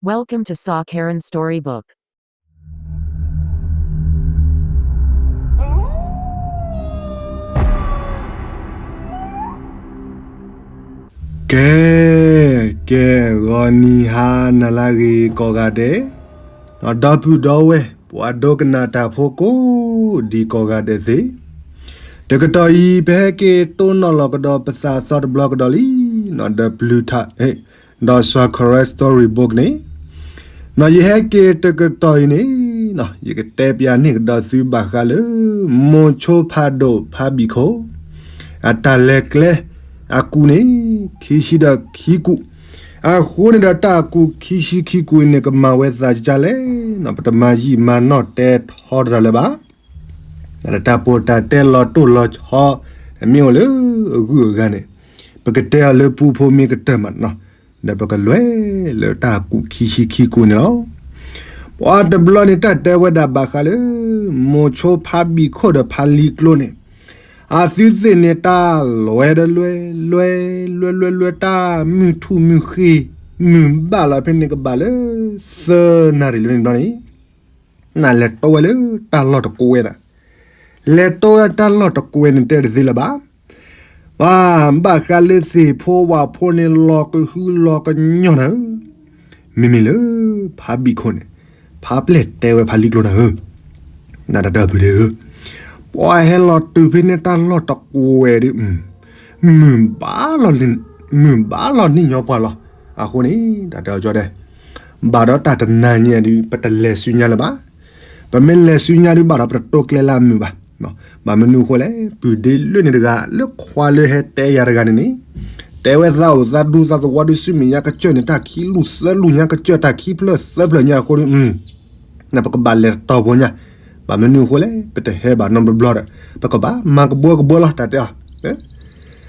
Welcome to Sa Karen Storybook. ကဲ, ကဲ, ဂီၤနံၤဟါနၤလၢအဂ့ၤကိးဂၤဒဲး, ဒီပုၢ်ဒီဝဲၢ် ပှၤဒိကနၣ်တၢ်ဖိကိးဒံးကိးဂၤဒဲးသ့ၣ်, တကတီၢ်အံၤ ပဟဲက့ၤတိၢ်နီၣ်လီၤကဒီးပသးသီတဘျီကဒီးလံ, ဒီးပျုၤထး ဒီး Sa Karen Storybook န့ၣ်, ယဟဲက့ၤတကတီၢ်အံၤန့ၣ်, ယကတဲပျးန့ၢ်ကဒီးသုဘၣ်ဃးလၢ မိၤဆိဖးဒိၣ်ဖးဘံၣ်ခိၣ် အတၢ်လဲၤကျဲ အကူၣ်န့ၣ် ခံဆံဒီးခံကူၣ်, အဃိန့ၣ်ဒီးတၢ်ကူၣ်ခံဆံခံကူၣ်အံၤန့ၣ် ကမၤဝဲသးဒ်လဲၣ်, ပတမၤယံာ်မၤနီၢ်တဲထီတရၢၣ်လၢၤဘၣ်. တၢ်ပိာ်တၢ်တဲလီၤတိၢ်လီၤဆီ မ့ၢ်အိၣ်လၢအဂုၤအဂၤန့ၣ်, ပကတဲအီၤလၢပူဖိမ့ၢ်ကတၢၢ်မးနီၤ, ဒီးပကလဲၤလၢတၢ်ကူၣ်ခံဆံခံကူၣ်န့ၣ်လီၤ. ပှၤတဘျီန့ၣ် တၢ်တဲဝဲဒၣ်ဘၣ်ဃးလၢ မိၤဆိဖးဘံၣ်ခိၣ်ဒီးဖးလံၤကျိန့ၣ်, အသုသ့ၣ်န့ၣ် တၢ်လွဲဒီးလွဲ, လွဲ, လွဲ, လွဲ, လွဲ, လွဲ, တၢ်မုၢ်ထူၣ်မုၢ်ဃ့, မုၢ်ဘၣ်လီၤဖဲန့ၣ်ကဘၣ်လၢ သၢနၣ်ရံၣ်လၢန့ၣ်တဘျီန့ၣ် နလဲၤတိဝဲလၢတၢ်လီၢ်တကွဲးနၤ, လဲၤတိဝဲတၢ်လီၢ်တကွဲးန့ၣ် တဲတသ့လၢၤဘၣ်. ပှၤဘၣ်ဃးလၢသ့ၣ်ဖိဝၣ်ဖိန့ၣ် လီၤကဟုလီၤကညီၢ်နၤဧၢ, မ့မ့ၢ်လၢ ဖးဘံၣ်ခိၣ်န့ၣ်, ဖးပျဲၢ်တဲဝဲဖးလံၤကျိနၤဧၢ, နတၢ်ဒီပုၢ်ဒီးဧၢ, ပှၤဟဲလီၤတုၤဖဲန့ၣ်တၢ်လီၢ်တကွဲးဒီး မုၢ်ဘၣ်လီၤ, မုၢ်ဘၣ်လီၤနံၣ်ညီပှၢ်လီၤ. အဃိန့ၣ် တၢ်တဲအီၤကၠီတဲ, ဘၣ်ဒီးတၢ်တနၤညါဒုး ပတလဲၤဆူညါလၢၤဘၣ်. ပမ့ၢ်လဲၤဆူညါဒုးဘၣ်ဒီး ပတတိၢ်ကျဲလၢအမုာ်ဘၣ်. ဘၣ်မနုၤအဃိလဲၣ်, ပုၢ်ဒ့လွံၢ်န့ၣ်တဂၤ လၢခွါလၢဟဲတဲယၤတဂၤန့ၣ်န့ၣ်, တဲဝဲသးအိၣ်သးဒူသးသဝီဒုး ဆူမဲာ်ညါကစၢၢ်န့ၣ် တၢ်ခံလူၢ်သၢလူၢ်ညါကစၢၢ် တၢ်ခံဖျၢၣ်သၢဖျၢၣ်ညါအဃိဒီး ပကဘၣ်လဲၤတတီၤဖိညါ. ဘၣ်မနုၤအဃိလဲၣ်, ပတဟဲဘၣ်နီတဘျီဒီး ပကဘၣ်မၤကဘှီကဘှီလီၤ တၢ်တဲအီၤ.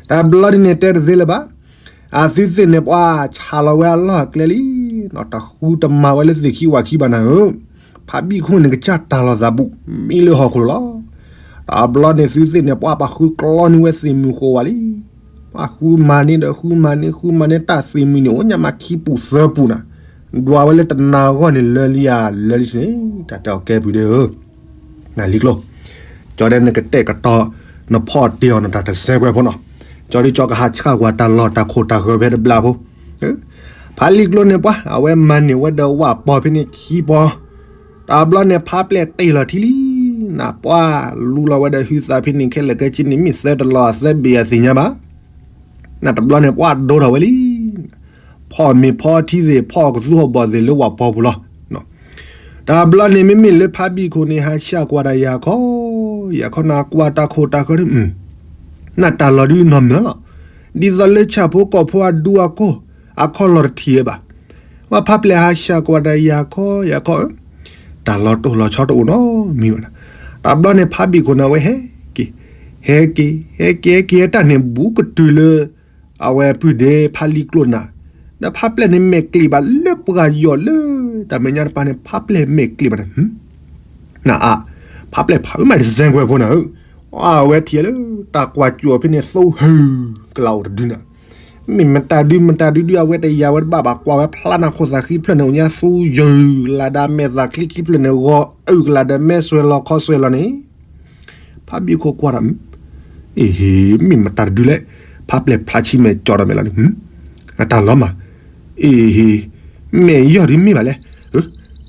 တၢ်ဘျီဒ်န့ၣ်တဲတသ့လၢၤဘၣ်. အသုသ့ၣ်န့ၣ် ပှၤဆးလီၤဝဲအလီၢ်အကျဲလံ, တဃုတမၤဝဲလၢသ့ၣ်ခံဝၣ်ခံဘၣ်နၤဧၢ, ဖးဘံၣ်ခိၣ်န့ၣ် ကစၢ်တၢ်လီၤသးဘူး မံလၢဟီၣ်ခိၣ်လီၤ. တၢ်ဘျီန့ၣ်သုသ့ၣ်န့ၣ် ပှၤပှၤဃုကျီန့ၢ်ဝဲသ့ၣ်မုၢ်ဃိဝဲလံ. ပှၤဃုမၤန့ၢ်ဒီးဃုမၤန့ၢ် ဃုမၤန့ၢ်တၢ်သ့ၣ်မုၢ်န့ၣ် အိၣ်ညါမးခံပူၤသၢပူၤနၤ, ဒွးဝဲလၢတနၤဂီၢ်န့ၣ် လၢလံဧါ လၢလံန့ၣ် တၢ်တဲအီၤကဲပုၢ်ဒ့ဧၢ နလံၤကျိ, ကၠီဒဲးနကတဲာ်ကတီၤ နဖီၣ်တ့ၢ်အီၤနတၢ်တစဲးကွဲးဖိနီၤ, ကၠီဒုးကၠီကဟးဆှၣ်ကွၢ်တၢ်လီၢ်တၢ်ခိၣ်တၢ်ဃၢၤဖဲတဘျီဖိ, ဖးလံၤကျိန့ၣ်ပှၤ အဝဲမၤန့ၢ်ဝဲဒီးဝၣ်ပီဖဲန့ၣ်ခံပီ, တၢ်ဘျီန့ၣ် ဖးပျဲၢ်တ့ၢ်လီၤထံလံ, နပှၤလူလီၤဝဲဒီးဟုသးဖဲန့ၣ် ခဲလၢာ်ခဲဆ့န့ၣ် မ့ၢ်သၢတလီၤသၢဘ့ၣ်အသ့ၣ်ညါဘၣ်. နတဘျီန့ၣ် ပှၤဒိထီၣ်ဝဲလံ. ဖီၣ်မ့ၤဖီထံသ့ၣ် ဖီၣ်ကသူဟီၣ်ဘီၣ်သ့ၣ်လၢဝၣ်ပီပူၤလီၤ. တဘျီန့ၣ် မ့မ့ၢ်လၢဖးဘံၣ်ခိၣ်န့ၣ် ဟးဆှၣ်ကွၢ်တၢ်ယၤခီ, ယၤခီနကွၢ်တၢ်ခိၣ်တၢ်ဃၢၤန့ၣ်, နတၢ်လီၢ်ဒုးနီၢ်မၢလီၤ. ဒ်သိးလၢဆၣ်ဖိကီၢ်ဖိအဒူအကိၢ် အခီၣ်လီၤတထံၣ်ဝဲဘၣ်. ဝဲဖးပျဲၢ်ဟးဆှၣ်ကွၢ်တၢ်ယၤခီယၤခီ, တၢ်လီၤတိၢ်လီၤဆီတအိၣ်နီတမံၤဘၣ်. တဘျီန့ၣ် ဖးဘံၣ်ခိၣ်န့ၣ် အဝဲဟဲက့ၤ, ဟဲက့ၤ, ဟဲက့ၤ, ဟဲက့ၤ ဟဲတၢ်န့ၣ်ဘူးကတုၤလၢ အဝဲပုၢ်ဒ့ဖးလံၤကျိနၤ, ဒီးဖးပျဲၢ်န့ၣ်မဲာ်ကျံးဘၣ်လၢပှၤယီၤလၢ တၢ်မဲာ်ညါတပၤန့ၣ် ဖးပျဲၢ်မဲာ်ကျံးဘၣ်န့ၣ်, နအါ, ဖးပျဲၢ်ဖးအၢမးတစဲးကွဲးဖိနၤဧၢ, အဝဲထံၣ်လၢ တၢ်ကွၢ်စူၣ်အီၤဖဲန့ၣ် သူဟၢကလးအိၣ်တဒုနၤ, မ့ၢ်မတၤဒုမတၤဒုဒု အဝဲတယာ်ဝဲတဘၣ်ဘၣ် ကွၢ်ဝဲဖျါနၢ်ခိၣ်သးခံဖျၢၣ်န့ၣ် အိၣ်ညါသူယုၢ်ကလးဒီးမဲာ်သၣ်ချံခံဖျၢၣ်န့ၣ် ဂီၤအုၣ်ကလးဒီးမဲာ်ဆွဲၤလီၤခီဆွဲၤလီၤန့ၣ် ဖးဘံၣ်ခိၣ်ကွၢ်ဒီး, အ့ဟ့, မ့ၢ်မတၤတဒုလဲၣ်, ဖးပျဲၢ်ဖျါဆံမဲာ်ကၠီဒီးမဲာ်လီၤန့ၣ်, အတၢ်လီၤမး, အ့ဟ့, မဲာ်ယီၢ်ဒုမ့ၢ်ဘၣ်လဲၣ်,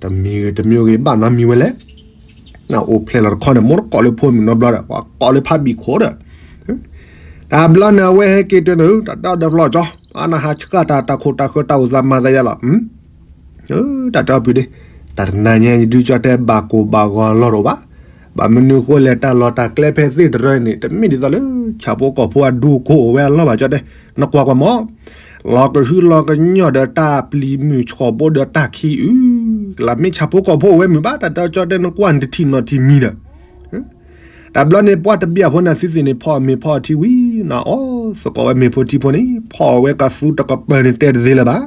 တမံၤဂ့ၤတမံၤဂ့ၤ ဘၣ်နီတမံၤဝဲလဲၣ်, နအိၣ်ဖျဲၣ်လီၤတခီန့ၣ် မိၢ်တကိးလၢဖိမုၣ်နီတဘျီဒီး ပှၤကိးလၢဖးဘံၣ်ခိၣ်ဒီး, တဘျီန့ၣ် အဝဲဟဲက့ၤတုၤန့ၣ် တၢ်ဒီဖျီကၠီ, အနဟးဆှၣ်တၢ် တၢ်ခိၣ်တၢ်ဃၢၤတၢ်အိၣ်သးမၤသးယါလီၤ တၢ်တဲအီၤပုၢ်ဒ့, တၢ်တနၤညါဒုးကၠီတဲဘၣ်ကိၢ်ဘၣ်ဂီၤအလီၢ်တအိၣ်ဘၣ်, ဘၣ်မနုၤအဃိလဲၣ် တၢ်လီၢ်တၢ်ကျဲဖဲသ့ၣ်တရၢန့ၣ် တမ့ၢ်ဒ်သိးလၢ ဆၣ်ဖိကီၢ်ဖိအဒူအကိၢ်အိၣ်ဝဲအလီၢ်ဘၣ်ကၠီတဲ, နကွၢ်ကွၢ်မး, လီၤကဟုလီၤကညီၢ်ဒီးတၢ်ပျံၤမုၢ်ဆှီၣ်ဘိဒီးတၢ်ခံအုၣ်, ကလးမ့ၢ်ဆၣ်ဖိကီၢ်ဖိအိၣ်ဝဲမုာ်ဘၣ် တၢ်တဲအီၤကၠီတဲ နကွၢ်နတထံၣ်နီၢ်ထံၣ်မံၤဒီး တဘျီန့ၣ် ပှၤတဘျီဖိန့ၣ် သုသ့ၣ်န့ၣ် ဖီၣ်မ့ၤဖီၣ်ထံဝံၤ နအီၣ်သကိးဝဲမ့ၤဖိထံဖိန့ၣ် ဖီၣ်ဝဲကသူတကပၤန့ၣ် တဲတသ့လၢၤဘၣ်.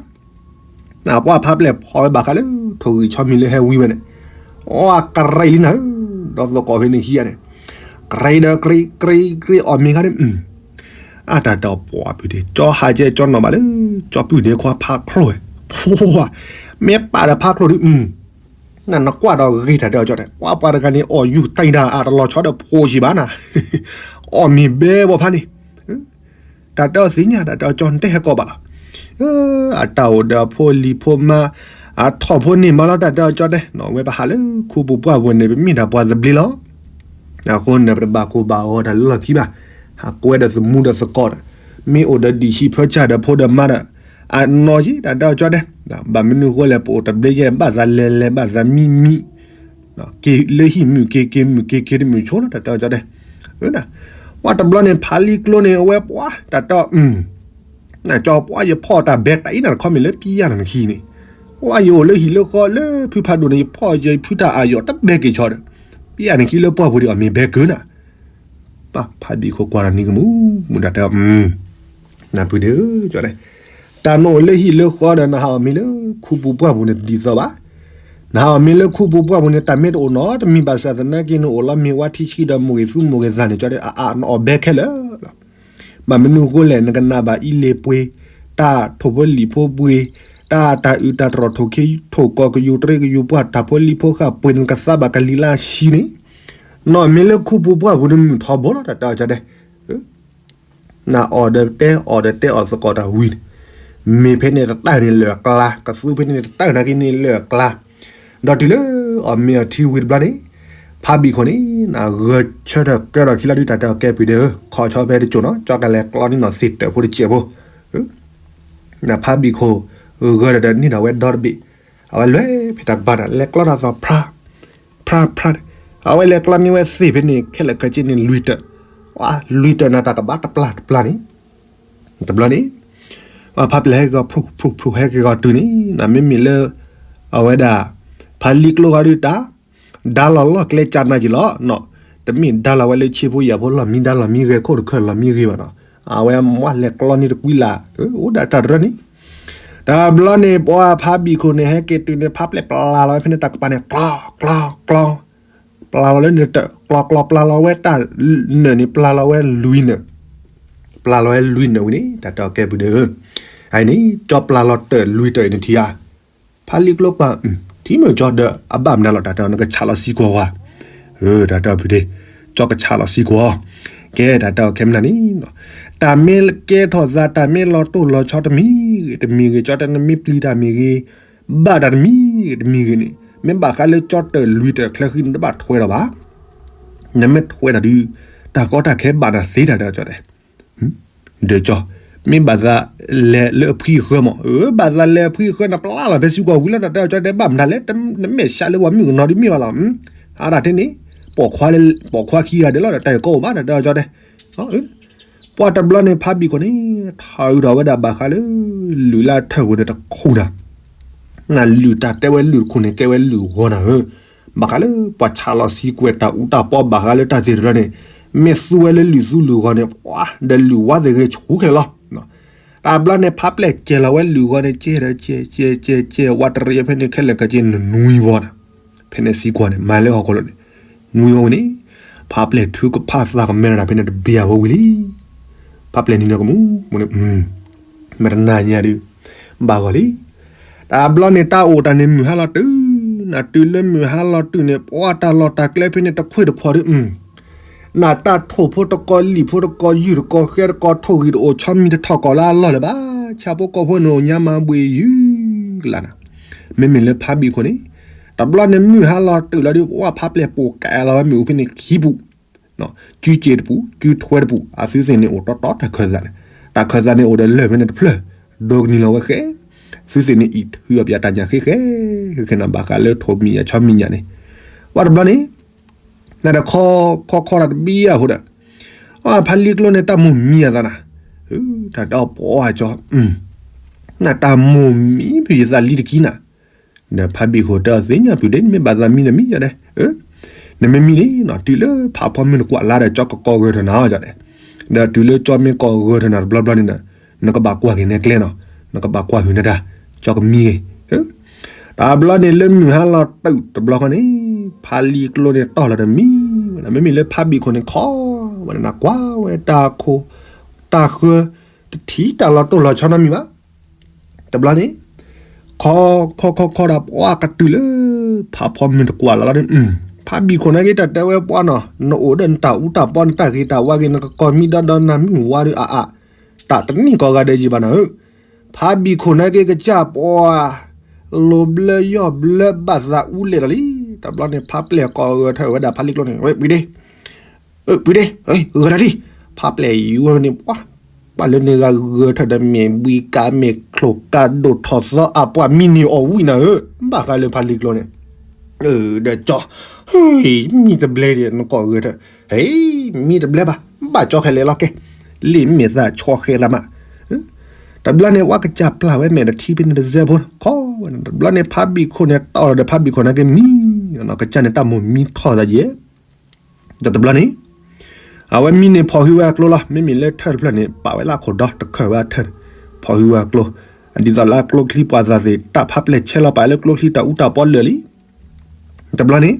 နပှၤဖးပျဲၢ်ဖီၣ်ဝဲဘၣ်ဃးလၢ ထိၣ်ဂံၢ်ဆီမံၤလၢဟဲဝံဝဲန့ၣ်, အီၣ်ကရံၣ်လံနၤဧၢ, ဒီးသကိးဖဲန့ၣ်ဟံးဂၤန့ၣ်, ကရံၣ်ဒီးကရံၣ် ကရံၣ် ကရံၣ် အီၣ်မ့ၤခါန့ၣ် အတၢ်တဲအီၤပှၤပုၢ်ဒ့ ကၠီဟးကဲကၠီနီၢ်ဘၣ်လၢ ကၠီပုၢ်ဒ့ခွါဖးချိၣ်ဝဲ, ပှၤ မ့ၢ်ပာ်ဒီးဖးကျိၤဒုး နနကွၢ်ဒီးဂ့ၤတၢ်တဲအီၤကၠီတဲ, ကွၢ်ပှၤတဂၤန့ၣ် အီၣ်ယူၤတၢ်အံၤတၢ်အတလီၤဆီဒီးဖိဆံးဘၣ်နၤ, အီၣ်မ့ၤဘဲဘီဖးန့ၣ်, တၢ်တဲအီၤသ့ၣ်ညါ တၢ်တဲအီၤကၠီ နတဟဲကီးဘၣ်လီၤ. အတၢ်အိၣ်ဒီးအဖိလံၤဖိမါ, အထီၣ်ဖိန့ၢ်မါလီၤ တၢ်တဲအီၤကၠီတဲ, ဝဲပဟးလၢခူပူၤပှၢ်ပူၤန့ၣ် ပမ့ၢ်ဒၣ်ပှၤသဘျ့လီၤ. အဃိန့ၣ် ပတဘၣ်ကိၢ်ဘၣ်ဂီၤတၢ်လၢလီၢ်ခံဘၣ်, ဟးကွဲဒီးသမူဒီးသကိးဒီး, မ့ၢ်အိၣ်ဒီးဒံၣ်ဆံးဖၢဆါဒီးဖိဒီးမါဒီး, အနီၢ်ကံ တၢ်တဲအီၤကၠီတဲ, ဘၣ်မနုၤအဃိလဲၣ် ပအိၣ်တဘျ့ယဲၢ် ဘၣ်သးလဲၤလဲၤ ဘၣ်သးမံမံ က့ၤလၢဟံၣ်မုာ်က့ၤ က့ၤမုာ်က့ၤ က့ၤတမုာ်ဆိလီၤ တၢ်တဲအီၤကၠီတဲ, ပှၤတဘျီန့ၣ် ဖးလံကျိန့ၣ် အဝဲပှၤ တၢ်တဲအီၤ နကၠီပှၤ ယဖီၣ်တၢ်ဘဲတၢ်အံၤနၤတခီမ့ၢ်လၢပျံၤယၤနခံန့ၣ်, ပှၤယအိၣ်လၢဟံၣ်လၢဃီလၢဖုဖးဒိၣ်န့ၣ် ယဖီၣ်ယဖုတၢ်အယိာ်တဘဲက့ၤဆီဒီး, ပျံၤယၤနခံလၢပှၢ်ပူၤဒီးအီၣ်မ့ၤဘဲကၢနၤ, ပၢ်ဖးဘံၣ်ခိၣ်ကွၢ်ဒီးနံၤကမူးမူး တၢ်တဲအီၤ နၢ်ပၢၢ်ဒုးကၠီတဲ, တၢ်နအိၣ်လၢဟံၣ်လၢဃီဒီး နဟးအီၣ်မ့ၤလၢခူပူၤပှၢ်ပူၤန့ၣ် တဒ်သိးဘၣ်. နဟးအီၣ်မ့ၤလၢခူပူၤပှၢ်ပူၤန့ၣ် တၢ်မ့ၢ်တအိၣ်နီတမံၤဘၣ်ဆၣ်သနာ်က့ နအိၣ်လီၤမ့ၤဝါထံဆံးဒီးမိၢ်ဂ့ၤသူမိၢ်ဂ့ၤသးန့ၣ် ကၠီတဲ အအါနအီၣ်ဘဲခဲလၢာ်လီၤ. ဘၣ်မနုၤအဃိလဲၣ် နကနၣ်ဘၣ်အံၤလ့ၤပှ့ၤ, တၢ်ထိၣ်ဖိလံၣ်ဖိပှ့ၤ, တၢ်တၢ်အုးတၢ်တြီၢ်ထိၣ်ခ့ထိၣ်ကီၢ်ကယိၤတရ့ကယိၤပှၢ် တၢ်ဖိလံၤဖိဃၣ်ပှ့ၤ နကသးဘၣ်ကလံၤလၢဆံးန့ၣ်, နအီၣ်မ့ၤလၢခူပူၤပှၢ်ပူၤန့ၣ် မုၢ်ထီဘိလီၤ တၢ်တဲအီၤကၠီတဲ နအီၣ်ဒီးတဲ အီၣ်ဒီးတဲအီၣ်သကိးတၢ်ဝံၤန့ၣ်, မ့ၤဖဲန့ၣ်တတၢၢ်န့ၣ်လၢာ်အကျါ, ကသူဖဲန့ၣ်တတၢၢ်နာ်က့န့ၣ်လၢာ်အကျါ, ဒီးတုၤလၢအီၣ်မ့ၤအီထံဝံၤတဘျီန့ၣ်, ဖးဘံၣ်ခိၣ်န့ၣ် နဂၢၢ်ဆၢထၢၣ်ကဲထီၣ်ခံလီၤဒုး တၢ်တဲအီၤကဲပှ့ၤဒီး ခီၣ်ဆီဖဲတစိၢ်နီၤ ကၠီကလဲၤကျီန့ၢ်နီၢ်သ့ၣ်တၢၣ်ဖိတစဲးဖိ, နဖးဘံၣ်ခိၣ် ဂၢၢ်ဒီးန့ၢ်ဒီးဝဲဒီတဘ့ၣ်, အဝဲလဲၤဖဲတၢ်ကပၤန့ၣ် လဲၤကျီတၢ်သီၣ် ဖြါ ဖြါ ဖြါ, အဝဲလဲၤကျီန့ၢ်ဝဲသ့ၣ်ဖဲန့ၣ် ခဲလၢာ်ခဲဆ့န့ၣ် လွံၢ်တၢၣ်, လွံၢ်တၢၣ်နၤတၢ်ကဘၣ်တပျၢ်တပျၢ်န့ၣ်, တဘျီန့ၣ်, ဖးပျဲၢ်ဟဲက့ၤဂီၤ ဖျိၣ်ဖျိၣ်ဖျိၣ်ဟဲက့ၤဂီၤတုၤန့ၣ် နမ့မ့ၢ်လၢ အဝဲဒၣ် ဖးလံကျိဃီဒုးတၢ် ဒါလီၤလီၢ်ကျဲကၢနၤက့ၤလီၤ, တမ့ၢ်ဒါလီၤဝဲလၢဆ့ဖိယာ်ဖိလီၢ်မံဒါလီၤမံဂဲၤခိၣ်တခၢၣ်လီၤမံဂ့ၤဘၣ်နီၤ, အဝဲမ့ၢ်လဲၤကျီန့ၢ်တကွံလၢ်, အိၣ်ဒၣ်တၢ်တရၢန့ၣ်, တဘျီန့ၣ် ပှၤဖးဘံၣ်ခိၣ်န့ၣ် ဟဲက့ၤတုၤန့ၣ် ဖးပျဲၢ်ပျၢ်လီၤဝဲဖဲန့ၣ်တၢ်ကပၤန့ၣ် ကျီ ကျီ ကျီ ပျၢ်လီၤလၢနတၢၣ် ကျီကျီပျၢ်လီၤဝဲတၢ်နၢၣ်န့ၣ် ပျၢ်လီၤဝဲလွံၢ်နၢၣ်, ပျၢ်လီၤဝဲလွံၢ်နၢၣ်ဝံၤန့ၣ် တၢ်တဲအီၤကဲပှ့ၤဒီး, အအံၤန့ၣ် ကၠီပျၢ်လီၤတၢၣ်လွံၢ်တၢၣ်အံၤန့ၣ်ထံၣ်ဧါ, ဖးလံကျိပှၤ ထံမုၢ်ကၠီဒီး အဘၣ်မနုၤလီၤ တၢ်တဲအီၤ နကဆးလီၤစံကွီၤဝဲ, တၢ်တဲအီၤဖုဒ့, ကၠီကဆးလီၤစံကွီၤ, ကဲ တၢ်တဲအီၤခဲမနၤန့ၣ်, တၢ်မ့ၢ်ကဲထီၣ်သး တၢ်မ့ၢ်လီၤတိၢ်လီၤဆီတမံၤဂ့ၤတမံၤဂ့ၤ ကၠီတဲ နမ့ၢ်ပျံၤတၢ်မ့ၢ်ဂ့ၤ ဘၣ်တၢ်တမံၤဂ့ၤတမံၤဂ့ၤန့ၣ် မ့ၢ်ဘၣ်ဃးလၢကၠီတၢၣ်လွံၢ်တၢၣ်ချၢဃံန့ၣ် တဘၣ်ထွဲဒီးဘၣ်, နမ့ၢ်ထွဲဒီးဒုး တၢ်ကီတၢ်ခဲဘၣ်နၤသ့တၢ်တဲအီၤကၠီတဲ ဒီးကၠီ, မ့ၢ်ဘၣ်သးလဲၤလၢအဖှံအဃၢမး, ဘၣ်သးလဲၤအဖှံအဃၢ နပျၢ်လီၤဖဲစံကွီၤဝံၤလီၤ တၢ်တဲအီၤကၠီတဲ ဘၣ်မနုၤလဲၣ်, နမ့ၢ်ဆးလၢပှၤမုၣ်ကနီၤဒုးမ့ၢ်ဘၣ်လီၤ, အါဒၣ်ထဲန့ၣ် ပိာ်ခွါလၢ ပိာ်ခွါခံဂၤဒဲးလီၤ တၢ်တကီအိၣ်ဘၣ် တၢ်တဲအီၤကၠီတဲ ပှၤတဘျီန့ၣ် ဖးဘံၣ်ခိၣ်န့ၣ် ထီၣ်အုးထီၣ်ဝဲဒၣ်ဘၣ်ဃးလၢ လုၢ်လၢထၢၣ်ပူၤန့ၣ်တခိၣ်နၤ, နလုၢ်တၢ်တဲဝဲလုၢ်တခိၣ်န့ၣ် ကဲဝဲလုၢ်ဂီၤနၤဧၢ, ဘၣ်ဃးလၢပှၤဆးလီၤစံကွဲးတၢ်အူတၢ်ပီဘၣ်ဃးလၢတၢ်သ့ၣ်တဖၣ်န့ၣ်, မ့ၢ်သူဝဲလၢလုၢ်သူလုၢ်ဂီၤန့ၣ် ပှၤဒီးလုၢ်ဝါသ့ၣ်ဂ့ၤဆူၣ်ခဲလၢာ်လီၤ. တဘျီန့ၣ် ဖးပျဲၢ်ကဲလီၤဝဲလုၢ်ဂီၤန့ၣ် ကဲဒီးကဲ ကဲ ကဲ ကဲ ဝးတရံးဖဲန့ၣ်ခဲလၢာ်ခဲဆ့န့ၣ် နွံဝီနၤ ဖဲန့ၣ်စံကွီၤန့ၣ် မၤလၢဟီၣ်ခိၣ်လီၤန့ၣ်, နွံဝီဝံၤန့ၣ်, ဖးပျဲၢ်ထုကဖၣ်သးကမဲထီၣ်တၢ်ဖဲန့ၣ်တဘ့ၣ်အဝဲဝံၤလံ. ဖးပျဲၢ်နံၤနၤကမူး, မတနၤညါဒုး, ဘၣ်ဂီၤလံ. တဘျီန့ၣ်တၢ်အိၣ်တၢ်န့ၣ်မုၢ်ဟါလီၤတုၤ, နတုၤလၢမုၢ်ဟါလီၤတုၤန့ၣ် ပှၤတၢ်လီၢ်တၢ်ကျဲဖဲန့ၣ်တခွ့ၣ်တခွီဒုး နတၢ်ထိၣ်ဖိတကီ လံာ်ဖိတကီ ယုၢ်တကီ ဃဲတကီ ထိၣ်ဂံၢ်တအိၣ် ဆီမံၤတထီၣ်ကီးလၢအလီၢ်လၢၤဘၣ်. ဆၣ်ဖိကီၢ်ဖိန့ၣ်အိၣ်ညါမၤဘှံးယုၢ်ကလးနၤ, မ့မ့ၢ်လၢဖးဘံၣ်ခိၣ်န့ၣ်, တဘျီန့ၣ်မုၢ်ဟါလီၤတုၤလီၤဒုး ပှၤဖးပျဲၢ်ပိာ်ကးလီၤဝဲမ့ၣ်အူဖဲန့ၣ်ခံပူၤ, စုစ့ၣ်တပူၤ စုထွဲတပူၤ အသုသ့ၣ်န့ၣ်အိၣ်တီတီတၢ်ခၢၣ်သးန့ၣ်, တၢ်ခၢၣ်သးန့ၣ်အိၣ်ဒီးလၢၢ်ဖဲန့ၣ်တဖျၢၣ်, ဒိကနံၤလီၤဝဲဃဲ, သုသ့ၣ်န့ၣ်အံးထုးအီၣ်ပၠးတၢ်ညၣ်ဃ့ဃဲ, ဃဲနၤဘၣ်ဃးလၢထိၣ်မံၤညၣ်ဆီမံၤညၣ်န့ၣ်, ပှၤတဘျီန့ၣ် နတခီခီခီတၢ်တဘံယၤဖိဒီး, ဖးလံကျိန့ၣ် တၢ်မိၢ်မံအသးနၤ, တၢ်တဲအီၤပှၤကၠီ, နတၢ်မိၢ်မံဖုယသးလံတကံနၤ, ဒီးဖးဘံၣ်ခိၣ်တဲအီၤသ့ၣ်ညါဖုဒ့ နမ့ၢ်ဘၣ်သးမံဒီးမံယၤဒဲး, နမ့ၢ်မံန့ၣ် တုၤလၢဖးဖီမုၢ်နကွၢ်လါဒီး ကၠီကကိးဂၢၢ်ထၢၣ်နၤအီၤယၤဒဲး, ဒီးတုၤလၢကၠီမ့ၢ်ကိးဂၢၢ်ထၢၣ်နၤတဘျီဘျီန့ၣ်ဒီး, နကဘၣ်ကွၢ်က့ၤနဲကျဲနီၤ, နကဘၣ်ကွၢ်ဟုၣ်နဲတၢ်, ကၠီကမံဂ့ၤ တဘျီန့ၣ်လၢမုၢ်ဟါလီၤတုၤတဘျီဃီန့ၣ်, ဖးလံကျိန့ၣ်တီၢ်လီၤဒီးမံ, မ့မ့ၢ်လၢဖးဘံၣ်ခိၣ်န့ၣ်ခီ, ဝဲဒၣ်နကွၢ်ဝဲတၢ်ခိၣ်, တၢ်ဃၢ, တထံၣ်တၢ်လီၤတိၢ်လီၤဆီနီတမံၤဘၣ်. တဘျီန့ၣ်, ခီ ခီခီခီဒီး ပှၤကတုၤလၢ ဖးဖီမုၢ်တကွၢ်လီၤလီၤဒီး ဖးဘံၣ်ခိၣ်န့ၣ်က့ၤ တၢ်တဲဝဲပှၤနီၤ နအိၣ်ဒီးနတၢ်အူတၢ်ပီ နတၢ်ဂ့ၤတၢ်ဝါဂ့ၤ နကကိးမံဒီဒီနၤမုၢ်ဝါဒီးအါအါ တၢ်တနံၣ်ကီးဂၤဒဲးယံၤဘၣ်နၤဧၢ. ဖးဘံၣ်ခိၣ်န့ၣ်က့ၤကစၢ်ပှၤ လိၤဘျၢယီၢ်ဘျၢဘၣ်သးအူလဲၣ်ဒီးလံ. တဘျီန့ၣ် ဖးပျဲၢ်ကိးဂဲၤထၢၣ်ဝဲဒၣ်ဖးလံကျိန့ၣ် ဝဲပှ့ၤဒ့ အၢ ပှ့ၤဒ့ ဂဲၤထၢၣ်လံ. ဖးပျဲၢ်ယူၤဝဲန့ၣ် ပှၤ ပှၤလၢန့ၣ်ဂၤဂဲၤထၢၣ်ဒီး မ့ၢ်ဘှံးကး မ့ၢ်ချိၣ်ကးဒိၣ်ထီၣ်သီအပှၤမံန့ၢ်အီၣ်ဝံၣ်နၤဧၢ, ဘၣ်ဃးလၢဖးလံကျိန့ၣ် ဒီးကၠီ မံတဘျဲဒံး နကိးဂဲၤထၢၣ်, ဟဲ မံတဘျဲဘၣ်, ဘၣ်ကၠီခဲလၢာ်လီၤကဲ, လံာ်မ့ၢ်သးဆီဃဲသးမး, တဘျီန့ၣ် ဝဲကစၢ်ပျၢ်ဝဲမဲာ်တထံဖဲန့ၣ်တစဲးဖိ ခီဝဲ, တဘျီန့ၣ် ဖးဘံၣ်ခိၣ်န့ၣ် တီၢ်လီၤဒီးဖးဘံၣ်ခိၣ်န့ၣ်က့ၤမံ, ကစၢ်န့ၣ် တၢ်မိၢ်မံထီၣ်သးယဲၢ် ဒီးတဘျီန့ၣ် အဝဲမံန့ၣ်ဖီၣ်ဟုဝဲအကျိလီၤ. မ့မ့ၢ်လၢထၢၣ်တဖျၢၣ်န့ၣ် ပာ်ဝဲလၢအခိၣ်ဒီတခၢၣ်ဝဲအထၢၣ်န့ၣ်, ဖီၣ်ဟုဝဲအကျိ, ဒ်သိးလၢအကျိချံပှၤသးသ့ၣ် တၢ်ဖးပျဲၢ်ဆဲးလီၤပာ်လၢကျိချံတၢ်အူတၢ်ပီလၢာ်လံ. တဘျီန့ၣ်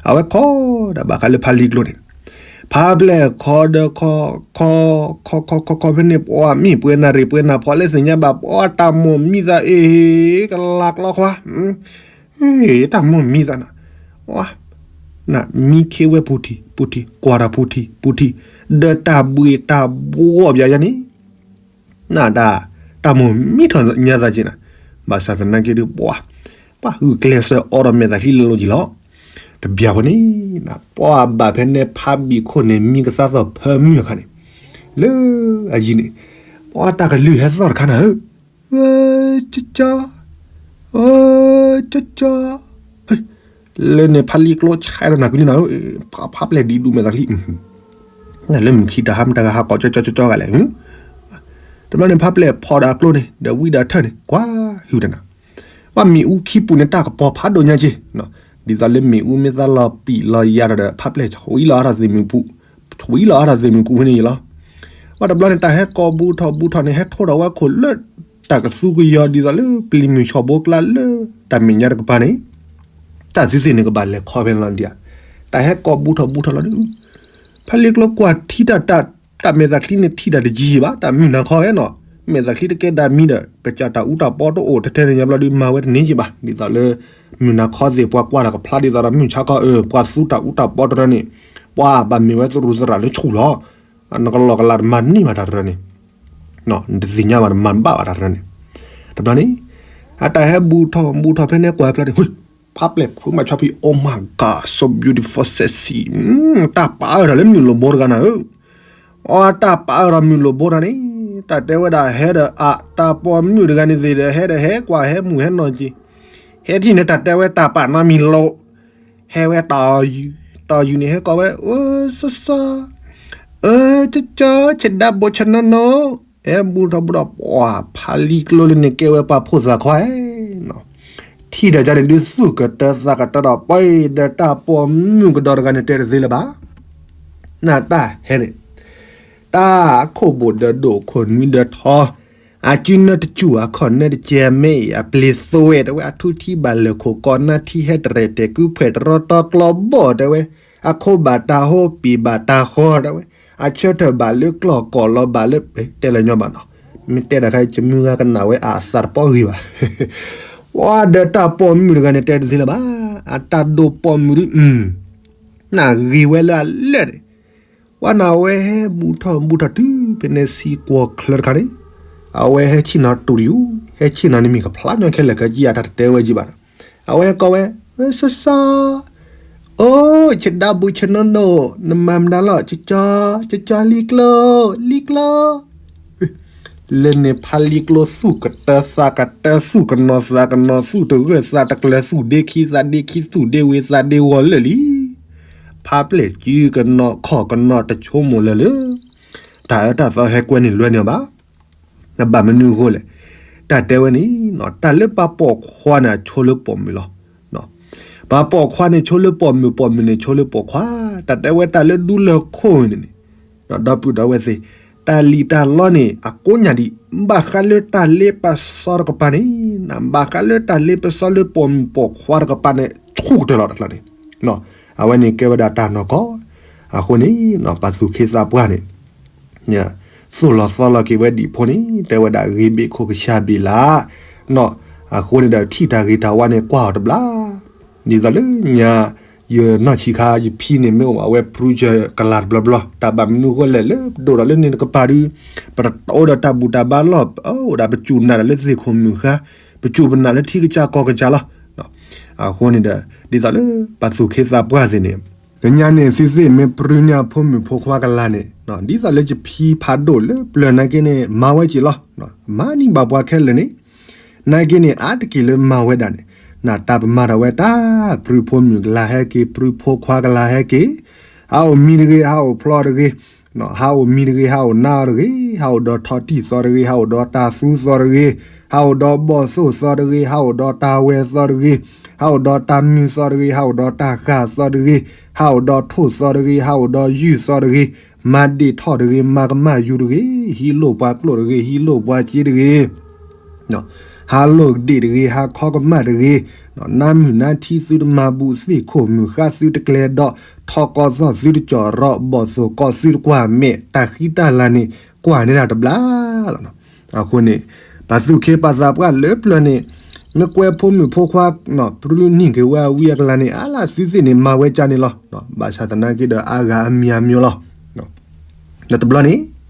အဝဲခီဒီးဘၣ်ဃးလၢဖးလံကျိန့ၣ်, ဖးပျဲၢ်ခီဒီးခီ, ခီ, ခီခီခီခီဖဲန့ၣ် ပှၤမ့ၢ်ပှဲၤနၢ်ရ့ၣ်ပှဲၤနၢ်ဖီလၢသ့ၣ်ညါဘၣ် ပှၤတၢ်မိၢ်မံသးအ့ၣ် ကလၤကျီခွါ တၢ်မိၢ်မံသးနၤ, နမံခ့ဝဲပူၤထံး ပူၤထံး ကွၢ်တၢ်ပူၤထံး ပူၤထံး, ဒီးတၢ်ဘှ့ၣ်တၢ်ဘှီၣ်ပယၤယၤန့ၣ်, နဒၣ် တၢ်မိၢ်မံထီၣ်ညါသးက့ၤနၤ, ဘၣ်ဆၣ်သနာ်က့ဒုးပှၤ, ပှၤဂုာ်ကျဲးစၢးအီဒီးမဲာ်သးချံလၢလီၤက့ၤလီၤ. တဘျီဖိန့ၣ် ပှၤဘၣ်ဖဲန့ၣ်ဖးဘံၣ်ခိၣ်န့ၣ် မံကသါသီၣ်ဖၢမုၢ်အခါန့ၣ်, လၢအယံၤန့ၣ်, ပှၤတၢ်ကလုၢ်ဟဲသီၣ်တခါနၤဧၢ ကၠီကၠီ, ကၠီကၠီ, လၢန့ၣ်ဖးလံကျိဆဲးဒီးနၤကွံာ်လံနၤ, ဖးပျဲၢ်ဒ်ဒူၣ်မဲာ်သးချံ, လၢမုၢ်ခံတၢ်ဟါမတၤဂၤဟးကိးကၠီကၠီကၠီကၠီဂၤလဲၣ်, တဘျီန့ၣ်ဖးပျဲၢ်ဖီၣ်ဒီးအကျိန့ၣ် ဒီးဝံဒီးထၢၣ်န့ၣ် ကွၢ်ဟုၣ်တနၤ, ပှၤမ့ၣ်အူခံပူၤန့ၣ် တၢ်ကပီၤဖးဒိၣ်ညါက့ၤ, ဒ်သိးလၢမ့ၣ်အူမ့ၢ်သးလီၤပံာ်လီၤယါဒီး ဖးပျဲၢ်ဆှံလီၤအါထီၣ်သ့ၣ်မုၢ်ပူၤ, ဆှံလီၤအါထီၣ်သ့ၣ်မုၢ်ပူၤဖဲန့ၣ်ယံၤလီၤ. ပှၤတဘျီန့ၣ် တၢ်ဟဲကိးဘူးထီၣ်ဘူးထီၣ်န့ၣ် ဟဲထိးထီၣ်ဝဲခိၣ်လၢ တၢ်ကသူကယီၤဒ်သိးလၢပျံၤမုၢ်ဆီၣ်ဘိကျါလၢ တၢ်မဲာ်ညါတကပၤန့ၣ်, တၢ်သ့သ့ၣ်န့ၣ်ကဘၣ်လဲၤခီဖဲန့ၣ်လီၤဒံးဧါ, တၢ်ဟဲကိးဘူးထီၣ်ဘူးထီၣ်လီၤဒုး, ဖးလံကျိကွၢ်ထံတၢ် တၢ်မဲာ်သးချံန့ၣ်ထံၣ်တၢ်တယံာ်ဘၣ်, တၢ်မုၢ်နၤခီဟဲနီၤ, မဲာ်သးချံတကဲဒၣ်မံဒီး ကစၢ်တၢ်အူတၢ်ပီတအိၣ်ထဲထဲန့ၣ်ညါဘျီဒုး မၤဝဲတန့ၢ်က့ၤဘၣ်, ဒ်သိးလၢ မုၢ်နၤခီသ့ၣ်ပှၤကွၢ်တၢ်ကဖျါဒ်သိးဒီးမုၢ်ဆါခီအၢ ပှၤသူတၢ်အူတၢ်ပီတရၢန့ၣ်, ပှၤဘၣ်မ့ၢ်ဝဲသရူးသရၣ်လၢဆူၣ်လီၤ, နကလီၢ်ကလၤတမၤန့ၢ်ဘၣ်တၢ်တရၢန့ၣ်, နတသ့ၣ်ညါဘၣ်တမၤဘၣ်ဘၣ်တၢ်တရၢန့ၣ်, တဘျီန့ၣ်, အတၢ်ဟဲဘူးထီၣ်ဘူးထီၣ်ဖဲန့ၣ်ကွၢ်ဖျါန့ၣ် ဖးပျဲၢ်ဖုမၤဆီဖံး Oh my God, so beautiful, sexy, တၢ်ပာ်အၢၣ်ထီၣ်လၢမုၢ်လိၣ်ဘိတဂၤနၤဧၢ, အတၢ်ပာ်အၢၣ်ထီၣ်မုၢ်လိၣ်ဘိတဂၤန့ၣ်, တၢ်တဲဝဲဒၣ်ဟဲဒီးအတၢ်ပိာ်မုၣ်တဂၤန့ၣ်သ့ၣ်ဒီး ဟဲဒီးဟဲကွၢ်ဟဲမုာ်ဟဲနီၢ်က့ၤ, ဟဲထံၣ်န့ၣ်တၢ်တဲဝဲတၢ်ပာ်နီတမံၤလိာ်, ဟဲဝဲတီၤယူၤ, တီၤယူၤန့ၣ် ဟဲကိးဝဲ အၢ စီၤစီၤ, အၢ ကၠီကၠီ, ဆဒါဘိဆနီနိ, ဟဲဘူးထီၣ်ဘူးထီၣ် ပှၤဖးလံကျိလၢန့ၣ်ကဲဝဲပှၤဖိသၣ်ခွါဧၢ, ထံၣ်ဒီးကန့ၣ်ဒုးသူၣ်ကတၢသးကတၢဒီး ပှၤဒီးတၢ်ပိာ်မုၣ်ကဒီးတဂၤန့ၣ်တဲတသ့လၢၤဘၣ်, နတၢ်ဟဲန့ၣ်, တၢ်အခိၣ်ဘိၣ်ဒီးဒိၣ်ခိၣ်နွံဒီးထီ, အစုနၢတစူၢ် အခီၣ်နၢတကဲမ့ၢ်အပျ့ၤသွဲၣ်တဲဝဲ အထူထံဘၣ်လၢာ်ခိၣ်ကီး နၢထံဟဲတရဲၣ်တဲာ် ကုဖှဲၣ်တရီတီကျီဘီၣ်တဲဝဲ, အခိဘၣ်တၢ်ဟိ ပံာ်ဘၣ်တၢ်ဃီတဲဝဲ, အဆၢထၢၣ်ဘၣ်လၢကျီၢ်ကီၢ်လီၤဘၣ်လၢ တဲလၢာ်ညီဘၣ်နီၤ, မ့ၢ်တဲဒၣ်ခါ ယမုၢ်ဂၤကနၣ်ဝဲအသးတပီၢ်ဂ့ၤဘၣ်, ပှၤဒီးတၢ်ပိာ်မုၣ်တဂၤန့ၣ်တဲတသ့လၢၤဘၣ်, အတၢ်ဒိၣ်ပိာ်မုၣ်ဒုး နဂ့ၤဝဲလၢအလၢာ်န့ၣ်, ပှၤနၤဝဲဟဲဘူးထီၣ်ဘူးထီၣ်တုၤဖဲန့ၣ်ဆံကွီၢ်ချၢတခါန့ၣ်, အဝဲဟဲဆ့ၣ်နီၤတူၢ်တယူၤ, ဟဲဆ့ၣ်နီၤန့ၣ်မ့ၢ်ကဖျါညီခဲလၢာ်ခဲဆ့အတၢ်တတဲဝဲကံဘၣ်နီၤ, အဝဲဟဲကိးဝဲ, စီၤစီၤ, အိ ဆဒါဘိဆနီနိ, နမၤမတၤလီၤ ကၠီကၠီ, ကၠီကၠီလံကျိ, လံကျိ လၢန့ၣ်ဖးလံကျိသူၣ်ကတၢသးကတၢ သူၣ်ကနီၤသးကနီၤ သူၣ်တဂၢၢ်သးတကျၢၤ သူၣ်ဒ့ခံသးဒ့ခံ သူၣ်ဒ့ဝ့ၤသးဒ့ဝီၤလၢာ်လံ, ဖးပျဲၢ်စုကနီၤခီၣ်ကနီၤတဆိကမိၣ်လၢာ်လၢ တၢ်အၢတၢ်သီဟဲကွဲန့ၣ်လွဲန့ၢ်အီၤဘၣ်, နဘၣ်မနုၤအဃိလဲၣ်, တၢ်တဲဝဲန့ၣ်, တၢ်လၢပှၤပိာ်ခွါန့ၣ်အဆိလၢပိာ်မုၣ်လီၤ ပှၤပိာ်ခွါန့ၣ်ဆိလၢပိာ်မုၣ် ပိာ်မုၣ်န့ၣ်ဆိလၢပိာ်ခွါ, တၢ်တဲဝဲတၢ်လၢဒူလၢၢ်ခိၣ်န့ၣ်န့ၣ်, ဒီပုၢ်ဒီဝဲၢ်သ့ၣ်, တၢ်လံၣ်တၢ်လီန့ၣ် အကိးညၣ်ဒံး, ဘၣ်ဃးလၢတၢ်လ့ပစီတကပၤန့ၣ်, ဘၣ်ဃးလၢတၢ်လ့ပစီလၢပိာ်မုၣ်ပိာ်ခွါတကပၤန့ၣ် ဆူၣ်ကတၢၢ်လီၤတကျါန့ၣ်, အဝဲန့ၣ်ကဲဝဲဒၣ်တၢ်နီၢ်ကီၢ်, အဃိန့ၣ် ပှၤသူၣ်က့သးပှၢ်န့ၣ် သူၣ်လီၤသီလီၤက့ၤဝဲဒံးဖိန့ၣ် တဲဝဲဒၣ်ဂ့ၤဘ့ၣ်ခိၣ်ကစၢ်ဘ့ၣ်လၢ, နီၢ်, အဃိန့ၣ်ဒီး ထံၣ်တၢ်ဂ့ၤတၢ်ဝါန့ၣ် ကွၢ်အီၤတဘျီ, ဒ်သိးလၢညါ ယနီၢ်ဆံးခါ ယဖံန့ၣ် မ့ၢ်အိၣ်ဘၣ်ဝဲ ပြူၢ်ကၢၢ် ကလၤတဘျီဘျီ, တၢ်ဘၣ်မနုၤအဃိလဲၣ် လၢပဒိၣ်ဒီးလၢန့ၣ်တကပၤဒုး ပတအိၣ်ဒီးတၢ်ဘူၣ်တၢ်ဘါလီၢ် ပအိၣ်ဒၣ် ပစူၢ်နာ်ဒီးလၢသ့ၣ်ခိၣ်မုၢ်ဃါ, ပစူၢ်ပနာ်လၢထံကစၢ်ကီၢ်ကစၢ်လီၤ. အဃိန့ၣ်ဒီး ဒ်သိးလၢပှၤသူၣ်က့သးပှၢ်သ့ၣ်န့ၣ် လၢညါန့ၣ် သုသ့ၣ်မ့ၢ်ပြူၢ်န့ၢ်အဖိမုၣ်ဖိခွါကလၤန့ၣ် ဒ်သိးလၢယဖံဖးဒိၣ်လၢပျၢၤနာ်က့န့ၣ် မၤဝဲက့ၤလီၤ. မၤန့ၢ်ဘၣ်ပှၤခဲလၢာ်န့ၣ် နာ်က့န့ၣ် အါတက့ၢ်လၢမၤဝဲဒၣ်န့ၣ် နတၢ်ပမၤထီၣ်ဝဲတၢ် ပြူၢ်ဖိမုၣ်ကလၤဟဲက့ၤ ပြူၢ်ဖိခွါကလၤဟဲက့ၤ, ဟးအိၣ်မံတဂ့ၤ ဟးအိၣ်ဖျီတဂ့ၤ, ဟးအိၣ်မံတဂ့ၤ ဟးအိၣ်နါအီၤတဂ့ၤ, ဟးအိၣ်ဒီးထီၣ်တံၢ်သီတဂ့ၤ, ဟးအိၣ်ဒီးတၢ်သူသီတဂ့ၤ, ဟးအိၣ်ဒီးဘီၣ်သိၣ်သီတဂ့ၤ, ဟးအိၣ်ဒီးတၢ်ဝဲၢ်သီတဂ့ၤ, ဟးအိၣ်ဒီးတၢ်မုၢ်သီတဂ့ၤ, ဟးအိၣ်ဒီးတၢ်ဃၢ်သီတဂ့ၤ, ဟးအိၣ်ဒီးထိၣ်သီတဂ့ၤ, ဟးအိၣ်ဒီးယုၢ်သီတဂ့ၤ, မၤဒ့ၣ်ထီၣ်တဂ့ၤ, မၤကမၣ်ယူၤတဂ့ၤ, ဟံးလိၣ်ပှၤကျိၣ်တဂ့ၤ, ဟံးလိၣ်ပှၤစ့တဂ့ၤ, ဟးလိၣ်ဒ့ၣ်တဂ့ၤ, ဟးခီကမၣ်တဂ့ၤ, နါမုၢ်နါထံသုတမၤဘူၣ်, သ့ၣ်ခိၣ်မုၢ်ဃါသုတကျဲၤဒီး, ထီၣ်ကီၢ်သီၣ်သုတကၠီၣ်ရီး, ဘီၣ်သိၣ်ကီၢ်သုတကွၢ်မဲာ်, တၢ်ဃံတၢ်လၤန့ၣ် ကွၢ်န့ၢ်တၢ်တဘျါလီၤ. အဃိန့ၣ် ပှၤသူၣ်က့ပာ်သးပှၢ်လၢပျၢၤန့ၣ် မ့ၢ်ကွဲဖိမုၣ်ဖိခွါ ပြူၢ်န့ၢ်က့ၤဝဲအဝံအကလၤန့ၣ် အါလၢသုသ့ၣ်န့ၣ် မၤဝဲကန့ၣ်လီၤ. ဘၣ်ဆၣ်သနာ်က့ဒီး အါဂၤအမံၤအမံၤလီၤ. ဒီးတဘျီန့ၣ်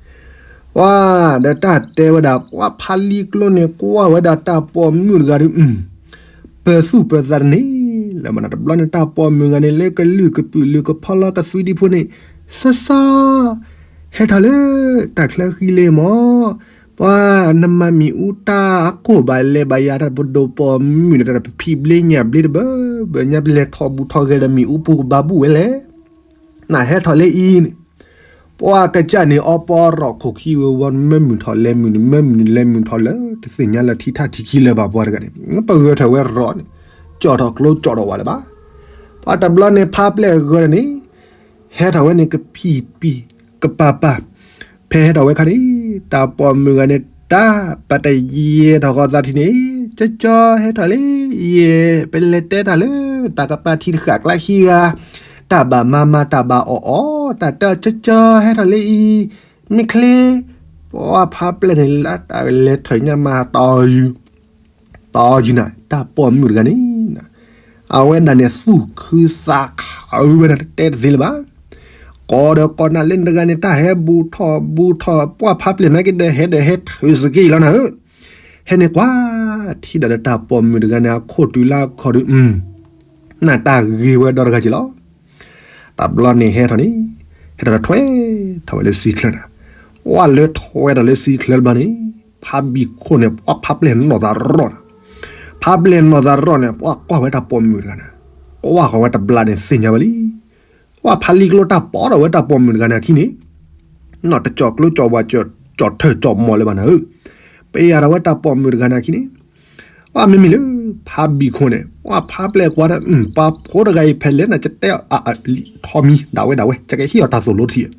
ပှၤဒီးတၢ်တဲဝဲဒၣ် ပှၤဖးလံာ်ကျိန့ၣ် ကွၢ်ဝဲဒၣ်တၢ်ပိာ်မုၣ်တဂၤဒီး ပၢၤသူၣ်ပၢၤသးတန့ၢ်လၢၤဘၣ်န့ၣ် တဘျီန့ၣ် တၢ်ပိာ်မုၣ်တဂၤန့ၣ် လၢကလုၢ်ကပုာ်လုၢ်ကဖီလီၤကသွံဒံဖိန့ၣ် စီၤစီၤ ဟဲထီၣ်လၢ တၢ်ချၢဃံလ့မၢ်, ပှၤနမၤမ့ၣ်အူတၢ်အကိၢ်ဘၣ်လဲၤဘၣ်ယၤ တၢ်ပဒိၣ်ပိာ်မုၣ်န့ၣ် တၢ်ပဖံးဘျ့ညၣ်ဘျ့တဘၢဘၢ ညါပလဲၤထီၣ်ဘူးထီၣ်ဂဲၤဒီးမ့ၣ်အူပူၤကဘၣ်ဘူးဝဲလဲၣ် နဟဲထီၣ်လၢအံၤန့ၣ် ပှၤကစၢ်န့ၣ် အီပီရီၣ်ခိၣ်ခံဝဲဝီ မၢမုၢ်ထီၣ်လဲၤမုၢ်န့ၣ် မၢမုၢ်န့ၣ်လဲၤမုၢ်ထီၣ်လၢ တသ့ၣ်ညါလၢထံထၣ်ထံခံလၢၤဘၣ်ပှၤတဂၤန့ၣ် ပဂဲၤထီၣ်ဝဲရီၣ်န့ၣ် ကၠီၣ်ထီၣ်ကျိကၠီၣ်ထီၣ်ဝဲလၢၤဘၣ်. ပှၤတဘျီန့ၣ် ဖးပျဲၢ်ဂၢၢ်န့ၣ် ဟဲထီၣ်ဝဲန့ၣ် ကဖံးပံၤကပၤပၤ ဖဲဟဲထီၣ်ဝဲခါန့ၣ် တၢ်ပိာ်မုၣ်ဂၤန့ၣ် တၢ်ပတယဲၢ်ထီၣ်ဃီသးထံန့ၣ် ကၠီကၠီဟဲထီၣ်လၢယဲၢ် ပလဲၤတဲတၢ်လၢ တၢ်ကပၤထံတဃာ်ကျါခံဂၤ တၢ်ဘၣ်မၤမၤ တၢ်ဘၣ်အီၣ်အီ တၢ်တဲအီၤ ကၠီကၠီဟဲထီၣ်လၢအံၤ မ့ၢ်ချ့ ပှၤဖးပျဲၢ်န့ၣ် လၢတၢ်လဲၤထၢၣ်ညါမၤတီယုၢ် တီယုၢ်နၤ တၢ်ပိာ်မုၣ်တဂၤန့ၣ် အဝဲဒၣ်န့ၣ် သူၣ်ခုသးခုဝဲဒၣ် တတဲတသ့လၢၤဘၣ်. ကိးဒီးကိးနၤလၢနတဂၤန့ၣ် တၢ်ဟဲဘူးထီၣ်ဘူးထီၣ် ပှၤဖးပျဲၢ်နာ်က့ဒီး ဟဲဒီးဟဲထုးစက့အံၤလီၤနၤဧၢ, ဟဲန့ၣ်ကွၢ် ထံၣ်ဒီးတၢ်ပိာ်မုၣ်တဂၤန့ၣ် အခိၣ်တုၤလၢအခီၣ်ဒီး နတၢ်ဂ့ၤဝဲဒီတဂၤက့ၤလီၤ. တဘျီန့ၣ်ဟဲထီၣ်န့ၣ် ဟဲထီၣ်ဒီးထွဲထီၣ်ဝဲလၢစံချၢနၤ, ပှၤလၢထွဲထီၣ်လၢစံချၢတဘျီန့ၣ် ဖးဘံၣ်ခိၣ်န့ၣ် ပှၤဖးပျဲၢ်နီၢ်သးရီၣ်နၤ, ဖးပျဲၢ်နီၢ်သးရီၣ်န့ၣ် ပှၤကွၢ်ဝဲတၢ်ပိာ်မုၣ်တဂၤန့ၣ်, ကွၢ်ဃီၤဝဲတဘျီန့ၣ်သ့ၣ်ညါဝဲလံ ပှၤဖးလံာ်ကျိတၢ်ပိာ်ထီၣ်ဝဲတၢ်ပိာ်မုၣ်တဂၤန့ၣ်အခံန့ၣ်, နီၢ်တကၠီၣ်ကျိကၠီၣ်ဝါ ကၠီၣ်ထၢၣ်ကၠီၣ်မီၢ်လၢၤဘၣ်နၤဧၢ, ပယၤထီၣ်ဝဲတၢ်ပိာ်မုၣ်တဂၤန့ၣ်အခံန့ၣ်, ပှၤမ့မ့ၢ်လၢ ဖးဘံၣ်ခိၣ်န့ၣ် ပှၤဖးပျဲၢ်ကွၢ်ဒီး ပှၤဖိတဂၤအံၤဖဲလဲၣ်နၤ ကတဲအီၤ ထီၣ်မံၤ ဒၣ်ဝဲဒၣ်ဝဲ ကကဟ့ၣ်အီၤတၢ်သိၣ်လိထံၣ်,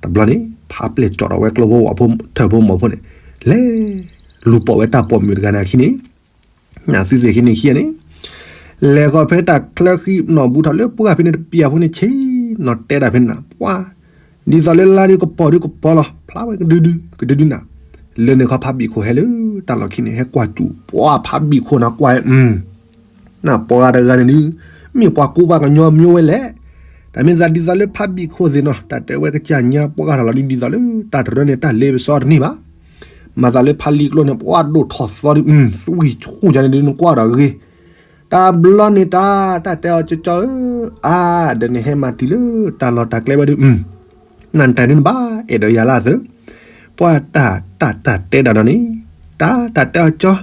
တဘျီန့ၣ် ဖးပျဲၢ်ကၠီၣ်ထီၣ်ဝဲကျိဖိဝၣ်ဖိ ထၢၣ်ဖိမီၢ်ဖိန့ၣ်, လဲၤ လူၤပိာ်ဝဲတၢ်ပိာ်မုၣ်တဂၤန့ၣ်အခံန့ၣ် နသုသ့ၣ်ခံန့ၣ်ခံန့ၣ်, လဲၤဃီၤဖဲတၢ်ချၢဃံနီၢ်ဘူးထီၣ်လၢပှၢ်ဖဲန့ၣ်တပျၢ်ဖိန့ၣ်ဆ့ၣ်နီၤတဲဒၣ်ဖဲန့ၣ်နၤ ပှၤ, ဒ်သိးလၢလါဒုကပီၤဒုကပီၤလီၤ ဖျါဝဲကဒုဒု ကဒုဒုနၤ, လၢန့ၣ်ခီဖးဘံၣ်ခိၣ်ဟဲလၢတၢ်လီၢ်ခံန့ၣ် ဟဲကွၢ်စူၣ် ပှၤဖးဘံၣ်ခိၣ်နၤကွၢ် နပှၤတဂၤန့ၣ်ဒုး မ့ၢ်ပှၤကူပှၤကညီမ့ၢ်ဝဲလဲၣ်, တၢ်မ့ၢ်သးဒ်သိးလၢဖးဘံၣ်ခိၣ်သ့ၣ်နီၤ တၢ်တဲဝဲကစၢ်ညါပှၤဂၤထီၣ်လီၤဒုးဒ်သိးလၢ တၢ်တရၢန့ၣ် တၢ်လ့ပစီတန့ၢ်ဘၣ်, မၤသးလၢဖးလံာ်ကျိန့ၣ် ပှၤဒိၣ်ထီၣ်သီဒုး သွံၣ်ဆူၣ်ယၤန့ၣ်ဒုး နကွၢ်ဒီးဂ့ၤ, တဘျီန့ၣ်တၢ် တၢ်တဲအီၤကၠီကၠီဧၢ, အါ ဒီးနဟဲမၤတုၤလၢတၢ်လီၢ်တၢ်ကျဲဝဲဒုး နတၢ်ဒုးနဘၣ်အဲၣ်ဒိးယၤလၢအသၢ, ပှၤတၢ် တၢ် တၢ်တဲဒၣ်ဒီးန့ၣ်, တၢ် တၢ်တဲအီၤကၠီ,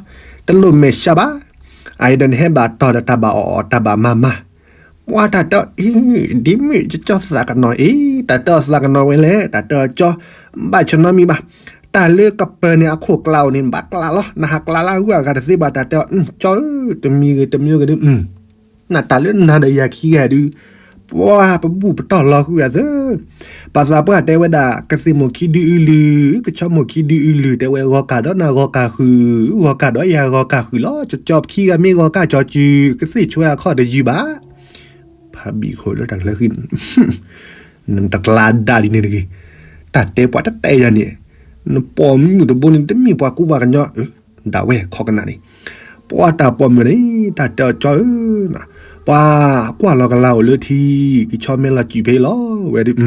တလိၣ်မဲာ်ဆှးဘၣ်, အအံၤဒီးနဟဲဘၣ်တီၢ်ဒီးတၢ်ဘၣ်အီၣ်အီၣ်တၢ်ဘၣ်မၤမၤ, ပှၤတၢ်တဲအီၤအံၤ, ဒ်မ့ၢ်ကၠီသးကနီၤအံၤ, တၢ်တဲအီၤသးကနီၤဝဲလဲၣ်, တၢ်တဲအီၤကၠီ, ဘၣ်ဆၢနီတမံၤဘၣ်, တၢ်လၢကပၢၤန့ၣ်အခိၣ်ကျးအိၣ်န့ၣ် နဘၣ်ကျးလီၤ, နဟးကျးလၢအဂုၤအဂၤတသ့ဘၣ်, တၢ်တဲအီၤကၠီဧၢ, တမံၤဂ့ၤတမံၤဂ့ၤဒုး နတၢ်လၢနၤဒီးယၤခံဂၤဒုး, ပှၤပဘူၣ်ပတီၢ်လီၤဃုာ်အသၢ, ပှၤသးပှၢ်တဲဝဲဒၣ် ကသ့ၣ်မိၢ်ခံဒုအုလုၢ်, ကဆီမိၢ်ခံဒုအုလုၢ်, တဲဝဲဂီၤကၢ်ဒီးနၤဂီၤကၢ်ဃုာ်, ဂီၤကၢ်ဒီးယၤဂီၤကၢ်ဃုာ်လီၤ, ကၠီပခံဂၤမ့ၢ်ဂီၤကၢ်ကၠီစု, ကသ့ၣ်ဆှၢအခီၣ်တယုၢ်ဘၣ်, ဖးဘံၣ်ခိၣ်လၢတၢ်ချၢဃံန့ၣ် နတကျါဒၣ်ဒ်န့ၣ်တဂ့ၤ, တၢ်တဲပှၤတတဲယၤန့ၣ်, နပိာ်မုၣ်တဘိန့ၣ် တမ့ၢ်ပှၤကူပှၤကညီ, ဒၣ်ဝဲခီကနၣ်န့ၣ်, ပှၤတၢ်ပိာ်မုၣ်န့ၣ် တၢ်တဲအီၤကၠီဧၢ, ပှၤကွၢ်လီၤကလၤအိၣ်လၢထံ, ကဆီမဲလီၤစံၣ်ဖဲအံၤလီၤဝဲဒုး,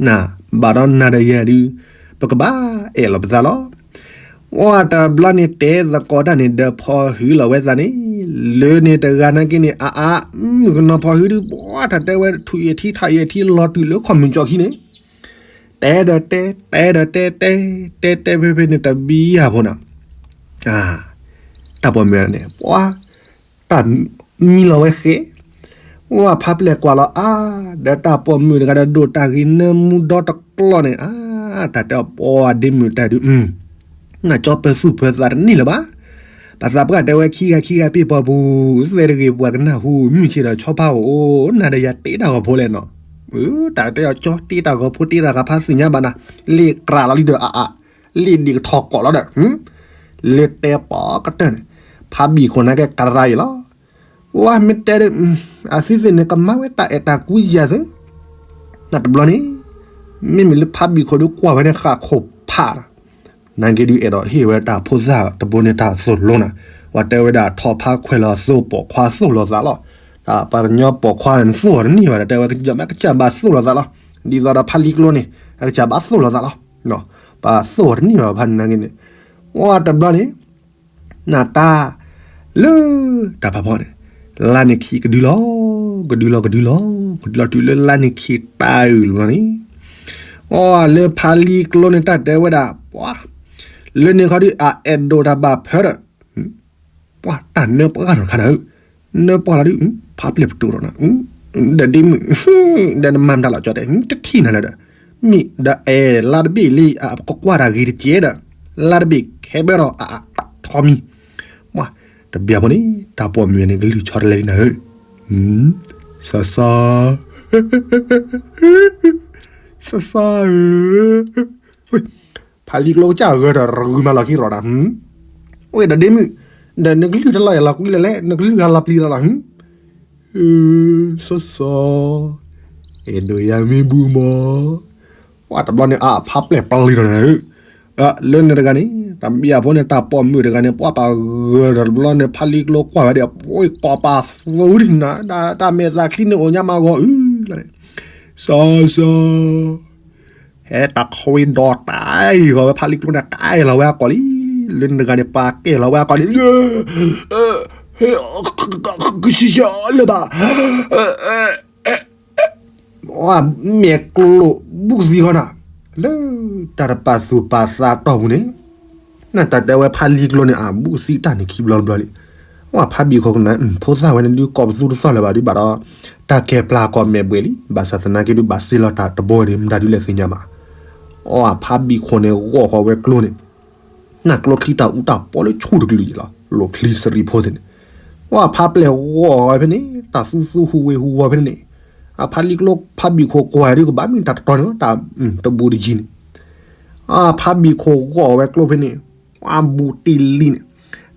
နၤ, ဘၣ်ဒီးနၤဒီးယၤဒုး, ပကဘၣ်အဲၣ်လီၤပသးလီၤ. အတဘျီန့ၣ်တဲသကိးတၢ်န့ၣ် ဒီးဖီၣ်ဟုလီၤဝဲသးန့ၣ်, လၢန့ၣ်တဂၤနာ်က့န့ၣ် အအါ, မုၣ်ကနီၤဖီၣ်ဟုဒုး ပှၤတၢ်တဲဝဲ ထူၣ်အံၤထံ ထးအံၤထံ လီၤတုၤလၢခီၣ်မုၢ်ကၠီခံန့ၣ်, တဲဒီးတဲ တဲဒီးတဲ တဲ တဲတဲဖဲဖဲန့ၣ် တဘံယၤဖိနၤ, တၢ်ပိာ်မုၣ်န့ၣ် ပှၤ တၢ်မံလီၤဝဲဃဲ, ဝဲဖးပျဲၢ်ကွၢ်လီၤအါ, ဒီးတၢ်ပိာ်မုၣ်တဂၤဒီးဒိၣ်တၢ်ဂ့ၤနၢမူဒီတကျီၢ်န့ၣ်, အါ, တၢ်တဲအီၤပှၤဒ့မုၣ်တၢ်ဒုး, နကၠီပၢၤသူၣ်ပၢၤသးတန့ၢ်လၢၤဘၣ်, ပသးပှၢ်တဲဝဲခံဂၤခံဂၤပ့ၢ်ပီၢ်ပူၤ, သဲတဂ့ၤပှၤကနၣ်ဟူမုၢ်ဆ့ၣ်ဒီးဆီဖါအိၣ်, နၤဒီးယၤတ့တၢ်ဂီၤဖိလဲၣ်နီၤ, တၢ်တဲအီၤကၠီတ့တၢ်ဂီၤဖိတ့တၢ်ဂၤဖါသ့ၣ်ညါဘၣ်နၤ, လ့ၣ်ကြးလီၤလံဒီးအါအါ, လ့ၣ်ဒံးကထီၣ်ကီးလီၤဒီး လၢတဲပီၤကတၢၢ်န့ၣ်, ဖးဘံၣ်ခိၣ်နာ်က့ကရၤအံၤလီၤ. ဝဲမ့ၢ်တဲဒီး အသ့ၣ်သ့ၣ်န့ၣ် ကမၤဝဲတၢ်အဲၣ်တၢ်ကွံယၤသ့, တဘျီန့ၣ် မ့မ့ၢ်လၢဖးဘံၣ်ခိၣ်ဒုးကွၢ်ဝဲန့ၣ် ဃၣ်ခိၣ်ဖးဒီး နာ်က့ဒုးအဲၣ်ဒိးဟ့ၣ်ဝဲတၢ်ဖိသၣ်တဘိန့ၣ်တၢ်သိၣ်လိနၤ, ပှၤတဲဝဲဒၣ်ထီၣ်ဖးခွဲးလီၤသိပိာ်ခွါသိၣ်လိာ်သးလီၤ, တၢ်ပှၤကညီပိာ်ခွါန့ၣ်သိၣ်အီၤတန့ၢ်ဘၣ်ဒီး တဲဝဲကစၢ်ဘၣ်သိၣ်လိာ်သးလီၤ, ဒ်သိးဒီးဖးလံကျိန့ၣ် အကစၢ်ဘၣ်သိၣ်လိာ်သးလီၤ, ပှၤသိၣ်အီၤတန့ၢ်ဘၣ်ဖးန့ၣ်နာ်က့န့ၣ်, ဝဲတဘျီန့ၣ် နတၢ် လၢ တၢ်ဖးဖီန့ၣ် လါန့ၣ်ခံကဒုလီၤ, ကဒုလီၤ ကဒုလီၤ ကဒုလီၤတုၤလၢလါန့ၣ်ခံတၢ်အုၣ်လီၤန့ၣ်, အီလၢဖးလံကျိန့ၣ်တၢ်တဲဝဲဒၣ် ပှၤ လၢန့ၣ်ခီဒုးအအဲၣ်ဒိးတၢ်ဘၣ်ဖၢဒီး ပှၤတၢ်နၢပှၢ်ထီၣ်တခါနၤဧၢ, နၢပှၢ်လီၤဒုး ဖးပျဲၢ်ပတိၢ်ထီၣ်နၤ, ဒီးဒ့မုၣ် ဒီးနမၤမတၤလီၤကၠီတဲ တထံၣ်နၤလၢၤဒီး, မ့ၢ်ဒီးအဲၣ်လါတဘ့ၣ်လံ အကကွၢ်တၢ်ဂ့ၤတက့ၢ်ဒီး, လါတဘ့ၣ်ခဲဘၢဒီး အထီမံၤ, ပှၤ တဘျီဖိန့ၣ် တၢ်ပိာ်မုၣ်န့ၣ် ကလုၢ်ဆီတလဲလံနၤဧၢ, စီၤစီၤ စီၤစီၤဧၢ, ဖးလံကျိကစၢ်ဂၢၢ်ဒီးရဂုၤမၤလီၤခံရီၤနၤ, အိၣ်ဒီးဒ့မုၣ်, ဒီးနကလုၢ်တလီၤအဲၣ်လီၤကွံလဲၣ်လဲၣ် နကလုၢ်ဂၤလီၤပျံၤလီၤလီၤ, စီၤစီၤ, အဲၣ်ဒိးယၤမ့ၢ်ဘူၣ်မီၤ, ပှၤတဘျီန့ၣ် အဖးပျဲၢ်ပျံၤထီၣ်နၤဧၢ, လၢန့ၣ်တဂၤန့ၣ် တၢ်ဘံၣ်အဖိန့ၣ် တၢ်ပိာ်မုၣ်တဂၤန့ၣ် ပှၤပာ်ဂၢၢ်ဒီးတဘျီန့ၣ် ဖးလံကျိကွၢ်ဝဲဒီး ပှၤကိးပာ်သူဒ်နၤ တၢ်မဲာ်သးချံန့ၣ်အိၣ်ညါမးဂီၤအုလီၤန့ၣ်, စီၤစီၤ ဟဲတၢ်ခွံဒီးတၢ်အံၤဂီၤဝဲဖးလံကျိန့ၣ် တၢ်အဲၣ်လီၤဝဲအကီၢ်လံ, လၢန့ၣ်တဂၤန့ၣ် ပှၤကဲလီၤဝဲအကီၢ်လံ, ကဆံဆံလၢၤဘၣ် မဲာ်ကျိၣ်ဘူးကသံဃီနၤ, လၢတၢ်တပာ်သူၣ်ပာ်သးတီၢ်ပူၤန့ၣ်, နတၢ်တဲဝဲဖးလံကျိန့ၣ် အဘူးကသံတၢ်န့ၣ်ခံဘျီတဘျီလံ, ဝဲဖးဘံၣ်ခိၣ်ကနၣ် ဖိသၣ်ဝဲန့ၣ်ဒုးကိးပသူတသီၣ်လၢၤဘၣ်ဒုးဘၣ်ဒီး, တၢ်ကဲပျၢ်ကီၢ်မဲာ်ဘှဲးလံ, ဘၣ်ဆၣ်သနာ်က့ဒုးဘၣ်စ့လီၤတၢ်တဘိဝဲန့ၣ် မတၤဒုးလဲၣ်သ့ၣ်ညါဘၣ်, အဖးဘံၣ်ခိၣ်န့ၣ် ဂီၢ်ဃီၤဝဲကျိန့ၣ် နၢ်ကျိချံတၢ်အူတၢ်ပီလၢဆူၣ်တကလုာ်ယံၤလီၤ, လိၣ်ချံစရံဖိသ့ၣ်န့ၣ်, ဝဲဖးပျဲၢ်ဂီၢ်ဃီၤဝဲဖဲန့ၣ် တၢ်သူသူဟူးဝ့ၤဟူးဝီၤဖဲန့ၣ်န့ၣ်, အဖးလံကျိဖးဘံၣ်ခိၣ်ကွၢ်ဒုးကဘၣ်မ့ၢ်တၢ်တတီၤန့ၣ်လီၤ, တၢ်တဘူးတယံၤန့ၣ်, အဖးဘံၣ်ခိၣ်ဂီၢ်ဝဲကျိဖဲန့ၣ်, ပှၤဘူးတံၢ်လံန့ၣ်,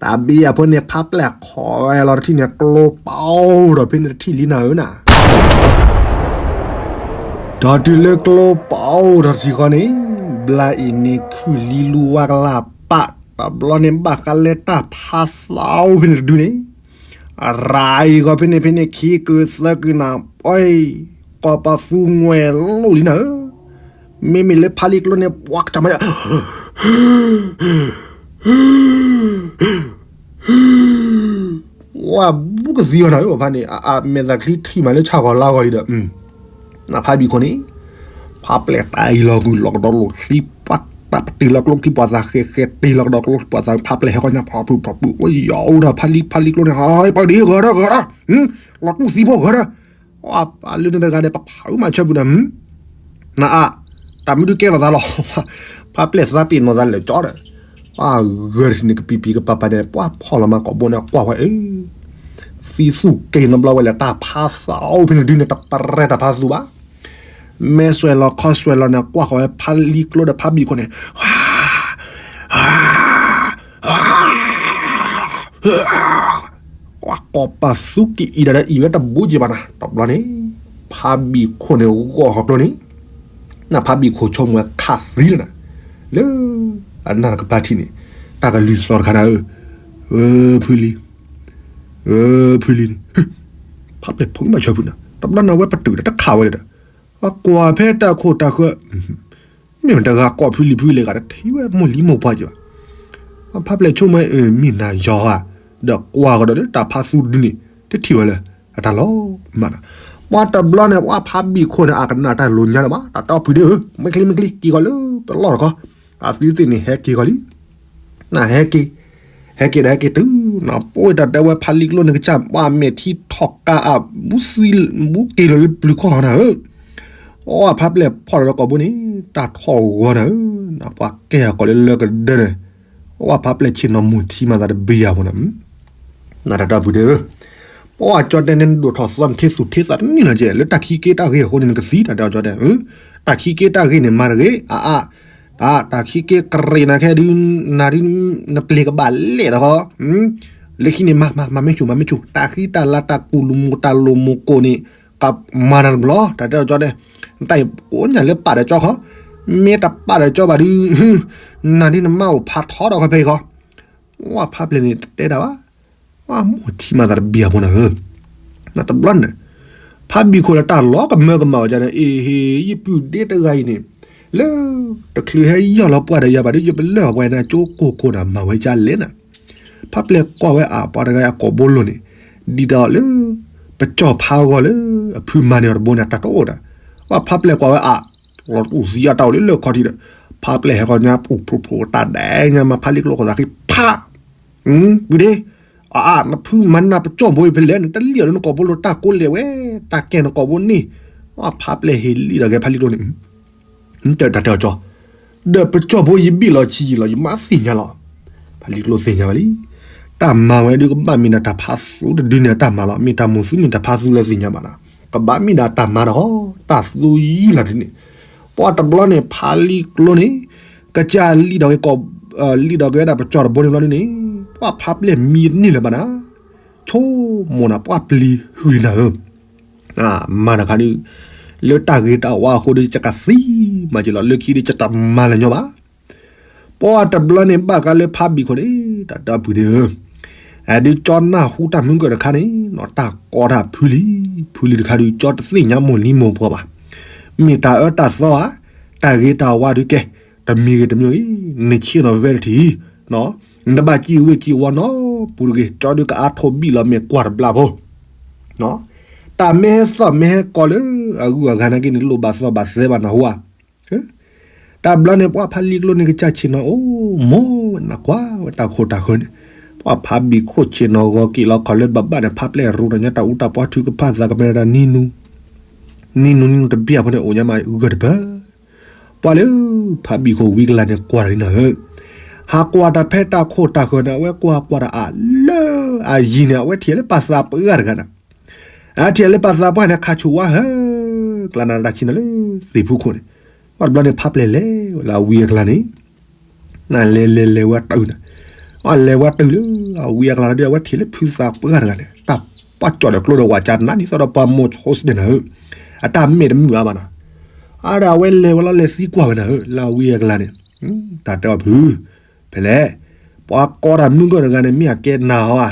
တၢ်ဘံၣ်အဖိန့ၣ် ဖးပျဲၢ်ခိးဝဲလီၤတထံၣ်န့ၣ် ကျိပအိၣ်ဒီးဖဲန့ၣ်တထံၣ်လံနၤဧၢနၤ ဒီးတုၤလၢကျိပအိၣ်ထီၣ်တထံၣ်ဃီန့ၣ်, ဘျါအံၤန့ၣ်ခုၣ်လံလူဝါကလၢ်ပာ်, တဘျီန့ၣ်ဘၣ်ဃးလၢတၢ်ဖးသးအိၣ်ဖဲန့ၣ်တဒုန့ၣ်, ရၤအံၤဂီၤဖဲန့ၣ်ဖဲန့ၣ်ခံကုသၢကုနၤ, ပှၤ ကိးပသူငွဲၣ်လိၣ်လံနၤဧၢ, မ့မ့ၢ်လၢဖးလံကျိန့ၣ် ပှၤကစၢ်မၤယၤ ဝဲဘူးကသံအီၤနၤဧၢ ပှၤဖးန့ၣ် အမဲာ်သၣ်ချံထံၣ်မးလၢဆၣ်ဂီၤလါဂီၤလံဒီး, နဖးဘံၣ်ခိၣ်န့ၣ်, ဖးပျဲၢ်တၢ်အံၤလီၤကွံာ်လီၤကဒီးလိၣ်ချံပှၤတၢ်ပတ့ၢ်လီၤကျိချံပှၤသးဃဲဃဲတ့ၢ်လီၤကဒီးကျိပှၤသးဖးပျဲၢ်ဟဲဃီညါဖးဖုဖးဖု အိၣ်ယီၤအိၣ်ဒီးဖးလံဖးလံကျိန့ၣ် ဟဲပှၤဒ်ဂီၤဒီးဂီၤဒီး, လီၤတူၢ်သံဖိဂီၤဒီး ပှၤလၢနတဂၤဒီး ပဖးအုမၤဆၢပူၤဒီး, နအါ, တၢ်မ့ၢ်ဒုးကဲထီၣ်သးလီၤ, ဖးပျဲၢ်သးပ့ၤနီၣ်သးလဲၤကၠီဒီး, ပှၤဂၢၢ်တထံၣ်န့ၣ် ကပံၤပံၤကပၤပၤန့ၣ် ပှၤဖီၣ်လီၤမၤကိာ်ဘိန့ၣ် ကွၢ်ဝဲအံၤ, သံသူၣ်က့ၤနီတဘျီဝဲလဲၣ် တၢ်ဖးသးအိၣ်ဖဲန့ၣ်ဒုးန့ၣ် တပရဲတၢ်ဖးသူၣ်ဘၣ်, မဲာ်စွဲၣ်လီၤခီစွဲၣ်လီၤန့ၣ် ကွၢ်ဃီၤဝဲဖးလံကျိဒီးဖးဘံၣ်ခိၣ်န့ၣ် ပှၤကိးပသူက့ၤအံၤဒီးအံၤဝဲတဘူးက့ၤဘၣ်နၤ တဘျီန့ၣ်, ဖးဘံၣ်ခိၣ်န့ၣ်ဂီၢ်ဃီၤကျိန့ၣ်, နဖးဘံၣ်ခိၣ်ဆိကမိၣ်ဝဲခးသံလီၤနၤ, လၢ အနၢ်တကပၤထံၣ်န့ၣ်, တၢ်ကလုၢ်သီတခါနၤဧၢ, ဖုလံၤ, ဖုလံၤန့ၣ်, ဖးပျဲၢ်ဖိမးဆၢဖုနၤ, တဘျီန့ၣ်အဝဲပတုာ်ဒီးတခးဝဲဒီး, အကွၢ်ဖဲတၢ်ခိၣ်တၢ်ဃၢၤ မ့ၢ်မတဂၤကိးဖုလံၤဖုလံၤဂၤ တထံၣ်ဝဲမိၢ်လံမိၢ်ပှၢ်က့ၤဘၣ်. ဖးပျဲၢ်ဆိကမိၣ် မ့ၢ်နၤယီၤဧါ, ဒီးကွၢ်ကဒီးလၢတၢ်ဖးသူတဒုန့ၣ် တထံၣ်ဝဲလၢအတၢ်လီၤမၢ်နီၤ. ပှၤတဘျီန့ၣ် ပှၤဖးဘံၣ်ခိၣ်န့ၣ် အကနၣ်တၢ်လိၤညါလၢၤဘၣ်, တၢ်တဲအီၤဖုဒ့ဧၢ, မ့ၢ်ချ့မ့ၢ်ချ့ က့ၤဃီၤလၢပလီၢ်တခီ, အသုသ့ၣ်န့ၣ် ဟဲက့ၤဃီၤလံ နဟဲက့ၤ, ဟဲက့ၤဒီးဟဲက့ၤတုၤ, ပှၤတၢ်တဲဝဲဖးလံၤကျိန့ၣ်ကစၢ် ပှၤမဲာ်ထံထီၣ်ကါအဘူးသံ, ဘူးက့ၤလီၤလၢပျုၤခီၣ်နၤဧၢ, အဖးပျဲၢ်ဖီၣ်ဒီးကိာ်ဘိန့ၣ် တၢ်ထီၣ်ဂီၤနၤဧၢ, ပှၤကဲအီၤကိးလၢလၢကဒၢန့ၣ်, အဖးပျဲၢ်ဆ့ၣ်နီၤမိၢ်ထံမၤသးတဘံယၤဖိနၤ နတၢ်တဲအီၤဖုဒ့ဧၢ, ပှၤကၠီတဲန့ၣ် နဒိၣ်ထီၣ်သီနထ့သူၣ်ထ့သးတန့ၢ်လီၤကဲ, လၢတၢ်ခံက့တၢ်ဂ့ၤအဃိန့ၣ် နကသံ တၢ်တဲအီၤကၠီတဲ, တၢ်ခံက့တၢ်ဂ့ၤန့ၣ်မၤတဂ့ၤ, အအါ, တၢ်ခံက့ကရ့ၣ်နၤခဲဒုး, နၤဒုး, နပျ့ၤကဘၣ်လဲၣ်တခီ, လၢခံန့ၣ် မၤမၤမၤမ့ၢ်ဆိၣ် မၤမ့ၢ်ဆိၣ် တၢ်ဃံတၢ်လၤတၢ်ကူၣ်လိာ်မူၤတၢ်လိာ်မူၤကိၣ်န့ၣ်, ကမၤနၤတဘျီ တၢ်တဲအီၤကၠီတဲ, နတၢ်အံၤကိးညါလၢပာ်ဒီးကၠီခီ, မ့ၢ်တပာ်ဒီးကၠီဘၣ်ဒုး, နၤဒုးနမါအိၣ်ဖးထီဒီးခီဖဲအံၤခီ ပှၤဖးပျဲၢ်န့ၣ် တတဲတၢ်ဘၣ်, ပှၤမိၢ်ထံမၤသးတဘံယၤဖိနၤဧၢ, တဘျီန့ၣ်, ဖးဘံၣ်ခိၣ်ဒီးတၢ်လီၤကမၢကမၣ်အီၤကၠီန့ၣ် အ့ဟ့ ယပုၢ်ဒ့တဂၤအံၤန့ၣ်, လၢ, တချုးဟဲယီၢ်လီၤပှၢ်ဒီးယၤဘၣ်ဒုး ယပလၢၢ်အပှၤန့ၣ်ကၠိကိၢ်ခိၣ်န့ၣ် မၤဝဲကၠီလဲၣ်နၤ, ဖးပျဲၢ်ကွၢ်ဝဲအပှၤတဂၤအကိာ်ဘိလိၤန့ၣ်, ဒ်သိးလၢ, ပကၠီဖးဂီၤလၢ, အဖုမၤန့ၢ်အီၤတဘိန့ၣ် တၢ်တအိၣ်ဒၣ်, ပှၤဖးပျဲၢ်ကွၢ်ဝဲအ လီၤတူၢ်သံအတၢ်အိၣ်လၢလၢခီထံဒီး, ဖးပျဲၢ်ဟဲဃီညါ ပူၤဖျိးဖျိးတၢ်ဒဲးညါမၤဖးလံၤကျိခိၣ်သးဃံဖး, ဝံၤဒ့, အအါ နဖုမၤနၢ်ပကၠီဘိအံၤဖဲလဲၣ် နတလံၣ်အီၤဒီးနကိာ်ဘိလိၤတၢ်ကိးလဲၣ်ဝဲ, တၢ်ကဲနကိာ်ဘိန့ၣ်, အဖးပျဲၢ်ဟ့ၣ်လံၣ်ဒီးကဲဖးလံၤကျိန့ၣ် တၢ်တဲအီၤကၠီ, ဒီးပကၠီဘိယဘ့ၣ်လီၤဆံးယံာ်လီၤ ယမါသ့ၣ်ညါလီၤ, ဖးလံၤကျိသ့ၣ်ညါဘၣ်လံ, တၢ်မၤဝဲဒုးကဘၣ်မ့ၢ်ဒၣ်တၢ်ဖးသူတဒုန့ၣ် တၢ်မၤလီၤ မ့ၢ်တၢ်မုာ်သူမ့ၢ်တၢ်ဖးသူလၢသ့ၣ်ညါဘၣ်နၤ, ကဘၣ်မ့ၢ်ဒၣ်တၢ်မၤဒီး တၢ်သူယံာ်လီၤဒ်န့ၣ်, ပှၤတဘျီန့ၣ် ဖးလံၤကျိန့ၣ်, ကစၢ်လံၣ်ဒီးက့ၤကိာ်, လံၣ်ဒီးက့ၤဝဲဒၣ်ပကၠီတဘိန့ၣ်ဘျီဒ်န့ၣ်, ပှၤဖးပျဲၢ်မံတန့ၢ်လၢၤဘၣ်နၤ, ဆိကမိၣ်နၤ ပှၤပျံၤဟုၣ်လံနၤဧၢ မၤတခါဒုး, လၢတၢ်ဂ့ၤတၢ်ဝါအဃိဒီး ယကသံမၤက့ၤလီၤ လၢခံဒီးယတမၤလၢၤညီဘၣ်, ပှၤတဘျီန့ၣ် ဘၣ်ဃးလၢဖးဘံၣ်ခိၣ်န့ၣ် တၢ်တဲအီၤဖုဒ့ဧၢ, အဒုးကၠီနၢ်ဟူတၢ်မုၢ်ကၢၢ်တခါန့ၣ် တၢ်ကိးတၢ်ဖုလံၤ, ဖုလံၤတခါဒုး ကၠီတသ့ၣ်ညါမိၢ်လံမိၢ်ပှၢ်ဘၣ်, မ့ၢ်တၢ်အၢတၢ်သီဧါ, တၢ်ဂ့ၤတၢ်ဝါဒုးကဲ, တမံၤဂ့ၤတမံၤဂ့ၤ, နဆ့ၣ်နီၤဖဲတထံၣ် နဘၣ်စံၣ်ဝ့ၢ်စံၣ်ဝီနီတပူၤတဂ့ၤ, ကၠီဒုးကအါထိၣ်ဘံၣ်လီၤမ့ၢ်ကွၢ်တဘျီဖိ, တၢ်မ့ၢ်ဟဲသီၣ်မ့ၢ်ဟဲကီလၢအဂုၤအဂၤနာ်က့န့ၣ် လိၣ်ဘၣ်သီၣ်ဘၣ်သဲဘၣ်နၢ်ဟူဧါ, တၢ်ဘျီန့ၣ် ပှၤဖးလံၤကျိန့ၣ်ကစၢ်ဆ့ၣ်နီၤအိၣ်, မိၢ်နကွၢ်ဝဲတၢ်ခိၣ်တၢ်ဃၢၤန့ၣ်, ပှၤဖးဘံၣ်ခိၣ်ဆ့ၣ်နီၤဂီၤက့ၤလီၤခီၣ်လၢဘၣ်ဘၣ်န့ၣ် ဖးပျဲၢ်ရူၤဒီးညါတၢ်အူတၢ်ပှီၢ်ထုကဖၣ်သးကမဲာ်တၢ်နံၤနူ နံၤနူနံၤနူတဘျီဖိန့ၣ် အိၣ်ညါမးဂၢၢ်တပၢၢ်, ပှၤလၢဖးဘံၣ်ခိၣ်ဝံၤကလၤန့ၣ် ကွၢ်တၢ်လံနၤဧၢ, ဟးကွၢ်တၢ်ဖဲတၢ်ခိၣ်တၢ်ဃၢၤန့ၣ် အဝဲကွၢ်ကွၢ်တၢ်အါလၢအယံၤန့ၣ် အဝဲထံၣ်လၢပၢ်သးပှၢ်တဂၤန့ၣ်, အထံၣ်လၢပၢ်သးပှၢ်န့ၣ် ခးဆူၣ်ဝါဟၢ, ကျါနၤတၢ်ဆံးန့ၣ်လၢသ့ၣ်ဖူခိၣ်န့ၣ်, ပှၤတဘျီန့ၣ် ဖးပျဲၢ်လဲၤဝဲလၢအဝံၤအကျါန့ၣ် နလဲၤလဲၤလဲၤဝဲတုၤန့ၣ်, အလဲၤဝဲတုၤလၢအဝံၤအကျါဒီး အဝဲထံၣ်လၢဖုသးပှၢ်တဂၤန့ၣ် တၢ်ပှၢ်ကၠီၣ်ဒီးကျိဒီးဝဲကၠါနးဒ်သိးဒီးပှၤမိၢ်ဆိစဒဲနၤဧၢ, အတၢ်မဲာ်တမုာ်အါဘၣ်နၤ, အါဒီးအဝဲလဲၤဝဲလီၤလဲၤသံကွၢ်ဝဲနၤဧၢ လၢအဝံၤအကျါန့ၣ်, တၢ်တဲအီၤဖု, ဖဲလဲၣ်, ပှၤကိးတၢ်မုၢ်ကၢၢ်တဂၤန့ၣ် မ့ၢ်အကဲနၤဧါ,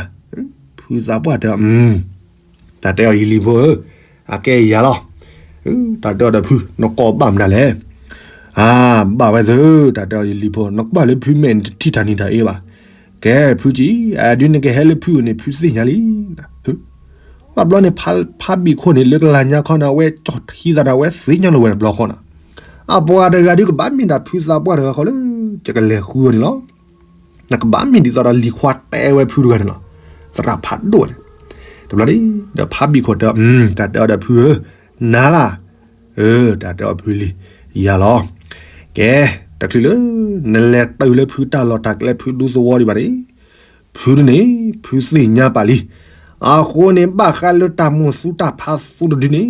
ဖုသးပှၢ်တဲအီၤ တၢ်တဲအီၤယလံၤဖိဧၢ, အကဲယၤလီၤ, တၢ်တဲအီၤဒီးဖု နကိးဘၣ်မနုၤလဲၣ်, အါ, ဘၣ်ဝဲသၢ, တၢ်တဲအီၤယလံၤဖိ နကဘၣ်လၢဖုမဲာ်နတထံၣ်တၢ်နံၤတၢ်အ့ဘၣ်, ကဲဖုကံ, အဒုးနကဟဲလၢဖုန့ၣ် ဖုသ့ၣ်ညါလံ, ဘၣ်ဘျီန့ၣ် ဖးဘံၣ်ခိၣ်န့ၣ် လၢကလၤညါခီန့ၣ် အဝဲကၠီၣ်ဟံးသးဒီးအဝဲသ့ၣ်ညါလီၤဝဲတဘျီဃီနၤ, အပှၤတဂၤဒုးကဘၣ်မ့ၢ်ဒၣ်ဖုသးပှၢ်တဂၤဃီလၢ, ယကလဲၤဃုအီၤန့ၣ်လီၤ နကဘၣ်မ့ၢ်ဒ်သိးဒီးလံၤခွါတဲဝဲဖုတဂၤန့ၣ်လီၤ, သရၣ်ဖးဒိၣ်န့ၣ်, တဘျီဒီး ဖးဘံၣ်ခိၣ်တဲအီၤ တၢ်တဲအီၤဒီးဖုဧၢ, နၤလၢ်, အၢ တၢ်တဲအီၤဖုလံၤ, ယၤလီၤ, ကဲ, တချုးလၢ, နလဲၤတုၤလၢဖုတၢ်လီၢ်တၢ်ကျဲဖုဒူသဝီဒံးဘၣ်န့ၣ်, ဖုဒုန့ၣ်, ဖုသ့ၣ်ညါပာ်လံ, အဃိန့ၣ် ဘၣ်ဃးလၢတၢ်မိၢ်သူတၢ်ဖးသူတဒုန့ၣ်,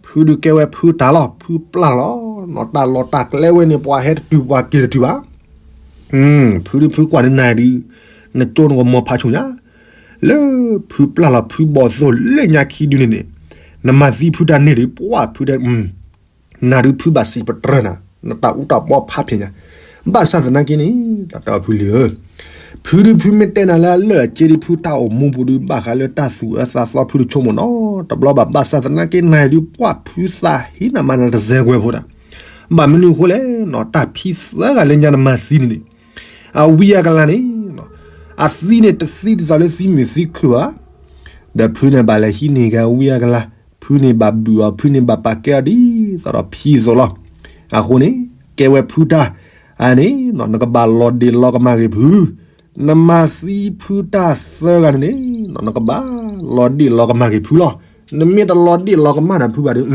ဖုဒုးကဲဝဲဖုတၢ်လီၤ ဖုပျၢ်လီၤ, နတၢ်လီၢ်တၢ်ကျဲဝဲန့ၣ် ပှၤဟဲတတုၤပှၤက့ၤတတုၤဘၣ် ဖုဒုးဖုကွၢ်န့ၢ်နၤဒုး, နကၠိနကမီၤဖးဆူၣ်ညါ, လၢဖုပျၢ်လီၤဖုဘီၣ်သိၣ်လၢညါခံဒုန့ၣ်န့ၣ်, နမၤသံဖုတၢ်န့ၢ်ဒုး ပှၤဖုဒုး, နၤဒုးဖုဘၣ်စံးပတြၢၤနၤ, နတၢ်အူတၢ်ပီဖးဖျဲးညါ, ဘၣ်ဆၣ်သနာ်က့န့ၣ်, တၢ်တဲအီၤဖုလံၤဧၢ, ဖုဒုးဖုမ့ၢ်တဲနၤလၢအလၢၢ်အက့ဒုး ဖုတၢ်အိၣ်မူပူၤဒုး ဘၣ်ဃးလၢတၢ်သူၣ်အၢသးသီ ဖုတဆိကမိၣ်နီတဘျီဘၣ်. ဘၣ်ဆၣ်သနာ်က့ နၤအံၤဒုး ပှၢ်ဖုသးဟ့နၤမၤနၤတစဲးကွဲးဖိဒၣ်, ဘၣ်မနုၤအဃိလဲၣ်နီၤ, တၢ်ဖံသၢဂၤလၢညါနမၤသံန့ၣ်န့ၣ်, အဝံအကလၤန့ၣ်, အသံန့ၣ်တသံဒ်သိးလၢသံမုာ်သံခုၣ်ဘၣ်, ဒီးဖုန့ၣ်ဘၣ်လဲၤဟံးန့ၢ်က့ၤအဝံအကလၤ, ဖုန့ၣ်ဘၣ်ဘုၣ်အီၤ, ဖုန့ၣ်ဘၣ်ပာ်ကဲအီၤဒ်သိးဒီးဖံအသိးလီၤ. အဃိန့ၣ် ကဲဝဲဖုတၢ်, အန့ၣ် နကဘၣ်လီၤဒ့ၣ်လီၤကမၣ်ဂ့ၤဖု, နမၤသံဖုတၢ်သၢဂၤန့ၣ်န့ၣ်, နကဘၣ်လီၤဒ့ၣ်လီၤကမၣ်ဂ့ၤဖုလီၤ. နမ့ၢ်တလီၤဒ့ၣ်လီၤကမၣ်ဒီးဖုဘၣ်ဒီး,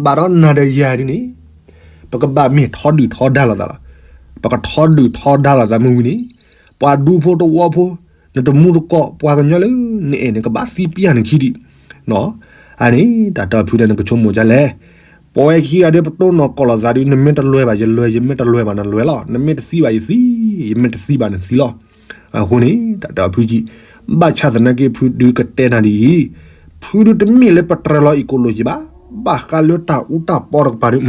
ဘၣ်ဒီးနၤဒီးယၤဒ်န့ၣ်, ပကဘၣ်မ့ၢ်ထီဒုၣ်ထီဒါလိာ်သးလီၤ. ပကထီဒုၣ်ထီဒါလိာ်သးမ့ၢ်ဝံၤန့ၣ်, ပှၤဒူဖိတဝီဖိ, နတမူတကိး ပှၤကညီလၢနအဲၣ်န့ၣ် ကဘၣ်သံပျၢ်နခံဒံး. အန့ၣ် တၢ်တဲအီၤဖုဒီး နကဆိကမိၣ်ဒ်လဲၣ်. ပဝဲခံဂၤဒီး ပတိၢ်နီၣ်ကိးလိာ်သးဒီး နမ့ၢ်တလဲၤဘၣ်ယလဲၤ, ယမ့ၢ်တလဲၤဘၣ်နလဲၤလီၤ. နမ့ၢ်တသံဘၣ်ယသံ, ယမ့ၢ်တသံဘၣ်နသံလီၤ. အဃိန့ၣ် တၢ်တဲအီၤဖုကံ, ဘၣ်ဆၣ်သနာ်က့ ဖုဒုးကတဲနၤဒ်အံၤ, ဖုဒုးတမ့ၢ်လၢပတြၢၤလီၤအံၤကိၣ်လိာ်က့ၤဘၣ်, ဘၣ်ဃးလၢတၢ်အူတၢ်ပီတကပၤဒီး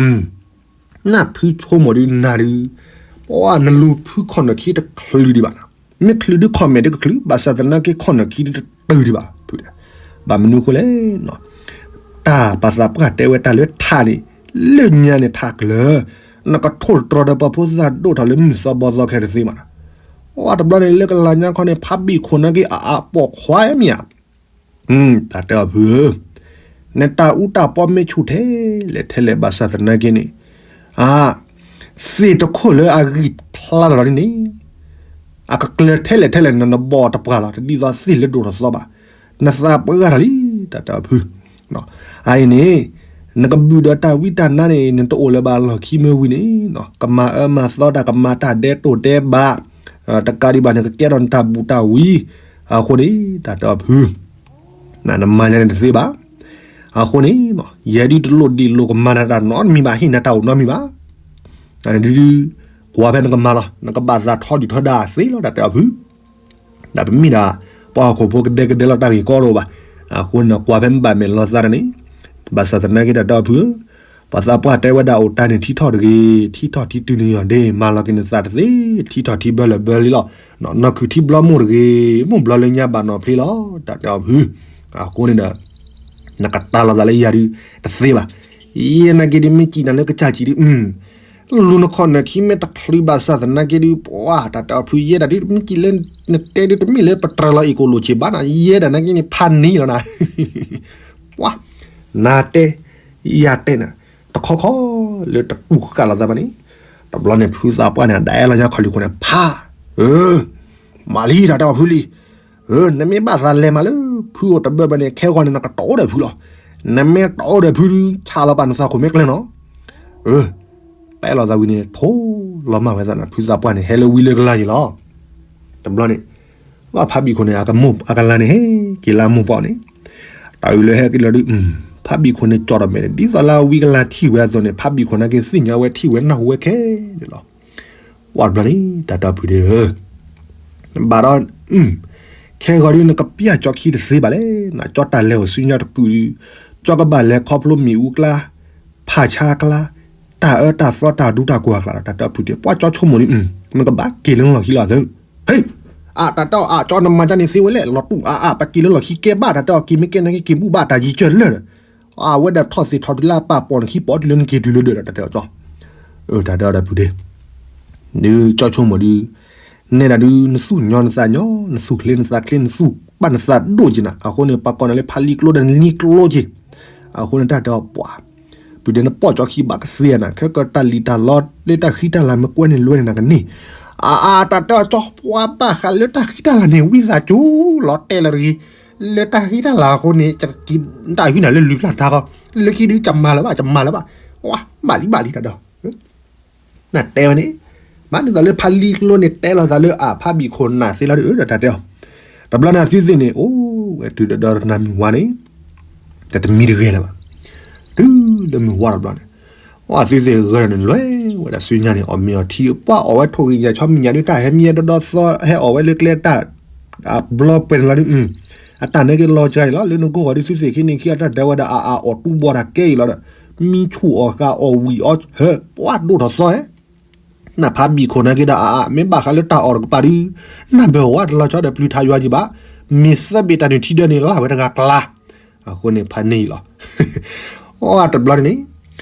နဖုဆိကမိၣ်ဒုးနၤဒုး, ပှၤနလူၤဖုခီၣ်နၢၣ်ခံတချုးဒံးဘၣ်နီၤ. မ့ၢ်ချုးဒုး comment ဒုးကချုး, ဘၣ်ဆၣ်သနာ်က့ ခီၣ်နၢၣ်ခံဒုးတတုၤဒံးဘၣ်. ဘၣ်မနုၤအဃိလဲၣ်နီၤ, တၢ်ပှၤသးပှၢ်တဲဝဲတၢ်လၢထးန့ၣ်, လၢညါန့ၣ်ထးကျၢၤ, နကထိၣ်တတြီဒီးပှၤဖိသၣ်ဒိၣ်ထီၣ်လၢမုၢ်သီဘီသီခဲတသ့ဘၣ်နီၤ. ပှၤတဘျီန့ၣ်လၢကလၤညါခီန့ၣ် ဖးဘံၣ်ခိၣ်နာ်က့ အအပိာ်ခွါမ့ၢ်ဧါ. တၢ်တဲအီၤဖုဧၢ, နတၢ်အူတၢ်ပီမ့ၢ်ဆူၣ်ထဲလဲၣ်ထဲလဲၣ် ဘၣ်ဆၣ်သနာ်က့န့ၣ်, အ, သ့ၣ်တခိၣ်လၢအဂံၢ်ဖျါထီၣ်လီၤဒ်န့ၣ်, အကကျၢၤထဲလဲၣ်ထဲလဲၣ် နနဘီၣ်တပှၢ်လီၤ, တဒ်သိးသ့ၣ်လၢဒိၣ်ထီၣ်သီဘၣ်. နသးပှၢ်တၢ်လံ, တၢ်တဲအီၤဖု အအံၤန့ၣ်, နကဘုၣ်ဒီးတၢ်ဝံတၢ်နါန့ၣ် နတအိၣ်လၢၤဘၣ်လီၢ်ခံမ့ၢ်ဝံၤန့ၣ်, ကမၤအၢမၤသီတၢ် ကမၤတၢ်ဒဲးတိၢ်ဒဲးဘး, တကးဒံးဘၣ်န့ၣ် ကကဲထီၣ်နတၢ်ဘူၣ်တၢ်ဝံ, အဃိန့ၣ် တၢ်တဲအီၤဖု, နမၤညါန့ၣ်တသ့ဘၣ်. အဃိန့ၣ်, ယဲဒုးတလိၣ်ဒံးလိၣ်ကမၤနၤတၢ်နီတမံၤဘၣ်, ဟ့ၣ်နၤတၢ်အိၣ်နီတမံၤဘၣ်. ဒုးဒုး, ကွၢ်ဖဲနကမၤလီၤ, နကဘၣ်သးထီဒုၣ်ထီဒါသ့လီၤ တၢ်တဲအီၤဖု ဒီးပမ့ၢ်ဒၣ် ပှၤဟီၣ်ခိၣ်ဖိကဒဲကဒဲလီၤတၢ်ဂ့ၢ်ကီတအိၣ်ဘၣ်. အဃိန့ၣ် ကွၢ်ဖဲမ့ၢ်ဘၣ်မဲာ်လီၤသးတၢ်န့ၣ်, ဘၣ်ဆၣ်သနာ်က့တၢ်တဲအီၤဖုဧၢ, ပှၤသးပှၢ်တဲဝဲဒၣ်အိၣ်တၢ်န့ၣ်ထံထီၣ်တဂ့ၤ, ထံထီၣ်ထံတုၤန့ၣ်ယီၤဒ့, မၤလီၤက့ၤနသးတသ့, ထံထီၣ်ထံဘျၢလၢဘျၢလံလီၤ. နီၢ်ခုၣ်ထံဘျီမိၢ်တဂ့ၤ, မိၢ်ဘျီလၢညါဘၣ်နီၢ်ဖျ့လီၤ တၢ်တဲအီၤဖု. အဃိန့ၣ်ဒီး နကတၢ်လီၤသးလၢယၤဒုးတသ့ဘၣ်. ယဲနာ်က့ဒုး မ့ၢ်စံးနၤလၢကစၢ်စံးဒုး, လူၤနခီၣ်နၢၣ်ခံမ့ၢ်တချုးဘၣ်ဆၣ်သနာ်က့ဒုး ပှၤတၢ်တဲအီၤဖု ယဲဒၣ်ဒုး မ့ၢ်စံးလၢနတဲဒုး တမ့ၢ်လၢပတြၢၤလီၤအံၤကိၣ်လိာ်က့ၤဘၣ်နီၤ, ယဲဒၣ်နာ်က့န့ၣ် ဖးန့ၢ်လီၤနၤ. ပှၤ နၤတဲ ယၤတဲနၤ တခီခီလၢတတူၢ်ဃာ်လိာ်သးဘၣ်န့ၣ်, တဘျီန့ၣ် ဖုသးပှၢ်န့ၣ် ဒၣ်အဲၣ်လီၤညါခီၣ်လံၤခိၣ်န့ၣ် ဖး, အၢ မၤလံ တၢ်တဲအီၤဖုလံ. အၢ နမ့ၢ်ဘၣ်သးလဲၤမးလၢဖုအိၣ်တဘၢဘၢန့ၣ် ခဲဂီၤန့ၣ် နကတီၢ်အိၣ်ဒီးဖုလီၤ. နမ့ၢ်တီၢ်အိၣ်ဒီးဖုဒုး ဆးလီၤပာ်နသးခိၣ်မ့ၢ်ကျဲနီၤ. အၢ တဲလီၤသးဝံၤန့ၣ် ထိၣ်လီၤမၢ်ဝဲသးနၤ ဖုသးပှၢ်န့ၣ် ဟဲလၢဝံလၢကလါယံၤလီၤ. တဘျီန့ၣ် ဘၣ်ဖးဘံၣ်ခိၣ်န့ၣ် အကလါန့ၣ် ဟဲက့ၤလၢအမိၢ်ပှၢ်န့ၣ်, တၢ်အုးလၢဟဲက့ၤလီၤဒုး ဖးဘံၣ်ခိၣ်န့ၣ် ကၠီၣ်ထီၣ်မဲာ်န့ၣ် ဒ်သိးလၢအဝံကလါထံၣ်ဝဲအသိးန့ၣ် ဖးဘံၣ်ခိၣ်နာ်က့သ့ၣ်ညါဝဲထံၣ်ဝဲနၢ်ဟူဝဲခဲလၢာ်လီၤ. ဝံၤတဘျီန့ၣ် တၢ်တဲအီၤဖုဒုးဧၢ, ဘၣ်ဒီး ခဲဂီၤဒုး နကပျၢ်ကၠီခံတသ့ဘၣ်လဲၣ်, နကၠီတၢ်လဲၤအိၣ်ဆူညါတကုာ်ဒုး, ကၠီကဘၣ်လဲၤခီဖျိမ့ၣ်အူကျါ, ဖးဆါကျါ, တၢ်အၢတၢ်သီတၢ်ဒူတၢ်ကွၢ်ကျါလီၤ. တၢ်တဲအီၤဖုဒုး ပှၤကၠီဆိကမိၣ်ဒုး နကဘၣ်က့ၤလၢလီၢ်ခံလီၤသၢ. ဟ့, အၢ တၢ်တဲအီၤ အၢ ကၠီနမၤကၢန့ၣ်သ့ဝဲလဲၣ်, လီၤတူၢ်အါအါ ပက့ၤလၢလီၢ်ခံကဲဘၣ်, တၢ်တဲအီၤ က့ၤမ့ၢ်ကဲနာ်က့ က့ၤဘူၣ်ဘၣ်တၢ်ယံၤကၢလၢာ်ဒီး, အဝဲဒၣ်ထီၣ်သ့ၣ်ထီၣ်တုၤလၢအပာ်ပိာ်နခံပိာ်တုၤလၢနက့ၤတုၤလၢဒၢးဒီး တၢ်တဲအီၤကၠီ, တၢ်တဲအီၤဒီးဖုဒုး ဒုးကၠီဆိကမိၣ်ဒုး, နဲဒၣ်ဒုး နသူၣ်ညီနသးညီ, နသူၣ်ချ့နသးချ့, နသူၣ်ဘၣ်နသးဒိၣ်က့ၤနၤ, အဃိန့ၣ် ပှၤကိးနၤလၢဖးလံကျိဒီးနလံကျိက့ၤ, အဃိန့ၣ် တၢ်တဲအီၤပှၤ ဖုဒုးနပိာ်ကၠီခံဘၣ်ကသ့နၤ, ခဲကတၢ်လံၣ်တၢ်လီ လၢတၢ်ဃံတၢ်လၤမ့ၢ်ကွဲန့ၣ်လွဲန့ၣ်နကန့ၢ်, အၢ အၢ တၢ်တဲအီၤကၠီ ပှၤဘၣ်ဃးလၢတၢ်ဃံတၢ်လၤန့ၣ် ဝံသးစူၤလီၤတဲာ်လီၤတဂ့ၤ, လၢတၢ်ဃံတၢ်လၤအဃိန့ၣ် ယကက့ၤတၢ်ဟံးနၤလၢလွံၢ်ဖျၢၣ်တခါဃီ, လၢခံဒုးကမၤလၢၤဘၣ် ကမၤလၢၤဘၣ်, ဝါ ဘၣ်လံဘၣ်လံတၢ်ဒီး နတဲဝဲန့ၣ်, ဘၣ်ဒ်သိးလၢဖးလံကျိန့ၣ် တဲလီၤသးလၢအ ဖးဘံၣ်ခိၣ်နၢ်သ့လီၤဒီး တၢ်တဲအီၤ, တဘျီန့ၣ် အသုသ့ၣ်န့ၣ် အိၣ်ဝဲတုၤဒီးတၢ်မုၢ်ဝါန့ၣ်, တၢ်တမံၤတဂဲၤလၢၤဘၣ်, တုၤလၢမုၢ်ဝါတဘျီန့ၣ်, အသုသ့ၣ်ဂၢၢ်န့ၣ်လွဲဝဲဒၣ်ဆူညါန့ၣ် အီၣ်မ့ၤအီထံ ပှၤအီၣ်ဝဲထိၣ်ဂံၢ်ညၣ်ဆီမံၤညၣ်ဒုး တၢ်ဟဲမံဒိဒီသီ ဟဲအီၣ်ဝဲလၢကျဲတၢ် အဘျီပှဲၤန့ၣ်လီၤဒုး, အတၢ်န့ၣ်က့ၤလီၤစှၤအံၤလီၤ လၢနဂီၢ်ဂီၤဒုး သုသ့ၣ်ခံန့ၣ်ခံအတၢ်ဒၢဝဲဒၣ်အအီၣ်တူၢ်ဘီတၢ်ကဲအံၤလီၤဒီး, မံဆူၣ်အီၣ်ဃာ်အီၣ်ဝံၣ်အီၣ်ဟၢ ပှၤဒိၣ်ထီၣ်သီဟဲ နဖးဘံၣ်ခိၣ်နာ်က့ဒီး အါ မ့ၢ်ဘၣ်ဃးလၢတၢ်အီၣ်တကပၤဒုး နၢ်ဘၢၣ်ဝဲတလီၤဆီဒီးပျုၤထါယွၤကံဘၣ်, မ့ၢ်သၢဘ့ၣ်တၢ်နုၢ်ထံဒၢန့ၣ် လၢ်ဝဲတဂၤကျါ, အဃိန့ၣ်ဖးန့ၢ်အံၤလီၤ. အတဘျီန့ၣ်န့ၣ်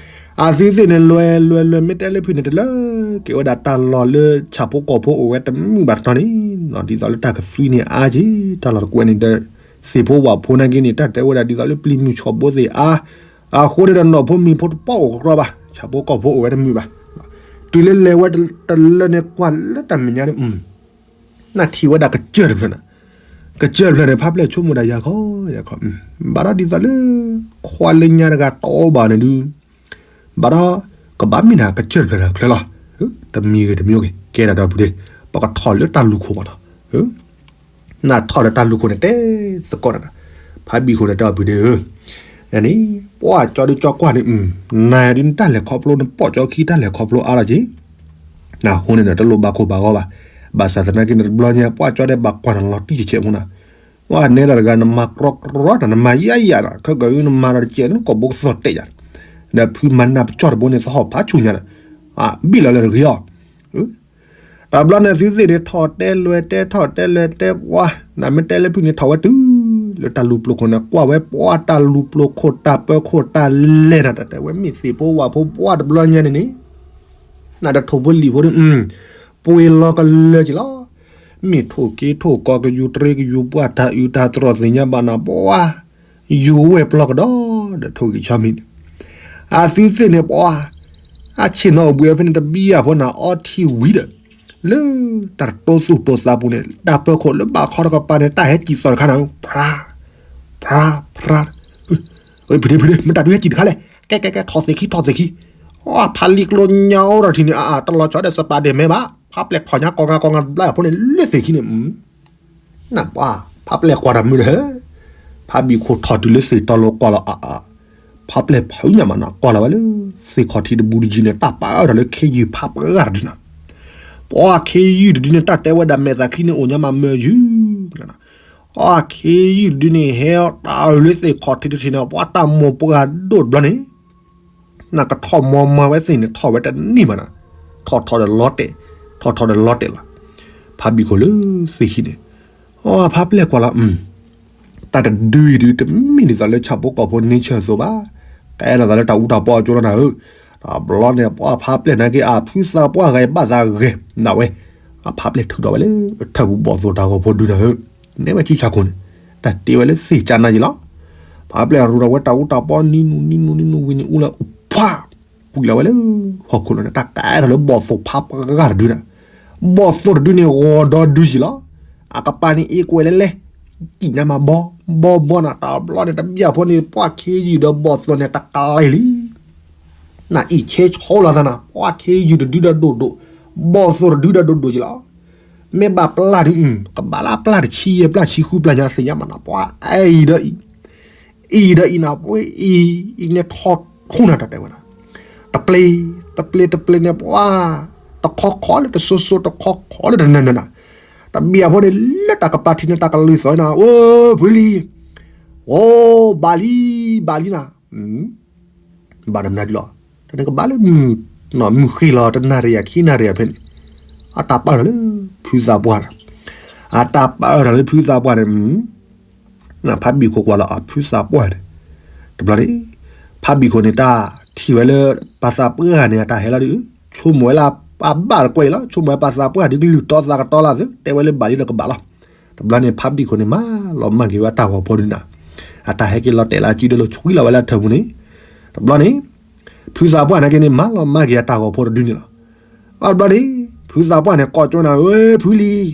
အသုသ့ၣ်န့ၣ် လွဲလွဲလွဲ မ့ၢ်တဲလၢဖုန့ၣ် တလၢက့ၤဝဲဒၣ်တၢ်လီၢ်လၢဆၣ်ဖိကီၢ်ဖိအိၣ်ဝဲတမုာ်ဘၣ်တတီၤန့ၣ်, ဒ်သိးလၢတၢ်ကသွံန့ၣ်အါက့ၤ တၢ်လီၢ်တကွဲးန့ၣ်ဒီး သ့ၣ်ဖိဝၣ်ဖိနာ်က့န့ၣ် တၢ်တဲဝဲဒၣ်ဒ်သိးလၢပျံၤမုၢ်ဆီၣ်ဘိသ့ၣ်အါ, အဃိန့ၣ်ဒီးနီၢ်ဖိမံၤဖိတပီၢ်အိၣ်ကကြီဘၣ်, ဆၣ်ဖိကီၢ်ဖိအိၣ်ဝဲတမုာ်ဘၣ်. တုၤလၢလဲၤဝဲတလၢန့ၣ် ကွၢ်လၢတၢ်မဲာ်ညါန့ၣ် နထံၣ်ဝဲဒၣ်ကစၢၢ်တဖျၢၣ်န့ၣ်, ကစၢၢ်တဖျၢၣ်န့ၣ် ဖးပျဲၢ်ဆိကမိၣ်ဒၣ်ယၤခီယၤခီ, ဘၣ်ဒီးဒ်သိးလၢ ခွါလၢညါတဂၤတီဘၣ်န့ၣ်ဒုး, ဘၣ်ဒီး ကဘၣ်မ့ၢ်ဒၣ်ကစၢၢ်တဖျၢၣ်န့ၣ်ချၢလီၤ. တမံၤဂ့ၤတမံၤဂ့ၤ ကဲဒၣ်ဒီပုၢ်ဒီဝဲၢ်, ပကထီၣ်လၢတၢ်လူၢ်ခိၣ်မးနီၤ, နထီၣ်လၢတၢ်လူၢ်ခိၣ်န့ၣ် တဲသကိးနၤ, ဖးဘံၣ်ခိၣ်န့ၣ် ဒီပုၢ်ဒီဝဲၢ်ဧၢ, န့ၣ် ပှၤကၠီဒုးကၠီကွၢ်န့ၣ်, နၤဒုးနတၢ်လဲၤခီဖျိ နပိာ်ကၠီခံတၢ်လဲၤခီဖျိအါလီၤက့ၤ နဟိန့ၣ်ဒီး တလိၣ်ဘၣ်ခိၣ်ဘၣ်ဂီၤဘၣ်. ဘၣ်ဆၣ်သနာ်က့န့ၣ် တဘျီညါ ပှၤကၠီဒဲးဘၣ်ကွၢ်နၤလီၤတံၢ်ဆဲးမူနီၤ, ပှၤနဲဒၣ်တဂၤ နမၤကြီကြီတၢ် နမၤယါယါနီၤ, ခဲကၢ်အံၤ နမၤဒီးတစဲးန့ၣ် ကိာ်ဘိကသီၣ်တဲာ်ယၤ, ဒီးဖုမၤနၢ်ပကၠီတဘိန့ၣ် သဟီၣ်ဖးဆူၣ်ညါဒီး, ဘံၣ်လီၤလၢတဂ့ၤအီၤ တဘျီန့ၣ်သုသ့ၣ်န့ၣ် ထီၣ်တဲလွဲၢ်တဲ ထီၣ်တဲလွဲၢ်တဲ ပှၤ နမ့ၢ်တဲလၢဖုန့ၣ် ထီၣ်ဝဲတုၤလၢတၢ်လူၢ်ပျိာ်ခိၣ်န့ၣ် ကွၢ်ဝဲပှၤတၢ်လူၢ်ပျိာ်ခိၣ် တၢ်ပၢခိၣ်တၢ်လဲၤနီၤ, တၢ်တဲဝဲမ့ၢ်သ့ၣ်ဖိဝၣ်ဖိ ပှၤတဘျီညါန့ၣ်န့ၣ်, နဒီးထိၣ်ဖိလံၣ်ဖိန့ၣ် ပှ့ၤလီၤကလၢာ်က့ၤလီၤ. မ့ၢ်ထိၣ်က့ၤထိၣ်ကီၢ် ကယူၤတရံးကယူၤ ပှၤတၢ်အုၣ်တၢ်သရိာ်သ့ၣ်ညါဘၣ်နၤ ပှၤ ယူၤဝဲပျီကဒီး ဒီးထိၣ်ဂံၢ်ဆီမံၤန့ၣ်, အသုသ့ၣ်န့ၣ် ပှၤ အဆ့ၣ်နီၤအိၣ်ဘှံးအီၤဖဲန့ၣ် တဘံယၢ်ဖိန့ၣ် အီထံဝံၤဒီး လၢတၢ်တိသူၣ်တိသးပူၤန့ၣ် တၢ်ပၢခိၣ်လၢဘၣ်ခီတကပၤန့ၣ် တၢ်ဟဲစံၣ်သီၣ်တခါန့ၣ် ဖြါ ဖြါ ဖြါ, ဖုဒ့ ဖုဒ့ မ့ၢ်တၢ်ဒုးဟဲစံၣ်တခါလဲၣ်, ကဲ ကဲ ကဲ ထီၣ်သ့ၣ်ခံ ထီၣ်သ့ၣ်ခံ, အဖးလံာ်ကျိညါအိၣ်ဒီးထံၣ်န့ၣ် အ တလီၤဆီဒီးစပာ်ဒ့ၣ်မဲဘၣ်, ဖးပျဲၢ်ထီၣ်ညါကီၢ်ငါကီၢ်ငါဘျါအဖိန့ၣ် လၢသ့ၣ်ခံန့ၣ် နပှၤ ဖးပျဲၢ်ကွၢ်တၢ်မုာ်ဒီး ဖးဘံၣ်ခိၣ်ထီၣ်တုၤလၢသ့ၣ်တီလိၤကွၢ်လီၤအါအါ, ဖးပျဲၢ်ဖုညါမးနီၤ ကွၢ်လီၤဝဲလၢ သ့ၣ်ခီၣ်ထံးတဘူးတယုၢ်န့ၣ် တၢ်ပာ်အၢၣ်ထီၣ်လၢခ့ယုၢ်ဖးပှဲၤဂၤတဒုနီၤ, ပှၤခ့ယုၢ်တဒုန့ၣ် တၢ်တဲဝဲဒၣ်မဲာ်သၣ်ချံန့ၣ် အိၣ်ညါမးမၢယုၢ် အခ့ယုၢ်တဒုန့ၣ် ဟဲတၢ်အၢၣ်လၢသ့ၣ်ခီၣ်ထံးတထံးန့ၣ် ပှၤတၢ်မိၢ်ပှၢ်ဒိၣ်တဘျီန့ၣ် နကထီၣ်မီၤမၤဝဲသ့ၣ်န့ၣ် ထီၣ်ဝဲတနံၣ်ဘၣ်နီၤ, ထီၣ်ထီၣ်ဒီးလီၤတဲာ်, ထီၣ်ထီၣ်ဒီးလီၤတဲာ်လီၤ, ဖးဘံၣ်ခိၣ်လၢသ့ၣ်ခံန့ၣ်, အဖးပျဲၢ်ကွၢ်လီၤ တၢ်တဒုအံၤဒုး တမ့ၢ်ဒ်သိးလၢဆၣ်ဖိကီၢ်ဖိ nature အသိးဘၣ်, ကအဲၣ်ဒိးသးလၢတၢ်အူတၢ်ပီအကၠိလီၤနၤဧၢ, တဘျီန့ၣ် ပှၤဖးပျဲၢ်နာ်က့ အဖုသးပှၢ်ဂၤအံၤဘၣ်သးဂဲၤ နဝဲ, အဖးပျဲၢ်ထုးထီၣ်ဝဲလၢ ထၢၣ်ပူၤဘီၣ်သိၣ်တၢ်ဂီၤဖိဒုနီၤဧၢ, နဲဝဲစုဆၣ်ခိၣ်န့ၣ်, တၢ်တ့ဝဲလၢသ့ၣ်ကၠါနါယံၤလီၤ, ဖးပျဲၢ်ရူးထီၣ်ဝဲတၢ်အူတၢ်ပီနံၤနူၤနံၤနူၤနံၤနူၤဝံၤန့ၣ် အူလၢအူဖး ကွံာ်လီၤဝဲလၢ ဟီၣ်ခိၣ်လီၤန့ၣ် တၢ်ကအဲၣ်ထီၣ်လၢဘီၣ်သိၣ်ဖးပှဲၤဂၤတဒုနီၤ, ဘီၣ်သိၣ်တဒုန့ၣ် ဂီၤဒီဒုယံၤလီၤ, အကပၤန့ၣ် အ့ကွဲးလဲလဲ, စံၣ်ညါမးဘီ ဘီဘီနီၤ, တဘျီန့ၣ် တဘျီဖိန့ၣ် ပှၤခ့ယုၢ်ဒီးဘီၣ်သိၣ်န့ၣ် တကးလံလံ နအံၣ်ဆ့ဆိလီၤသးနၤ, ပှၤခ့ယုၢ်တဒုဒီးဒိၣ်ဒိၣ်, ဘီၣ်သိၣ်တဒုဒီးဒိၣ်ဒိၣ်ယံၤလီၤ, မ့ၢ်ဘၣ်ပျၢ်ဒုး ကဘၣ်လၢပျၢ်တဆံယဲၢ်ပျၢ်ဆံဃုပျၢ်ညါသ့ၣ်ညါမးနၤ, ပှၤအံၤဒီးအံၤ အံၤဒီးအံၤနၤ ပှၤအံၤ အံၤန့ၣ်ထီၣ်ထူနၤ တၢ်တဲဝဲဒၣ်, တပျ့ၤ တပျ့ၤ တပျ့ၤန့ၣ် ပှၤ တခီခီလၢတစိၤစိၤ တခီခီလၢတနၢၤနၢၤနၤ, တဘံၣ်အဖိန့ၣ် လၢတၢ်ကပၤထံးန့ၣ် တၢ်ကလုၢ်သီၣ်နၤ, အိ ဖုလံၤ, အိ ဘၣ်လံ ဘၣ်လံနၤ, ဘၣ်ဒီးမနုၤဒ်လီၤ, တၢ်န့ၣ်ကဘၣ်လၢ မုၢ်ဃ့ၢ်လီၤ တနၣ်ရံၣ်ခံနၣ်ရံၣ်ဖဲန့ၣ်, အတၢ်ပာ်အၢၣ်လီၤလၢ ဖုသးပှၢ်ဒီး, အတၢ်ပာ်အၢၣ်လီၤလၢဖုသးပှၢ်န့ၣ် ဖးဘံၣ်ခိၣ်ကွၢ်လီၤအဖုသးပှၢ်န့ၣ်, တဘျီန့ၣ် ဖးဘံၣ်ခိၣ်န့ၣ် တၢ်ထံၣ်ဝဲလၢ ပှၤသးပှၢ်ဂၤန့ၣ် အတၢ်ဟဲလီၤဒီး ဆိကမိၣ်ဝဲလၢ အဘၣ်တကွဲအံၤလီၤ, ဆိကမိၣ်ဝဲပှၤသးပှၢ်ဒ်ကလုၢ်တီသးကတီလီၤသ့, တဲဝဲလၢဘၣ်လံဒီးကဘၣ်လီၤ. တဘျီန့ၣ် ဖးဘံၣ်ခိၣ်န့ၣ် မၤလီၤမၢ်က့ၤဝဲတၢ်ဂီၤဖိဒုးနၤ, အတၢ်ဟဲက့ၤလီၤတဲာ်လၢအစုဒီး လီၤဆွံလီၤဝဲလၢအထၢၣ်ပူၤန့ၣ်, တဘျီန့ၣ် ဖုသးပှၢ်နာ်က့န့ၣ် မၤလီၤမၢ်က့ၤအတၢ်ဂီၤဖိတဒုန့ၣ်လီၤ. အဘျီန့ၣ် ဖုသးပှၢ်န့ၣ် ကိးကၠိနၤ, ဝဲ ဖုလံၤ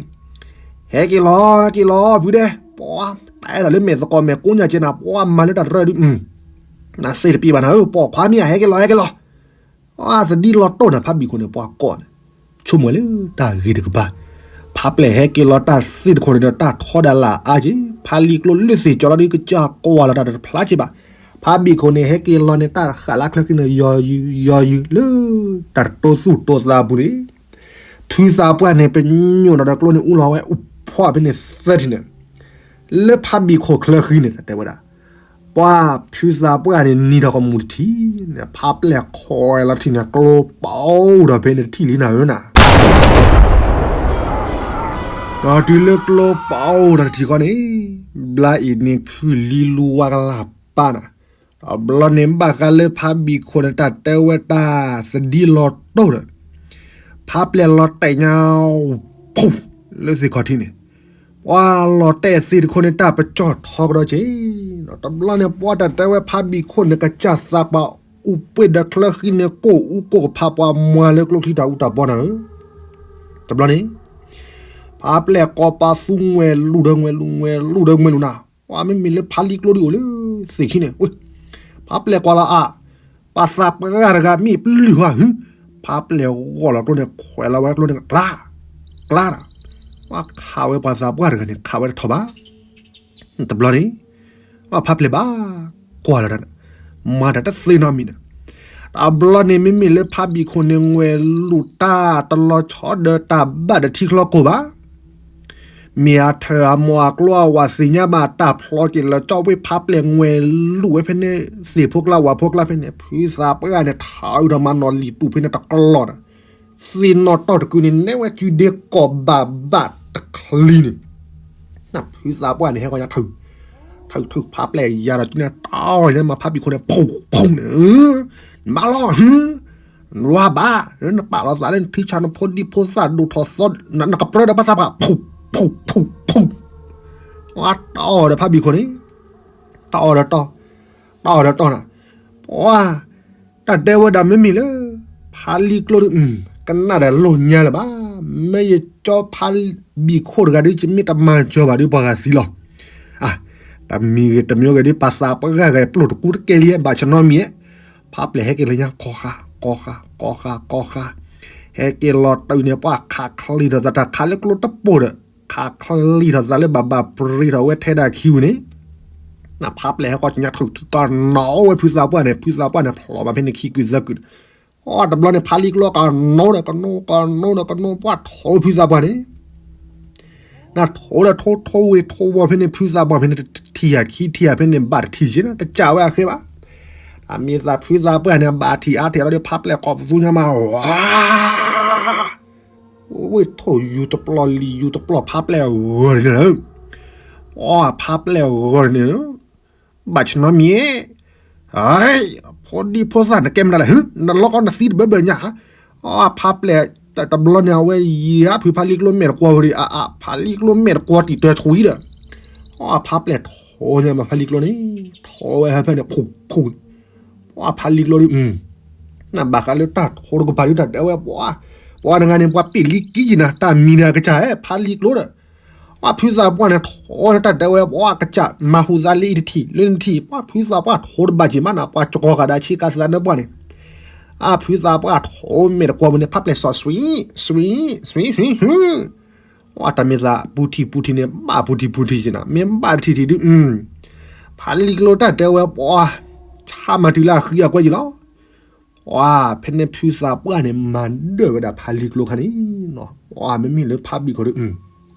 ဟဲက့ၤလီၤ ဟဲက့ၤလီၤ ဖုဒဲး, ပှၤ တၢ်အဲၣ်ဒိးလၢမဲာ်သကိးမဲာ်ကိးညါကဲနၤ, ပှၤမၤလၢတၢ်တရၢဒုး, နစ့တပံးဘၣ်နၤဧၢ, ပိာ်ခွါမ့ၢ်ဧါ ဟဲက့ၤလီၤ ဟဲက့ၤလီၤ. သဒံလီၤတိၢ်နၤ ဖးဘံၣ်ခိၣ်န့ၣ် ပှၤကိးန့ၣ်, ဆိကမိၣ်လၢတၢ်ဂ့ၤတကပၤ, ဖးပျဲၢ်ဟဲက့ၤလီၤတၢ်သ့ၣ်တခိၣ်န့ၣ်ဒီး တၢ်ထီဒါလၢအါက့ၤ, ဖးလံာ်ကျိလၢသ့ၣ်ကၠီလီၤဒုး ကစၢ်ကွၢ်လီၤတၢ်တဖျါက့ၤဘၣ်. ဖးဘံၣ်ခိၣ်န့ၣ် ဟဲက့ၤလီၤန့ၣ် တၢ်ဃာ်လၢချၢဃံန့ၣ် ယီၤယုာ်ယီၤယုာ်လၢ တၢ်တိသူၣ်တိသးပူၤန့ၣ် ဖုသးပှၢ်န့ၣ် ပညိၣ်ဒီးကျိန့ၣ် အူလီၤဝဲအူဖီၣ်ဖဲန့ၣ်သၢထံၣ်န့ၣ်, လၢဖးဘံၣ်ခိၣ်ချၢဃံန့ၣ် တၢ်တဲဝဲဒၣ်, ပှၤဖုသးပှၢ်န့ၣ် နံၤထီၣ်ကမူၣ်တထံၣ်န့ၣ် ဖးပျဲၢ်ခိးလီၤထံၣ်န့ၣ် ကျိပီဒီးဖဲန့ၣ်တထံၣ်လံနၤဧၢနၤ. ဒီးတုၤလၢကျိပအိၣ်ဒီးတထံၣ်ဃီန့ၣ်, ဘျါအံၤန့ၣ်ခုၣ်လံလူဝါကလၢ်ပၢ်နၤ, တဘျီန့ၣ်ဘၣ်ဃးလၢဖါဘံၣ်ခိၣ်န့ၣ်တၢ်တဲဝဲတၢ်သဒံလီၤတိၢ်ဒီး, ဖါပျဲၢ်လီၤတဲာ်ညါ ဖူ လၢသ့ၣ်ခီၣ်ထံးန့ၣ်, ပှၤလီၤတဲာ်သ့ၣ်တခိၣ်န့ၣ် တၢ်ပကၠီၣ်ထီကဒီးက့ၤ, တဘျီန့ၣ်ပှၤတၢ်တဲဝဲဖါဘံၣ်ခိၣ်န့ၣ် ကစၢ်သးပှၢ်အူပှ့ၢ်ဒီးချၢဃံန့ၣ် ကိၣ်အူကိၣ်ကဖးပှၤမွၤလၢကျိချံတၢ်အူတၢ်ပီနၤဧၢ, တဘျီန့ၣ် ဖါပျဲၢ်ကိးပသူငွဲၤလူၤဒီးငွဲၤလူၤ ငွဲၤလူၤဒီးငွဲၤလူၤနၤ, ပှၤမ့မ့ၢ်လၢဖါလံကျိဒ်အိၣ်လၢသ့ၣ်ခံန့ၣ်, ဖါပျဲၢ်ကွၢ်လီၤအါ, ပှၤသးပှၢ်တဂၤမ့ၢ်ပလုၢ်ဟီၣ်ဟု, ဖါပျဲၢ်ဂီၢ်လီၤကျိန့ၣ် ခွဲးလီၤဝဲကျိန့ၣ် ကျါ, ကျါဒီး, ပှၤခးဝဲပှၤသးပှၢ်တဂၤန့ၣ် ခးဝဲတထီၣ်ဘၣ် တဘျီန့ၣ်, ဖါပျဲၢ်ဘၣ်ကွၢ်လီၤတၢ်န့ၣ်, မၤတၢ်တသ့နီတမံၤန့ၣ်, တဘျီန့ၣ်မ့မ့ၢ်လၢဖါဘံၣ်ခိၣ်န့ၣ် ငွဲၤလူၤတၢ်တလီၤဆီဒီးတၢ်ဘၣ်ဒီးထံချီကိၢ်ဘၣ်, မ့ၢ်အထၢၣ်အမိၢ်အကျိအဝၤသ့ၣ်ညါဘၣ်တၢ်ဖျီက့ၤလၢကၠီဝ့ၢ်ဖါပျဲၢ်ငွဲၤလူၤဝဲဖဲန့ၣ် သ့ၣ်ဖိကျါဝၤဖိကျါဖဲန့ၣ် ဖုသးပှၢ်န့ၣ် ထးအုးဒီးမၤနီၣ်လံာ်တူာ်ဖဲန့ၣ်တကလီၢ်ဒီး, သ့ၣ်နီၣ်တီၢ်တကုာ်န့ၣ် နဲဝဲကုဒ့ကိးဘၣ်ဘၣ်တချံန့ၣ် ဖုသးပှၢ်န့ၣ် ဟဲဃီညါထုး, ထုး ထုး ဖါပျဲၢ်ယၤဒီးကန့ၣ် တၢ်အီၣ်ညါမၤဖါဘံၣ်ခိၣ်န့ၣ် ဖူ ဖူန့ၣ်, နဘၣ်လီၤ, နဝါဘၣ်, နပာ်လီၤသးလၢနထံဆးနဖိဒံဖိသၣ်ဒိၣ်ထီၣ်သီ, နကပြၢဒီးဘၣ်သးပှၢ် ဖူ ဖူ ဖူ, တၢ်အီၣ်ဒီးဖါဘံၣ်ခိၣ်န့ၣ်, တၢ်အီၣ်ဒီးတီၢ်, တၢ်အီၣ်ဒီးတီၢ်နၤ, ပှၤ တၢ်တဲဝဲဒၣ်မ့မ့ၢ်လၢ ဖါလံကျိဒ် ကနၣ်ဒီးလိၣ်ညါလၢၤဘၣ်, မ့ၢ်ယကၠီဖါဘံၣ်ခိၣ်တဂၤဒ် ယမ့ၢ်တမၤကၠီဘၣ်ဒ်ပှၤဂၤသံလီၤ, တမံၤဂ့ၤတမံၤဂ့ၤဒ်ပှၤသးပှၢ်ဂၤပျိၢ်တကူတကဲလံ ဘၣ်ဆနီမံၤ, ဖါပျဲၢ်ဟဲက့ၤလၢညါ ကီၢ်ဃာ် ကီၢ်ဃာ် ကီၢ်ဃာ် ကီၢ်ဃာ်, ဟဲက့ၤလီၤတုၤန့ၣ် ပှၤခးချံထီၣ်သး တၢ်ခးလၢကျိတပိၢ်ဒီး ခးချံထီၣ်သးလၢဘၣ်ဘၣ်ပြံထီၣ်ဝဲထဲဒၣ်ခံဝံၤန့ၣ်, နဖါပျဲၢ်ဟဲကီၢ်ကညါထုးထုးကီၢ်နီၣ်ဝဲဖုသးပှၢ်န့ၣ် ဖုသးပှၢ်န့ၣ်ဖျိးဘၣ်ဖဲန့ၣ်ခံကုာ်သၢကုာ်, အတဘျီန့ၣ် ဖါလံကျိကနီၣ်ဒီးကနိ ကနိဒီးကနိ ပှၤထိးဝဲဖုသးပှၢ်န့ၣ် နထိးဒီးထိထိဝ့ၤထိဝီၤဖဲန့ၣ် ဖုသးပှၢ်ဖဲန့ၣ် တထံၣ်ယၤခံထံၣ်ယၤဖဲန့ၣ် ဘၣ်တထံၣ်က့ၤန့ၣ် တကးဝဲအဃဲဘၣ်, အမ့ၢ်သးဖုသးပှၢ်န့ၣ် ဘၣ်ထံၣ်အါထံၣ်လီၤဒီး ဖါပျဲၢ်ကိးပသူညါမး ဝ့ၢ်ထိၣ်ယူၤတပျီၢ် လံာ်ယူၤတပျီၢ် ဖါပျဲၢ်ဂီၤန့ၣ်လီၤ, အဖါပျဲၢ်ဂီၤန့ၣ် ဘၣ်ဆနီမံၤ, ဖိဒံဖိသၣ်နကဲမတၤလဲၣ် နလီၤကီနသံတဘၢဘၢညါ, အဖါပျဲၢ် တဘျီန့ၣ် အဝဲယံၤဖုဖါလံကျိမဲာ်တကွီၤဝဲဒီး အဖါလံကျိမဲာ်တကွီၤတံၢ်တၢၤဆူအံၤဒီး, အဖါပျဲၢ်ထိးညါမးဖါလံကျိန့ၣ်, ထိးဝဲဟဲဖဲန့ၣ် ဖူးဖူး ပှၤဖါလံကျိဒ် နဘၣ်ဃးလၢတၢ်ထိတကပၤဒ်တၢ်တဲဝဲ ပှၤ ပှၤတဂၤန့ၣ် ပှၤပ့ၢ်လံကံက့ၤနၤ တၢ်မံၤန့ၣ်အကစၢ်ဧၢ ဖါလံကျိဒီး, ပှၤဖုသးပှၢ်န့ၣ် ထိးန့ၣ်တၢ်တဲဝဲ ပှၤကစၢ်မၤဟူးသးလၢအံၤတထံၣ် လၢနထံၣ် ပှၤဖုသးပှၢ်ထိးတဘၣ်က့ၤမးနၤ ပှၤကကီၤဃာ်ဒီးဆ့ကၤသးနၢပှၢ်န့ၣ်, အဖုသးပှၢ်ထိးမဲာ်တကွီၤပူၤန့ၣ် ဖါပျဲၢ်စီၤ စွံ စွံ စွံ စွံ စွံ အတၢ်မ့ၢ်သးပူထံၣ်ပူထံၣ်န့ၣ် ဘၣ်ပူထံၣ်ပူထံၣ်က့ၤနၤ မ့ၢ်ဘၣ်တထံၣ်ထံၣ်ဒ် ဖါလံကျိတၢ်တဲဝဲ ပှၤ ဆါမၤတုၤလၢအဃံအကွဲက့ၤလီၤ. ပှၤ ဖဲန့ၣ်ဖုသးပှၢ်န့ၣ် မၤဒၢၣ်ဝဲဒၣ်ဖါလံကျိခါန့ၣ်, ပှၤ မ့မ့ၢ်လၢဖါဘံၣ်ခိၣ်ဒီး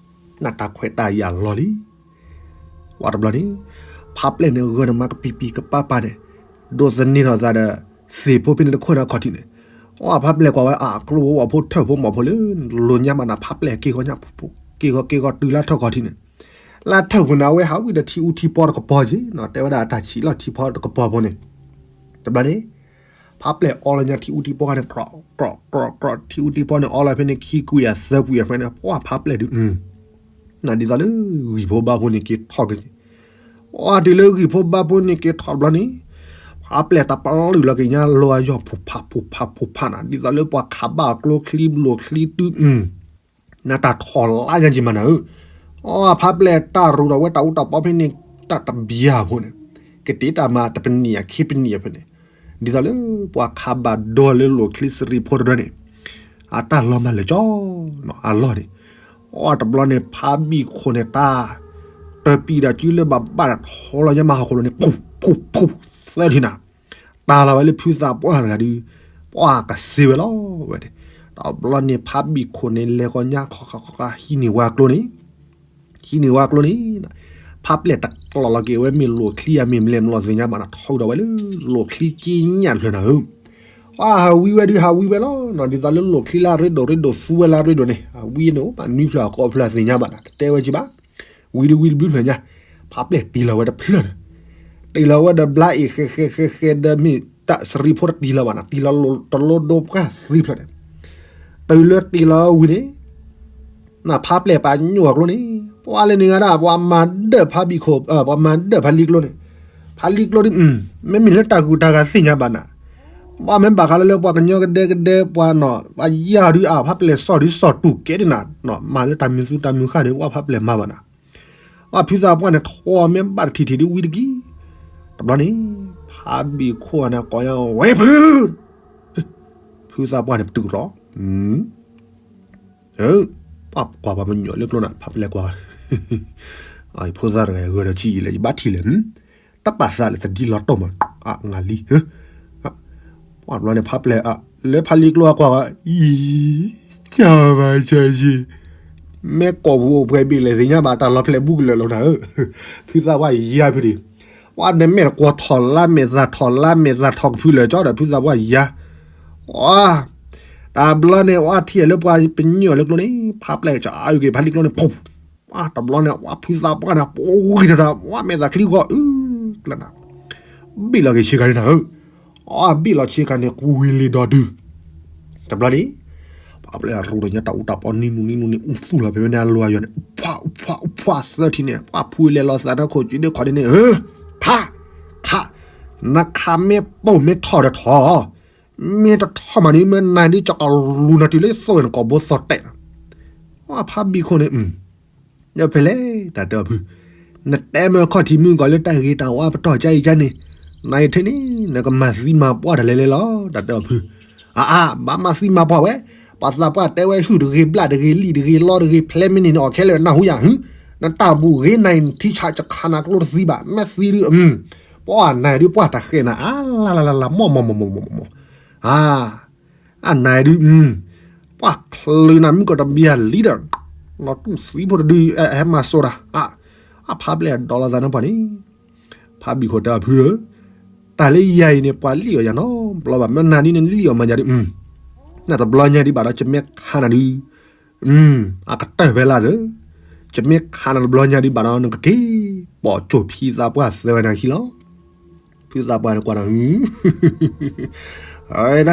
နတၢ်ခွဲးတၢ်ယာ်လီၤလံ. ပှၤတဘျီန့ၣ် ဖါပျဲၢ်န့ၣ် ဂၢၢ်န့ၣ်မၤကပံာ်ပံာ်ကပၤပၤန့ၣ် ဒိးသန့ၤထီၣ်သးဒီး သ့ၣ်ဖိဖဲန့ၣ်တခိၣ်န့ၣ်အခီၣ်ထံးန့ၣ်, ပှၤဖါပျဲၢ်ကွၢ်ဝဲ အကျိဝဲဝဲဖိထၢၣ်ဖိမီၤဖိလၢ လိၣ်ညါမးနၤ ဖါပျဲၢ်က့ၤဃီညါ က့ၤဃီက့ၤဃီတုၤလၢထၢၣ်ခီၣ်ထံးန့ၣ်, လၢထၢၣ်ပူၤန့ၣ် အဝဲဟးဝံၣ်ဒီးထံအူထံပီတကပီၤက့ၤနီၤ တဲဝဲဒၣ်တၢ်ဆံးလီၤထံဖီတကပီၤဖိန့ၣ်, တဘျီန့ၣ် ဖါပျဲၢ်အီလီၤညါထံအူထံပီန့ၣ် ကြီၣ်ကြီၣ်ကြီၣ်ကြီၣ် ထံအူထံပီန့ၣ် အီလီၤဖဲန့ၣ်ခံကွံာ်အသၢကွံာ်အဖဲန့ၣ် ပှၤဖါပျဲၢ်ဒုး နဒ်သိးလၢဂံၢ်ဖိဘါဖိန့ၣ်က့ၤထီၣ်က့ၤ, ပှၤတုၤလၢဂံၢ်ဖိဘါဖိန့ၣ်က့ၤထီၣ်တဘျီန့ၣ်, ဖါပျဲၢ်တပာ်လုၢ်လီၤက့ၤညါလီၤအယီၢ်ဖူးဖးဖူးဖးဖူးဖးနၤ ဒ်သိးလၢပှၤခးဘၣ်အကျိချံဘျိးချံတုၤ နတၢ်ထီၣ်လါညါက့ၤမးနၤဧၢ, အဖါပျဲၢ်တၢ်ရူးဒီးဝဲတၢ်အူတၢ်ပီဖဲန့ၣ် တၢ်တဘျၢဖိန့ၣ်, ကတ့တၢ်မၤတပနံာ်အခ့ပနံာ်ဖဲန့ၣ်, ဒ်သိးလၢပှၤခးဘၣ်ဒီလၢလိၣ်ချံစရံးဖိတဒၢန့ၣ်, အတၢ်လီၤမၢ်လၢာ်ကၠီ, အလီၢ်န့ၣ်, အတဘျီန့ၣ် ဖါဘံၣ်ခိၣ်န့ၣ်တၢ်, တပံာ်ဒီးကုလၢဘၣ်ဘၣ်ဒီးထီလီၤညါမၤဟီၣ်ခိၣ်လီၤန့ၣ် ဖူးဖူးဖူး သၢထံၣ်နၤ တၢ်လီၤဝဲလၢဖုသးပှၢ်တဂၤဒုး, ပှၤကစ့ဝဲလီၤဝဲန့ၣ်, တဘျီန့ၣ်ဖါဘံၣ်ခိၣ်န့ၣ် လဲၤဃီညါခီခီခီခီ ဟံးန့ၢ်ဝဲကျိန့ၣ်, ဟံးန့ၢ်ဝဲကျိန့ၣ်, ဖါပျဲၢ်တကျိးလီၤက့ၤဝဲမ့ၢ်လိၣ်ချံဧါမ့ၢ်မလဲၣ်မလီၤသ့ၣ်ညါဘၣ်နၤ ထုးဒီးဝဲလၢလိၣ်ချံက့ညၣ်တဖျၢၣ်နၤဧၢ, ပှၤဟးဝံဝဲဒုးဟးဝံဝဲလီၤနီၤ, ဒ်သိးလၢလိာ်ချံလၢအရ့ဒိၣ်ရ့ဒိၣ်သူဝဲလၢအရ့ဒိၣ်န့ၣ် ဟးဝံန့ၣ် အိၣ်ဘၣ်နွံဖျၢၣ်အကိးဖျၢၣ်သ့ၣ်ညါဘၣ်နီၤ, တတဲဝဲကံဘၣ်. ဝံၤဒုးဝံၤတဘျုးဖျၢၣ်ညါ, ဖးပျဲၢ်တံၢ်လီၤဝဲတဖျၢၣ်န့ၣ်, တံၢ်လီၤဝဲဒီးဘျါအံၤဃဲဃဲဃဲဃဲဒီးမ့ၢ်တၢ်စရံဖိတတံၢ်လီၤဘၣ်နီၤ, တံၢ်လီၤလိၤတလိဒိပှၢ်သံဖျၢၣ်န့ၣ်, တုၤလၢတံၢ်လီၤဝံၤန့ၣ် နဖးပျဲၢ်ပာ်ညိၣ်အကျိန့ၣ်, ပှၤလၢန့ၣ်ဂၤဒၣ် ပှၤမၤဒၢၣ်ဖးဘံၣ်ခိၣ်, ပှၤမၤဒၢၣ်ဖးလံကျိန့ၣ်, ဖးလံကျိဒုး မ့မ့ၢ်လၢတၢ်ဂုၤတၢ်ဂၤသ့ၣ်ညါဘၣ်နၤ, ပှၤမ့ၢ်ဘၣ်ဃးလၢလၢပှၤကညီကဒဲကဒဲပှၤနီၤ, ပှၤယါဒုးအဖးပျဲၢ်စီၣ်ဒုးစီၣ်တူၢ်ကဲဒ်နၤ, မၤလၢတၢ်မုာ်သူတၢ်မုာ်ဃၢ်ဒီး ပှၤဖးပျဲၢ်မၤဘၣ်နၤ. အဖုသးပှၢ်န့ၣ်ထီၣ်မ့ၢ်ဘၣ်တထံၣ်ထံၣ်ဒုးဝံၤတက့ၢ်, တဘျီန့ၣ် ဖးဘံၣ်ခိၣ်န့ၣ်ကိးညါဝဲဖု ဖုသးပှၢ်န့ၣ်ပတုာ်ကရီ, ပှၤကွၢ်ပှၤပညိၣ်လၢကျိနၤ ဖးပျဲၢ်ကွၢ်, ဖိသၣ်တဂၤဂဲၤဒီးဆံးအံၤလဲၣ် ယဘၣ်ထံၣ်လဲၣ်, တပာ်သးလၢသဒံလီၤတိၢ်မး, အငါလံ, ပှၤတဘျီန့ၣ်ဖးပျဲၢ်အါ, လၢဖးလံကျိအကွၢ်ဂီၤ, အံၤ, ကၢ်ဘၣ်ကၢ်ယံၤ, မ့ၢ်ကိာ်ပူၤအိၣ်ပှဲၤဘ့ၣ်လဲၣ်သ့ၣ်ညါဘၣ် တၢ်လီၤဖျဲးဘူးကလၢာ်လီၤနၤဧၢ, ဖုသးပှၢ်ယါဖုဒံး, ပှၤနမဲာ်တကွီၤထီၣ်လါမဲာ်သၣ်ထီၣ်လါမဲာ်သၣ်ထီၣ်ကဖုလၢာ်ကၠီဒီး ဖုသးပှၢ်ယါ အါ, တဘျီန့ၣ် အထံၣ်လၢပှၤပညိၣ်လၢကျိန့ၣ် ဖးပျဲၢ်ကၠီအါအုၣ်က့ၤဖးလံကျိန့ၣ် ပှၤတဘျီန့ၣ် ပှၤဖုသးပှၢ်န့ၣ် ပှၤဂံၤထီၣ်တၢ် ပှၤမဲာ်သၣ်ချံဂီၤအုၣ်ကျၢနၤ, ဘ့ၣ်လီၤက့ၤဆ့ကၤန့ၣ်နၤဧၢ, အဘ့ၣ်လီၤဆ့ကၤန့ၣ် ကွံာ်ဝံၤလံဒီးဒုး, တဘျီန့ၣ် ပှၤပျဲၢ်ရူၢ်တညါတၢ်အူတၢ်ပီနံနူနံနူန့ၣ် အူသူၣ်လီၤဖဲဖဲန့ၣ် အလီၤယွၤန့ၣ် အူဖှးအူဖှးအူဖှးသၢထံၣ်န့ၣ် ပှၤဖုလဲၤလီၤသးနၢခိၣ်ကၠံဒ့ခီဒ်န့ၣ် ဧၢ, ခး, ခး, နခးမ့ၢ်ပိာ်မ့ၢ်ထီၣ်ဒီးထီၣ် မ့ၢ်တထီၣ်မးန့ၣ် မ့ၢ်နၤဒ်ကၠီကလူၤနၤတုၤလၢသိၣ်ဝဲနကိာ်ဘိသီၣ်တဲာ်, ပှၤဖးဘံၣ်ခိၣ်န့ၣ် ဒီးဖဲလဲၣ် တၢ်တဲအီၤဖု, နတဲမ့ၢ်ခီၣ်ထံးမုၢ်ကီၤလၢတၢ်ဂ့ၤတၢ်ဝါပတီၢ်ကါအံၤကါန့ၣ်, နအံၤထဲန့ၣ် နကမၤသံမၤပှၢ်တၢ်လဲၤလဲၤလီၤ တၢ်တဲအီၤဖု, အါအါ ဘၣ်မၤသံမၤပှၢ်ဝဲ, ပှၤသးပှၢ်တဲဝဲဟုၣ်တဂ့ၤ ဘျၣ်တဂ့ၤ လံၣ်တဂ့ၤ လီတဂ့ၤ ဖျဲမ့ၢ်န့ၣ်န့ၣ် အီၣ်ခဲလၢာ်နၢ်ဟူယၤဟု, နတၢ်ဘူၣ်ဂ့ၤနၤအံၤ နထံဆးကခးနၤကျိတသံဘၣ် မ့ၢ်သံဒုး, ပှၤနၤဒုးပှၢ်တၢ်ဃဲးနၤ အါလၢလၢလၢ မီၢ်မီၢ်မီၢ်မီၢ်မီၢ်မီၢ်, အါ အနၤဒုး, ပှၤချုးနၤမုၣ်ကီၤတဘံယၤလံဒီး, လီၤတူၢ်သံဖိတဒု, ဟဲမၤစိၤတၢ်, အဖးပျဲၢ်ဒီးလီၤသးနၢ်ပှၢ်န့ၣ်, ဖးဘံၣ်ခိၣ်တဲအဖုဧၢ, တၢ်လၢယၤအံၤန့ၣ် ပှၤလံၣ်အီၣ်ယၤနီတဘျီဘၣ်, မ့ၢ်နၤဒုးနလံၣ်အီၣ်မၤယၤဒုး, နတဘျီညါဒံးဘၣ်ဒီး ကမ့ၢ်ခးနၤဒုး အကတၢၢ်ဖဲလၢသၢ, ကမ့ၢ်ခးနၤတဘျီညါဒံးဘၣ်ဒီး နကက့ၤ ပိာ်ကၠိၣ်ဖံသးပှၢ်သၢဝဲနၤခံလီၤ. ဖုသးပှၢ်န့ၣ်ကွၢ်ဒီး, တၢ်ဒီးဖုလံ,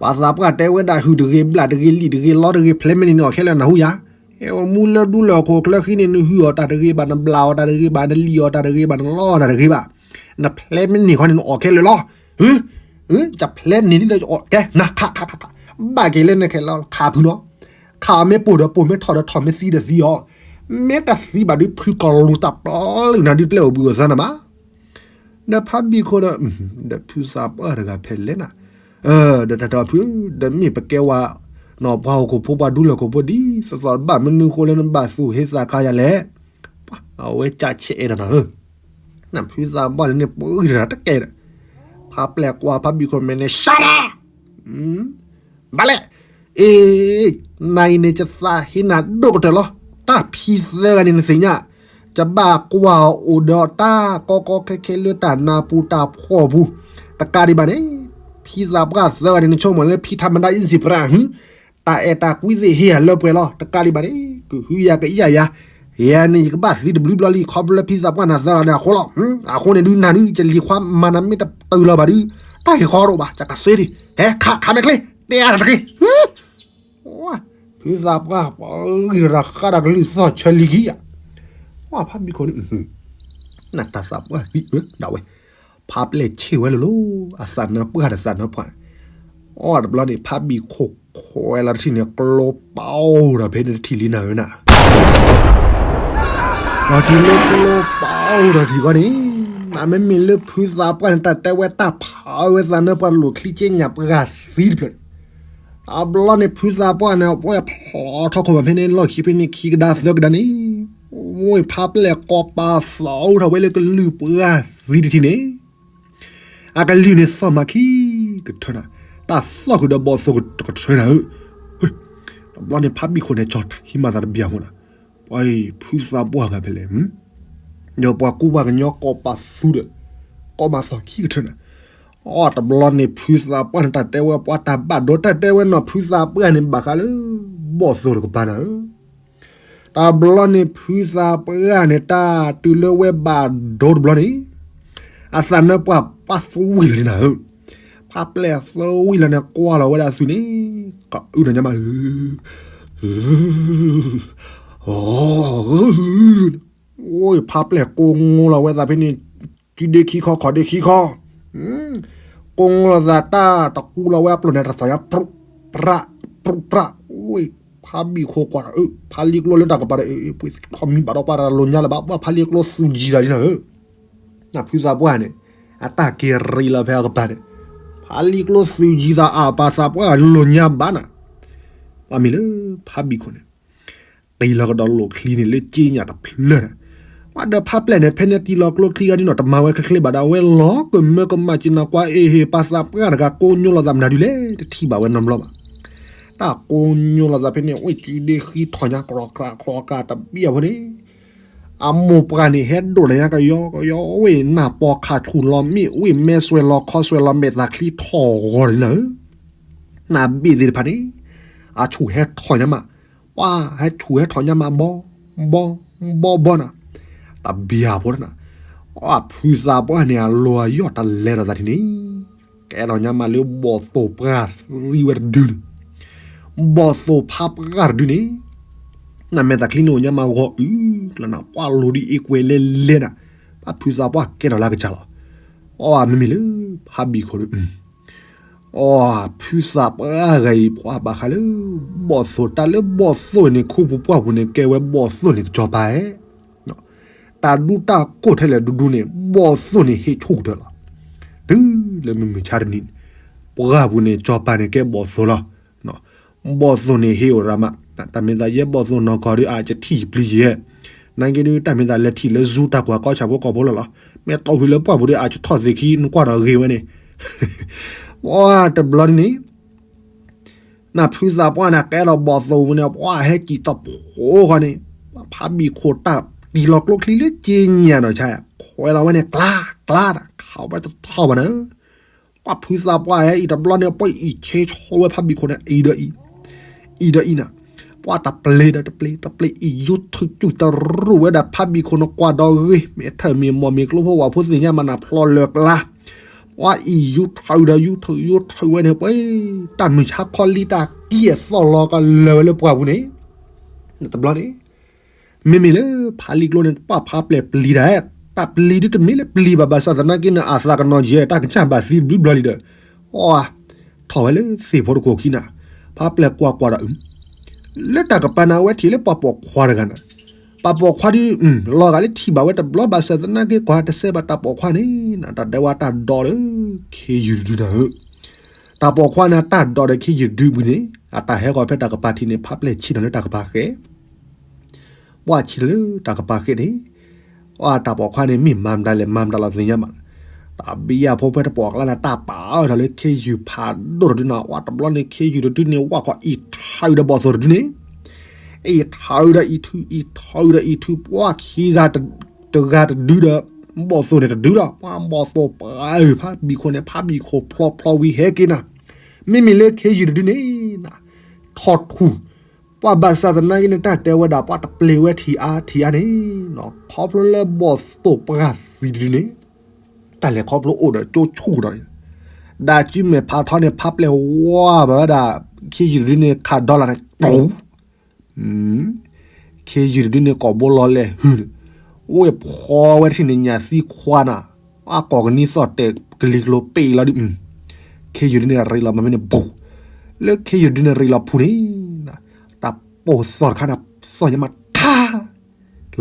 ပှၤသးပှၢ်တဲဝဲဒၣ်ဟုၣ်တဂ့ၤ ဘျၣ်တဂ့ၤ လံၣ်တဂ့ၤ လီတဂ့ၤ ဖျဲမ့ၢ်န့ၣ်န့ၣ် အီၣ်ခဲလၢာ်နၢ်ဟူယၤ, အဲၣ်မူလၢဒူလၢၢ်ခိၣ်ချၢဃံန့ၣ် နဟုၣ်အီၣ်တၢ်တဂ့ၤဘၣ် နဘျၣ်အီၣ်တၢ်တဂ့ၤဘၣ် နလံၣ်အီၣ်တၢ်တဂ့ၤဘၣ် နလီအီၣ်တၢ်တဂ့ၤဘၣ်, နဖျဲမ့ၢ်န့ၣ်ခီန့ၣ် နအီၣ်ခဲလၢာ်လီၤ. တဖျဲန့ၣ်လံဒီး ကဲနၤခးခးခးခး, ဘၣ်က့ၤလၢနခဲလၢာ်ခးဖုလီၤ. ခးမ့ၢ်ပိာ်ဒီးပိာ် မ့ၢ်ထီၣ်ဒီးထီၣ် မ့ၢ်သံဒီးသံအီၤ, မ့ၢ်တသံဘၣ်ဒုး ဖုကီၤလူၤတၢ်ပျီလၢနၤဒုး ပျဲၢ်အိၣ်ဘှံးအိၣ်သါနၤဘၣ်. ဒီးဖးဘံၣ်ခိၣ်ဒီး, ဒီးဖုသးပှၢ်တဂၤဖဲလဲၣ်နၤ, ဒီးတၢ်တဲအီၤဖု, ဒီးမ့ၢ်ပကဲဝဲ ပှၤဟီၣ်ခိၣ်ဖိပှၤဒူလၢၢ်ခိၣ်ဖိဒ်သိးသိး ဘၣ်မနုၤဃိလၢနဘၣ်သူၣ်ဟ့သးခါယၤလဲၣ်. အဝဲကၢ်ဆဲးအဲၣ်တၢ်နၤဧၢ, နဖုသးပှၢ်န့ၣ်န့ၣ် ပှၤဂံၢ်တၢ်တကဲဒီး, ဖးပျဲၢ်ကွၢ်ဖးဘံၣ်ခိၣ်မဲာ်န့ၣ် ရှါတၢ် ဘၣ်လဲၣ်, အ့, နၤအံၤန့ၣ် ယသးဟ့နၤဒိၣ်ကတၢၢ်လီၤ. တၢ်ဖံသၢဂၤန့ၣ်နသ့ၣ်ညါ, ယဘၣ်ကွၢ်အိၣ်ဒီးတၢ်ကီကီခဲခဲလၢတၢ်နါပူၤတၢ်ဖှီၣ်ပူၤ, တကးဒံးဘၣ်န့ၣ်, ဖံသးပှၢ်သၢဂၤန့ၣ် နဆိကမိၣ်လၢဖံထးမဒါအ့စံးပြၢဟု, တၢ်အဲၣ်တၢ်ကွံသ့ၣ်ဟ့ၣ်ယၤလၢပှဲၤလီၤ. တကးဒံးဘၣ်န့ၣ်, ကဟုယၤကယာ်ယၤ, ယၤန့ၣ် ယကဘၣ်သံတဘျုးဘျီလံ ခီဖျိလၢဖံသးပှၢ်နၤသၢဂၤန့ၣ်အဃိလီၤ. အဃိန့ၣ်ဒုးနၤဒုး ယလံၤခွါမၤနၤမ့ၢ်တတုၤလၢၤဘၣ်ဒုး, တၢ်ဟ့ၣ်ခီတအိၣ်ဘၣ် ယကစ့ဒံး, ဟဲခးခးမဲာ်ချ့, တဲအါတၢ်တက့ၢ်. ဖုသးပှၢ်ပှၤဂံၢ်ဒီးတၢ်ဃးတၢ်ကလုၢ်သီၣ်ဆၢလံၤခံယၤ, ပှၤဖးဘံၣ်ခိၣ်န့ၣ်, နတၢ်သးပှၢ်သံအၢဒၣ်ဝဲ, ဖးပျဲၢ်ဆ့ၣ်ဝဲလၢၤလီၤ, အသးနၢပှၢ်ဒီးသးနၢပှၢ်, အီၣ်တဘျီန့ၣ် ဖးဘံၣ်ခိၣ်ခွဲးလီၤတထံၣ်န့ၣ် ကျိပာ်အိၣ်ဒီးဖဲန့ၣ်တထံၣ်လံနၤဝဲနၤ ပှၤတုၤလၢကျိပာ်အိၣ်ဒီးထံၣ်ဃီန့ၣ်, နမ့မ့ၢ်လၢဖုသးပှၢ်န့ၣ် တၢ်တဲဝဲတၢ်ဖးဝဲသးနၢပှၢ်လိာ်ချံက့ညၣ်ပှၢ်သံတဖျၢၣ်န့ၣ်, အဘျီန့ၣ် ဖုသးပှၢ်န့ၣ် အဝဲဖျီထီၣ်ခိၣ်ဘၣ်ဖဲန့ၣ် လီၢ်ခံဖဲန့ၣ်ခံကဒါသၢကဒါန့ၣ်, ဝဲဖးပျဲၢ်ကိးပာ်သီအိၣ်ထီၣ်ဝဲလၢကလုၢ်ပှၢ်သံတထံၣ်န့ၣ် အကလုၢ်န့ၣ်သီၣ်မၤခံကထၢနၤ, တၢ်သီၣ်ဃုာ်ဒီးဘီၣ်သိၣ်တကထၢနၤဧၢ, တဘျီန့ၣ် ဖးဘံၣ်ခိၣ်န့ၣ် ကၠီၤထံမၤသးတဘျီအဃိနၤ, ပှၤအံၤ ဖုသးပှၢ်ဂၤဖဲလဲၣ်, ဒီးပှၤကူပှၤကညီကိးပာ်သူဒီး, ကိးပာ်သီၣ်ခံကထၢနၤ, အီ တဘျီန့ၣ် ဖုသးပှၢ်န့ၣ် တၢ်တဲဝဲပှၤတၢ်ဘၣ်ဒိ တၢ်တဲဝဲနီၤ ဖုသးပှၢ်န့ၣ် ဘၣ်ဃးလၢ ဘီၣ်သိၣ်တကပၤနၤဧၢ. တဘျီန့ၣ် ဖုသးပှၢ်န့ၣ် တၢ်တုၤလၢဝဲဘၣ်ဒိတဘျီန့ၣ် အသးနၢပှၢ်ပှၢ်သဝံၣ်လီၤန့ၣ်နၤဧၢ. ဖးပျဲၢ်သဝံၣ်လီၤန့ၣ် ကွၢ်လီၤဝဲဒၣ်အသွံၣ်န့ၣ် ကအုဒီးညါမးဧၢ. အိ ဖးပျဲၢ်ကိးငိလီၤဝဲသးဖဲန့ၣ် စုဒ့ခံခီခီၣ်ဒ့ခံခီ, ကိးငိလီၤသးတၢ်တကူလီၤဝဲအပျိၢ်န့ၣ် တသီၣ်ညါ ပြူးပြး ပြူးပြး, အိ ဖးဘံၣ်ခိၣ်ကွၢ်ဒီး ဖးလံၤကျိလၢတၢ်ကပၤဒီး ပှ့ၤထီၣ်မံဘၣ်ဒီးပှၤတၢ်လိၤညါလၢၤဘၣ် ပှၤဖးလံၤကျိသူၣ်ယံၤသးဒ်နၤဧၢ. နဖုသးပှၢ်န့ၣ် အတၢ်က့ၤရံလီၤဖဲအကပၤန့ၣ် ဖးလံၤကျိသူၣ်ယံၤသးအပၢ်သးပှၢ်လိၤညါဘၣ်နၤ, ပှၤမ့ၢ်လၢဖးဘံၣ်ခိၣ်န့ၣ် တ့ၢ်လီၤကဒီးလိာ်ချံန့ၣ်လၢက့ညၣ်တဖျၢၣ်န့ၣ်, ပှၤဒီးဖးပျဲၢ်န့ၣ် ဖဲန့ၣ်တ့ၢ်လီၤကျိချံဂၤဒ်နီၤ တမၤဝဲချ့ချ့ဘၣ်ဒီး အဝဲလီၤကမၢကမၣ်က့ၤနၤ ကွၢ်အ့ၣ်ဟ့ၣ် ပှၤသးပှၢ်တဂၤကိးညိလီၤသးမနုၤဒုလဲၣ် တထံၣ်ဘၣ်ဝဲနီတဘျီဘၣ်. တၢ်ကိးညိလီၤသးဖဲန့ၣ် အိၣ်စုဒ့ဃံထီၣ်ညါ ကြီကြီကြီတဘ့ၣ်အဖိန့ၣ် အမိၢ်ပှၢ်န့ၣ် ဟဲဒိၣ်ဒီးညါကယီကယီ အိၣ်နၢ်ပီခးဆူၣ်လီၤမ့ၣ် အိၣ်မဲဆွဲလီၤခီဆွဲလီၤမဲာ်သးချံထီၣ်ဂီၤန့ၣ်နၤဧၢ. နၢ်ဘ့ၣ်သ့ၣ်တဖၣ်န့ၣ် အဆူၣ်ဟဲထီၣ်ညါမး, ပှၤဟဲဆူၣ်ဟဲထီၣ်ညါမး ဘီ ဘီ ဘီဘီနၤ, တဘံၣ်အဖိနၤ, အဖုသးပှၢ်န့ၣ် အလီၤအယီၢ်တလဲဒီးသးထံၣ်န့ၣ်, ကဲထီၣ်ညါမးလၢဘီၣ်သိၣ်ပှၢ်သံဝဲတဒုန့ၣ်, ဘီၣ်သိၣ်ဖးပှၢ်တဒုန့ၣ် နမဲာ်သးချံန့ၣ်အိၣ်ညါမးဂီၤအုၣ်ကျၢၤနၤ ပှၤလိၤဒ်အ့ၣ်ကွဲၤလဲလဲနၤ, ပှၤဖုသးပှၢ်ကဲထီၣ်လၢကစၢ်လီၤ. အီ မ့မ့ၢ်လၢဖးဘံၣ်ခိၣ်ဒီး အီ ဖုသးပှၢ်ဂၤအံၤ ပှၤဘၣ်ဃးလၢ ဘီၣ်သိၣ် တၢ်လၢဘီၣ်သိၣ်န့ၣ် ခူပူၤပှၢ်ပူၤန့ၣ် ကဲဝဲဘီၣ်သိၣ်န့ၣ် ကစီၤပၤဧၢ, တၢ်ဒူတၢ်ကိၢ်ထဲလဲၣ်ဒူဒူန့ၣ် ဘီၣ်သိၣ်န့ၣ် ဟ့ၣ်ဆူၣ်ကတၢၢ်လီၤ. တုၤလၢမုၢ်မုၢ်ဆါတနံၤန့ၣ် ပှၢ်ပူၤန့ၣ် ကစီၤပၤန့ၣ်ကဲဘီၣ်သိၣ်လီၤ. ဘီၣ်သိၣ်န့ၣ်ဟ့ၣ်အိၣ်ရၤမး, တၢ်မ့ၢ်သးယဲဘီၣ်သိၣ်နီၢ်ကီၢ်ဒီး အကထံၣ်ယပျံၤယဲ, နာ်က့ဒီး တၢ်မ့ၢ်သးလဲၤထံၣ်လၢ Zoom တၢ်ကွၢ်ကီၢ်ဆၣ်ဖိကီၢ်ဖိလီၤလီၤ. မ့ၢ်တီၢ်ဖုးလၢပှၢ်ပူၤဒီး အကထီၣ်သ့ၣ်ခံနကွၢ်ဒီးဂ့ၤဝဲန့ၣ်, ပှၢ်တဘျီန့ၣ် နဖုသးပှၢ်န့ၣ် ကဲထီၣ်ဘီၣ်သိၣ်ပူၤန့ၣ် ပှၢ်ဟဲကံၣ်တဖိဃီန့ၣ်, ဖးဘံၣ်ခိၣ်တၢ်တ့ၢ်လီၤကျိချံလၢက့ညၣ်နီၤဆါ, ခွဲးလီၤဝဲန့ၣ် ကျါ ကျါတၢ် ခးဝဲတထီၣ်ဘၣ်နၤ, ပှၢ်ဖုသးပှၢ်ဟဲအံၤတဘျီန့ၣ် ပှၢ်အံၤဆ့ဆီဝဲဖးဘံၣ်ခိၣ်န့ၣ် အံၤဒီးအံၤ, အံၤဒီးအံၤနၤ, ပှၢ်တပျ့ၤဒီးတပျ့ၤ တပျ့ၤအံၤယူထုးကၠူၣ်တရူၢ်ဝဲဒၣ် ဖးဘံၣ်ခိၣ်န့ၣ်ကွၢ်ဒီးဂ့ၤ မ့ၢ်ထၢၣ်မ့ၢ်မီၢ်မ့ၢ်ကျိဖိဝၣ်ဖိသ့ၣ်ညါမးနၤဖျီလၢာ်ကျါ ပှၢ်အံၤယူထုးဒီးယူထုးယူထုးဝဲန့ၣ် ပှၤ တၢ်မုၢ်ဆါခီလံတၢ်ကံၢ်အသီၣ်လီၤကလၢာ်ဝဲလၢပှၢ်ပူၤန့ၣ်, တဘျီန့ၣ် မ့မ့ၢ်လၢဖးလံာ်ကျိန့ၣ် ပှၢ်ဖးပျဲၢ်ပျံၤတၢ်, တၢ်ပျံၤဒုတမ့ၢ်လၢပျံၤဘၣ် ဘၣ်ဆၣ်သနာ်က့န့ၣ် အသးကနီၤယဲ တၢ်ကစၢ်ဘၣ်သံဘျီဘျီလံဒီး, အီ ထီၣ်ဝဲလၢသ့ၣ်ဖိတခိၣ်ခံနၤ, ဖးပျဲၢ်ကွၢ်ကွၢ်ဒီး လၢတၢ်ကပၤန့ၣ် အဝဲထံၣ်လၢပှၤပိာ်ခွါတဂၤနၤ, ပှၤပိာ်ခွါဒု လီၤဂာ်လၢထံၣ်ဘၣ်ဝဲတဘျီဘၣ်ဆၣ်သနာ်က့ ကွၢ်တစဲးဘၣ်တၢ်ပိာ်ခွါန့ၣ်နၤ, တၢ်တဲဝဲတၢ်ဒိးလၢ ခ့ယုၢ်တဒုနၤဧၢ, တၢ်ပိာ်ခွါန့ၣ် တၢ်ဒိးဒီးခ့ယုၢ်တဒုပူၤန့ၣ် အတၢ်ဟဲဃီၤဖဲတၢ်ကပၤထံးန့ၣ် ဖးပျဲၢ်ဆံးနၤလၢတၢ်ကပၤဃဲ ပှၢ်ဆံးလၢတၢ်ကပၤဃဲန့ၣ်, အီ တၢ်ပိာ်ခွါန့ၣ် မ့ၢ်မၤမတၤလဲၣ် မၤမတၤလီၤသ့ၣ်ညါမး, တၢ်ဘံယၢ်ဖိဖဲတပိာ်အကျါန့ၣ် တၢ်ပာ်အၢထီၣ်လၢခ့ယုၢ်ဖးဒိၣ်တဒုနၤ, အီ တဘျီန့ၣ် ခ့ယုၢ်တဒုန့ၣ် ဝၢ်ခီၣ်အံးထးဒီးဘီၣ်သိၣ်တဒုန့ၣ်, အံးထးဒီးအံးထု အံးထးဒီးအံးထု ပှၢ်ခံဂၤတဂၤတဒုဒီး ဘီၣ်သိၣ်န့ၣ်တဒုလီၤ, ပှၢ်ဘီၣ်သိၣ်ပှၢ်အုၣ်ဖးဘံၣ်ခိၣ်န့ၣ် ဖးဘံၣ်ခိၣ်ဖျီဖျီဝံၤဟဲက့ၤနၤ, မ့မ့ၢ်လၢခ့ယုၢ်တဒုန့ၣ်နၤ, ထီၣ်ထူၣ် ပှၢ်ဘၣ်ဆၣ်သနာ်က့န့ၣ် တၢ်တဲဝဲဒၣ် ပှၢ်တပျ့ၤဝဲထံၣ်အါထံၣ်အါန့ၣ်, ခီဖျိလၢဘီၣ်သိၣ်ပှၢ်သံတဒုန့ၣ်, တၢ်လဲၤခီဖျိအိၣ်ဒီးကၠိဆူၣ်ဒီး, ဒၣ်ကံမဲာ်ဖးထီန့ၣ် ဖးပျဲၢ်ဝါဘၣ်ဝဲဒၣ် ခ့ယုၢ်တဒုန့ၣ် ခးဒီလၣ်န့ၣ် တူ ခ့ယုၢ်တဒုန့ၣ် ကိာ်ဘိလီၤလဲၤဟုၣ်န့ၣ်, အိၣ်ဖီဝဲတထံၣ်န့ၣ် ညၣ်သံခွါနၤ, အကိာ်ကနံၣ်သီၣ်တဲာ်ကလံၤကျိၤပ့ၤလီၤဒုး, ခ့ယုၢ်တဒုန့ၣ် ရ့လီၤမၤမ့ၢ်န့ၣ် ဘူး, လၢခ့ယုၢ်တဒုန့ၣ် ရ့လီၤဖူန့ၣ်, တၢ်ပိာ်သီၣ်တခါန့ၣ် သီၣ်ညါမးထါ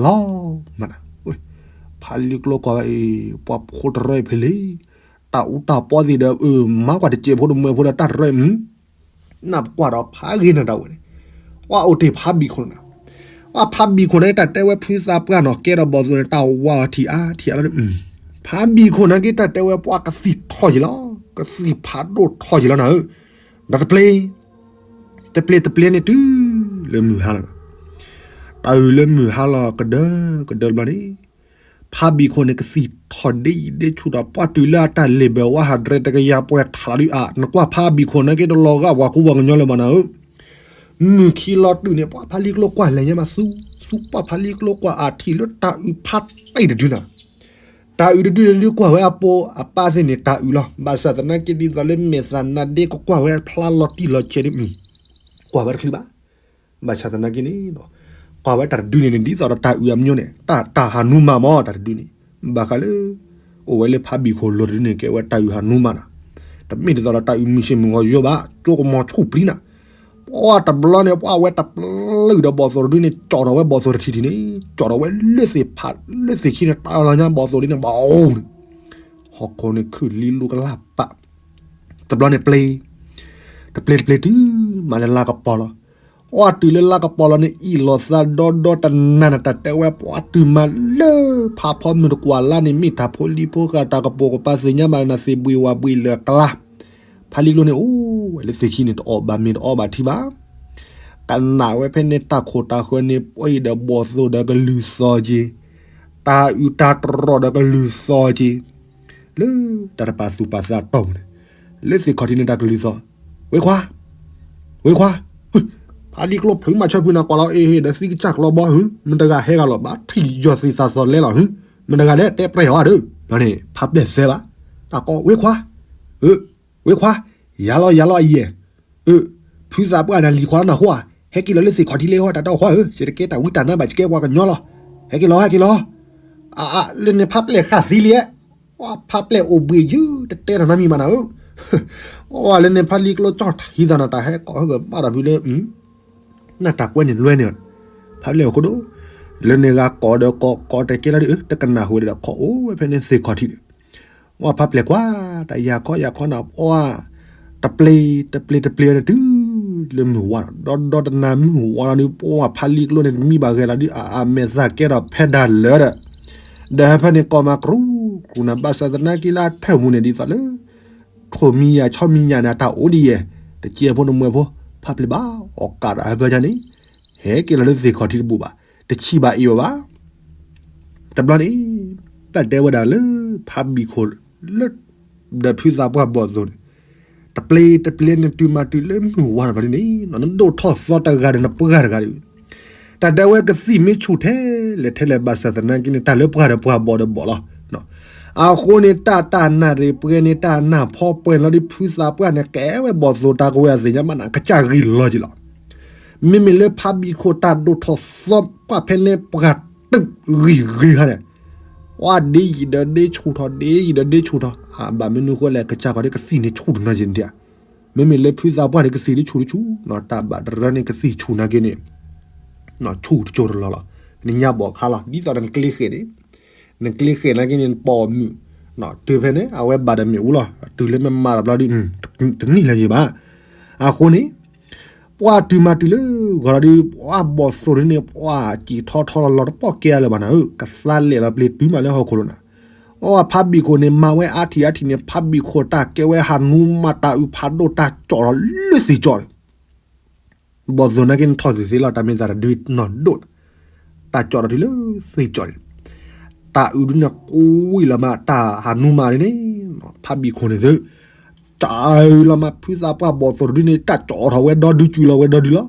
လီၤမးနၤ, ဖးလံာ်ကျိကွၢ်ဝဲအံၤ ပှၤဖိတရၢအံၤဖဲလဲၣ်, တၢ်အူတၢ်ပီသ့ၣ်ဒီး မၤကွၢ်တစဲးဖိတမှဲဖိဒီးတၢ်တရၢအံၤ နၢ်ပကွၢ်ဒီးဖးဂ့ၤနၤဒၣ်ဝဲန့ၣ်, ပှၢ်အိၣ်တ့ၢ်ဖးဘံၣ်ခိၣ်နၤ, ပှၢ်ဖးဘံၣ်ခိၣ်န့ၣ် တၢ်တဲဝဲဖုသးပှၢ်နီၤ ကဲထီၣ်ဘီၣ်သိၣ်န့ၣ် တၢ်ဝါအီၤထံၣ်အါထံၣ်အါလီၤ, ဖးဘံၣ်ခိၣ်နာ်က့ တၢ်တဲဝဲပှၢ်ကသံၣ်ထီၣ်ယံၤလီၤ, ကသံၣ်ဖးဒိၣ်ထီၣ်ယံၤလီၤနၤဧၢ, ဒီးတပျ့ၤ တပျ့ၤတပျ့ၤန့ၣ်တုၤလၢမုၢ်ဟါလီၤ, တုၤလၢမုၢ်ဟါလီၤကဒၢကဒၢတဘျီန့ၣ်, ဖါဘံၣ်ခိၣ်န့ၣ်ကသံၣ်ထီၣ်ဒ့အံၤဒ့ဆူၣ်ထီၣ် ပှၢ်တုၤလၢအတၢ်လ့ၣ်ဘၢဝါ ဟးဒြဲတကယၤပှဲၤထးလီၤဒုးအါ နကွၢ်ဖါဘံၣ်ခိၣ်နာ်က့တလီၤဂာ်ပှၤကူပှၤကညီလၢၤဘၣ်နၤဧၢ, မုၢ်ခံလီၤတုၤန့ၣ် ပှၢ်ဖါလံကျိကွၢ်လဲၤညါမးသူ, သူပှၢ်ဖါလံကျိကွၢ်အထံၣ်လၢတၢ်အုးဖးတံၢ်တဒုနၤ, တၢ်အုးတဒုန့ၣ်ဒုးကွၢ်ဝဲအပိအပၢ်သ့ၣ်န့ၣ်တၢ်အုးလီၤ, ဘၣ်ဆၣ်သနာ်က့ဒ်သိးလၢမဲာ်သၣ်နါဒ့ကကွၢ်ဝဲဖျါလီၤတံၢ်လီၤဆဲးဒ်အံၤ, ကွၢ်ဝဲတချုးဘၣ် ဘၣ်ဆၣ်သနာ်က့န့ၣ်, ကွၢ်ဝဲတၢ်တဒုန့ၣ်န့ၣ် ဒ်သိးဒီးတၢ်အုးအမညိန့ၣ် တၢ် တၢ်ဟးနူမးမး တၢ်တဒုန့ၣ်, ဘၣ်ဃးလၢ အိၣ်ဝဲလၢဖါဘံၣ်ခိၣ်လိၤတဒုန့ၣ် ကဲဝဲတၢ်အုးဟးနူမးနၤ, တမ့ၢ်ဒ်သိးဒီးတၢ်အုးမုၢ်ဆ့ၣ်မုၢ်ဂီၤယိဘၣ် ကၠိကမီၤဆူၣ်ပျံၤနၤ, ပှၢ်တဘျီန့ၣ် ပှၢ်ဝဲတပျုာ်ဒီးဘီၣ်သိၣ်တဒုန့ၣ် ကၠီၣ်ထီၣ်ဝဲဘီၣ်သိၣ်တထံၣ်ထံၣ်န့ၣ် ကၠီၣ်ထီၣ်ဝဲလၢသ့ၣ်ဖး လၢသ့ၣ်ခံန့ၣ် တၢ်လီၤညါဘီၣ်သိၣ်ဒ်န့ၣ် ဘၣ်အိၣ်န့ၣ်, ဟီၣ်ခိၣ်န့ၣ်ခုၣ်လံလူကလၢ်ပာ် တဘျီန့ၣ်ပျ့ၤ, တပျ့ၤတပျ့ၤတုၤမးလၢလါကပီၤလီၤ. အီၣ်တုၤလၢလါကပီၤလီၤန့ၣ် အ့ၣ်လိာ်သးဒီဒီတနၤန့ၣ် တၢ်တဲဝဲပှၤတုၤမးလၢဖးဖီမုၢ်တကွၢ်လါန့ၣ် မ့ၢ်တၢ်ဖိလံၤဖိဃာ်တၢ်ကပိာ်ကပၤသ့ၣ်ညါဘၣ်နၤသ့ၣ်ဘှ့ၣ်ဝၣ်ဘှ့ၣ်လၢာ်အကျါ, ဖါလံကျိန့ၣ်အိၣ်ဝဲလၢသ့ၣ်ခံန့ၣ် တအီၣ်ဘၣ်မ့ၤတအီဘၣ်ထံဘၣ် ကနၣ်ဝဲဖဲန့ၣ်တၢ်ခိၣ်တၢ်ဃၢၤန့ၣ် ပှဲၤဒီးဘီၣ်သိၣ်ဒီးကလုၢ်သီက့ၤ, တၢ်အုၣ်တၢ်တြီၣ်ဒီးကလုၢ်သီက့ၤ, လၢတၢ်တပာ်သူၣ်ပာ်သးတီၢ်ပူၤန့ၣ်, လၢသ့ၣ်ခီၣ်ထံးန့ၣ်တၢ်ကလုၢ်သီ, ဝ့ခွါ, ဝ့ခွါ, ဖါလံကျိဖုးမၤဆၢဖုးနၤကွၢ်လီၤအ့ၣ်ဟ့ၣ်ဒီးသံကစၢ်ကလီဘီဧၢ, မတၤတဂၤဟဲဂၤလီၤ ဘၣ်ထံၣ်ယီၤသ့ၣ်သးသီလဲလီၤ, မတၤတဂၤလဲၣ် တဲပြဲၢ်အီၤဒီး, ဘျီန့ၣ် ဖါပျဲၢ်သဲဘၣ်, တၢ်ကိး ဝ့ခွါ အၢ ဝ့ခွါ, ယၤလီၤယၤလီၤအယဲၢ်, အၢ ဖုသးပှၢ်န့ၣ်လံၤခွါလၢနၢ်ဟူဧါ, ဟဲက့ၤလီၤလၢသ့ၣ်ခီၣ်ထံးလၢဟီၣ်တၢ်တီခွါဧၢ, ယတကဲတၢ်ဝံတၢ်နါဘၣ် ယကဲပှၤကညီလီၤ, ဟဲက့ၤလီၤ ဟဲက့ၤလီၤ, အါ လၢန့ၣ်ဖါပျဲၢ်ဃၣ်သံလံ, ပှၢ်ဖါပျဲၢ်အိၣ်ဘှံးယုၢ် တတဲတၢ်နီတမံၤဘၣ်နၤဧၢ, အါ လၢန့ၣ်ဖါလံကျိကၠီၣ်ထံသးနၤ တၢ်ဟဲကိးဟဲကဘၣ်ဒီးဖုလၢ နၢ်တၢ်ကွဲန့ၣ်လွဲန့ၣ်, ဖါပျဲၢ်အိၣ်ခိၣ်ဒိၣ်, လၢန့ၣ်ဂၤကိးဒီးကိး ကိးတဲကဲလီၤဒ်အၢ တကနၣ်ဟူဝဲဒီးခိးအိၣ်ဝဲဖဲန့ၣ်သ့ၣ်ခီၣ်ထံးန့ၣ်, ပှၢ်ဖါပျဲၢ်ကွၢ် တၢ်ယၤခီယၤခီနၤ ပှၢ် တပျ့ၤ တပျ့ၤတပျ့ၤန့ၣ်တုၤလၢမုၢ်ဝါဒီး ဒီဒီတနၤမုၢ်ဝါလီၤဒုး ပှၢ်ဖါလံကျိန့ၣ် တမံဘၣ်ဂဲၤလီၤဒုး အမဲာ်သၣ်ကဲထီၣ်ဖဲဒၣ်လၢဒီး ဒီးဟဲဖဲန့ၣ်ကိးမၤကရူၢ်ကရူၢ်နၤ ဘၣ်ဆၣ်သနာ်က့လၢအထၢၣ်မူန့ၣ် ဒ်သိးလၢ ထိၣ်မံယၤဆီမံယၤန့ၣ် အတၢ်အိၣ်ဒ်ယဲၢ်, တကဲဖိတမွဲဖိ, ဖါပျဲၢ်ဘၣ်အီၣ်ကးဒီးဟဲဖဲညါန့ၣ်, ဟဲက့ၤလီၤလၢသ့ၣ်ခီၣ်ထံးတဘူၣ်ဘၣ်, တဆံးဘၣ်အ့ၣ်ဘၣ်ဘၣ် တဘျီန့ၣ် တၢ်တဲဝဲဒၣ်လၢ ဖါဘံၣ်ခိၣ်လၢ ဒီးဖုသးပှၢ်ဘီၣ်သိၣ်န့ၣ်, တပျ့ၤတပျ့ၤန့ၣ်တုၤမးတုၤလၢမုၢ်ဝါထီၣ်ဘျီဒ်န့ၣ် နဒိၣ်ထီၣ်သီတဂၤဒီးနပှၢ်တဂၤဒီး, တၢ်တဲဝဲကသံၣ်မ့ၢ်ဆူၣ်ထဲလဲၣ်ထဲလဲၣ်ဘၣ်ဆၣ်သနာ်က့န့ၣ် တၢ်လၢပှၢ်ဒီးပှၢ်ဘီၣ်ဒီးဘီၣ်လီၤ. အဃိန့ၣ် တၢ်တၢ်နၢ်ရ့ၣ်ပှဲၤန့ၣ် တၢ်နၢ်ဖီပှဲၤလီၤဒ်ဖုသးပှၢ်န့ၣ် ကဲဝဲဘီၣ်သိၣ်တၢ်ကဝဲၤအသ့ၣ်ညါမးနၤ ကစၢ်ဂ့ၤလီၤက့ၤလီၤ. မ့မ့ၢ်လၢဖါဘံၣ်ခိၣ်တၢ်ဒိၣ်ထီၣ်သီကွၢ်ဖဲန့ၣ်ပှၢ်တုာ်ဂံၢ်ဂ့ၤခါန့ၣ်, အဒ့ယံာ်ဒီးဒ့ဆူၣ်ထီၣ် ဒ့ယံာ်ဒီးဒ့ဆူၣ်ထီၣ် အဘၣ်မနုၤဃိလဲၣ် ကစၢ်ဃီၤဒ်ကသံၣ်န့ၣ်ဆူၣ်တနီၤက့ၤန့ၣ်ဧါ. မ့မ့ၢ်လၢဖုသးပှၢ်န့ၣ် ကသံၣ်ဒ်ဆူၣ်ဒ်ဆူၣ်, တၢ်ဘၣ်တရၢန့ၣ်ကသံၣ်ဆူၣ်နာ်က့န့ၣ် ဆူၣ်တကၠိတလီၢ်လီၤ. နညါဘီၣ်ခါလီၤ ဒ်သိးဒီးနကျ့ဃဲၣ်န့ၣ်, နကျ့ဃဲၣ်နာ်က့န့ၣ် နပိာ်မုၣ်, တုၤဖဲန့ၣ် အဝဲဘၣ်ဒီးမ့ၣ်အူလီၤ. တုၤလၢမ့ၢ်မၤတဘျီဒုး တနံၣ်လၢၤယံၤဘၣ်. အဃိန့ၣ် ပှၢ်တုၤမၤတုၤလၢဂီၤလီၤဒုး ပှၢ်ဘီၣ်သိၣ်ဒုးန့ၣ် ပှၢ်စံၣ်ထီထီလီၤလီၤ တပီၢ်ကဲအလၢၤဘၣ်နၤဧၢ, ကသါလဲၤလီၤပျ့ၤတုၤမးလၢဟီၣ်ခိၣ်လိၤနၤ. အဖါဘံၣ်ခိၣ်န့ၣ် မၤဝဲအါထံၣ်အါထံၣ်န့ၣ် ဖါဘံၣ်ခိၣ်တၢ်ကဲဝဲဟးနူမး တၢ်အုးဖးဒိၣ် တၢ်ကၠီၣ်ထီၣ်လၢသ့ၣ်ကၠီၣ်န့ၣ် ဘီၣ်သိၣ်နာ်က့န့ၣ်ထီၣ်သ့ၣ်သ့လီၤ တၢ်မ့ၢ်သးတဒုနီၢ်ဒိၣ်, တၢ်ကၠီၣ်ထီၣ်တုၤလၢသ့ၣ်ကၠီၣ်န့ၣ်, တၢ်အုးဒုးန့ၣ်ကွံာ်လီၤမး တၢ်ဟးနူမးဒ်န့ၣ်, ဖါဘံၣ်ခိၣ်န့ၣ်သု, တၢ်အုးလီၤမး ဖုသးပှၢ်ဘီၣ်သိၣ်တဒုန့ၣ် တၢ်ကၠီၣ်ထီၣ်ဝဲဒီဒု စုလီၤဝဲဒီဒုလီၤ,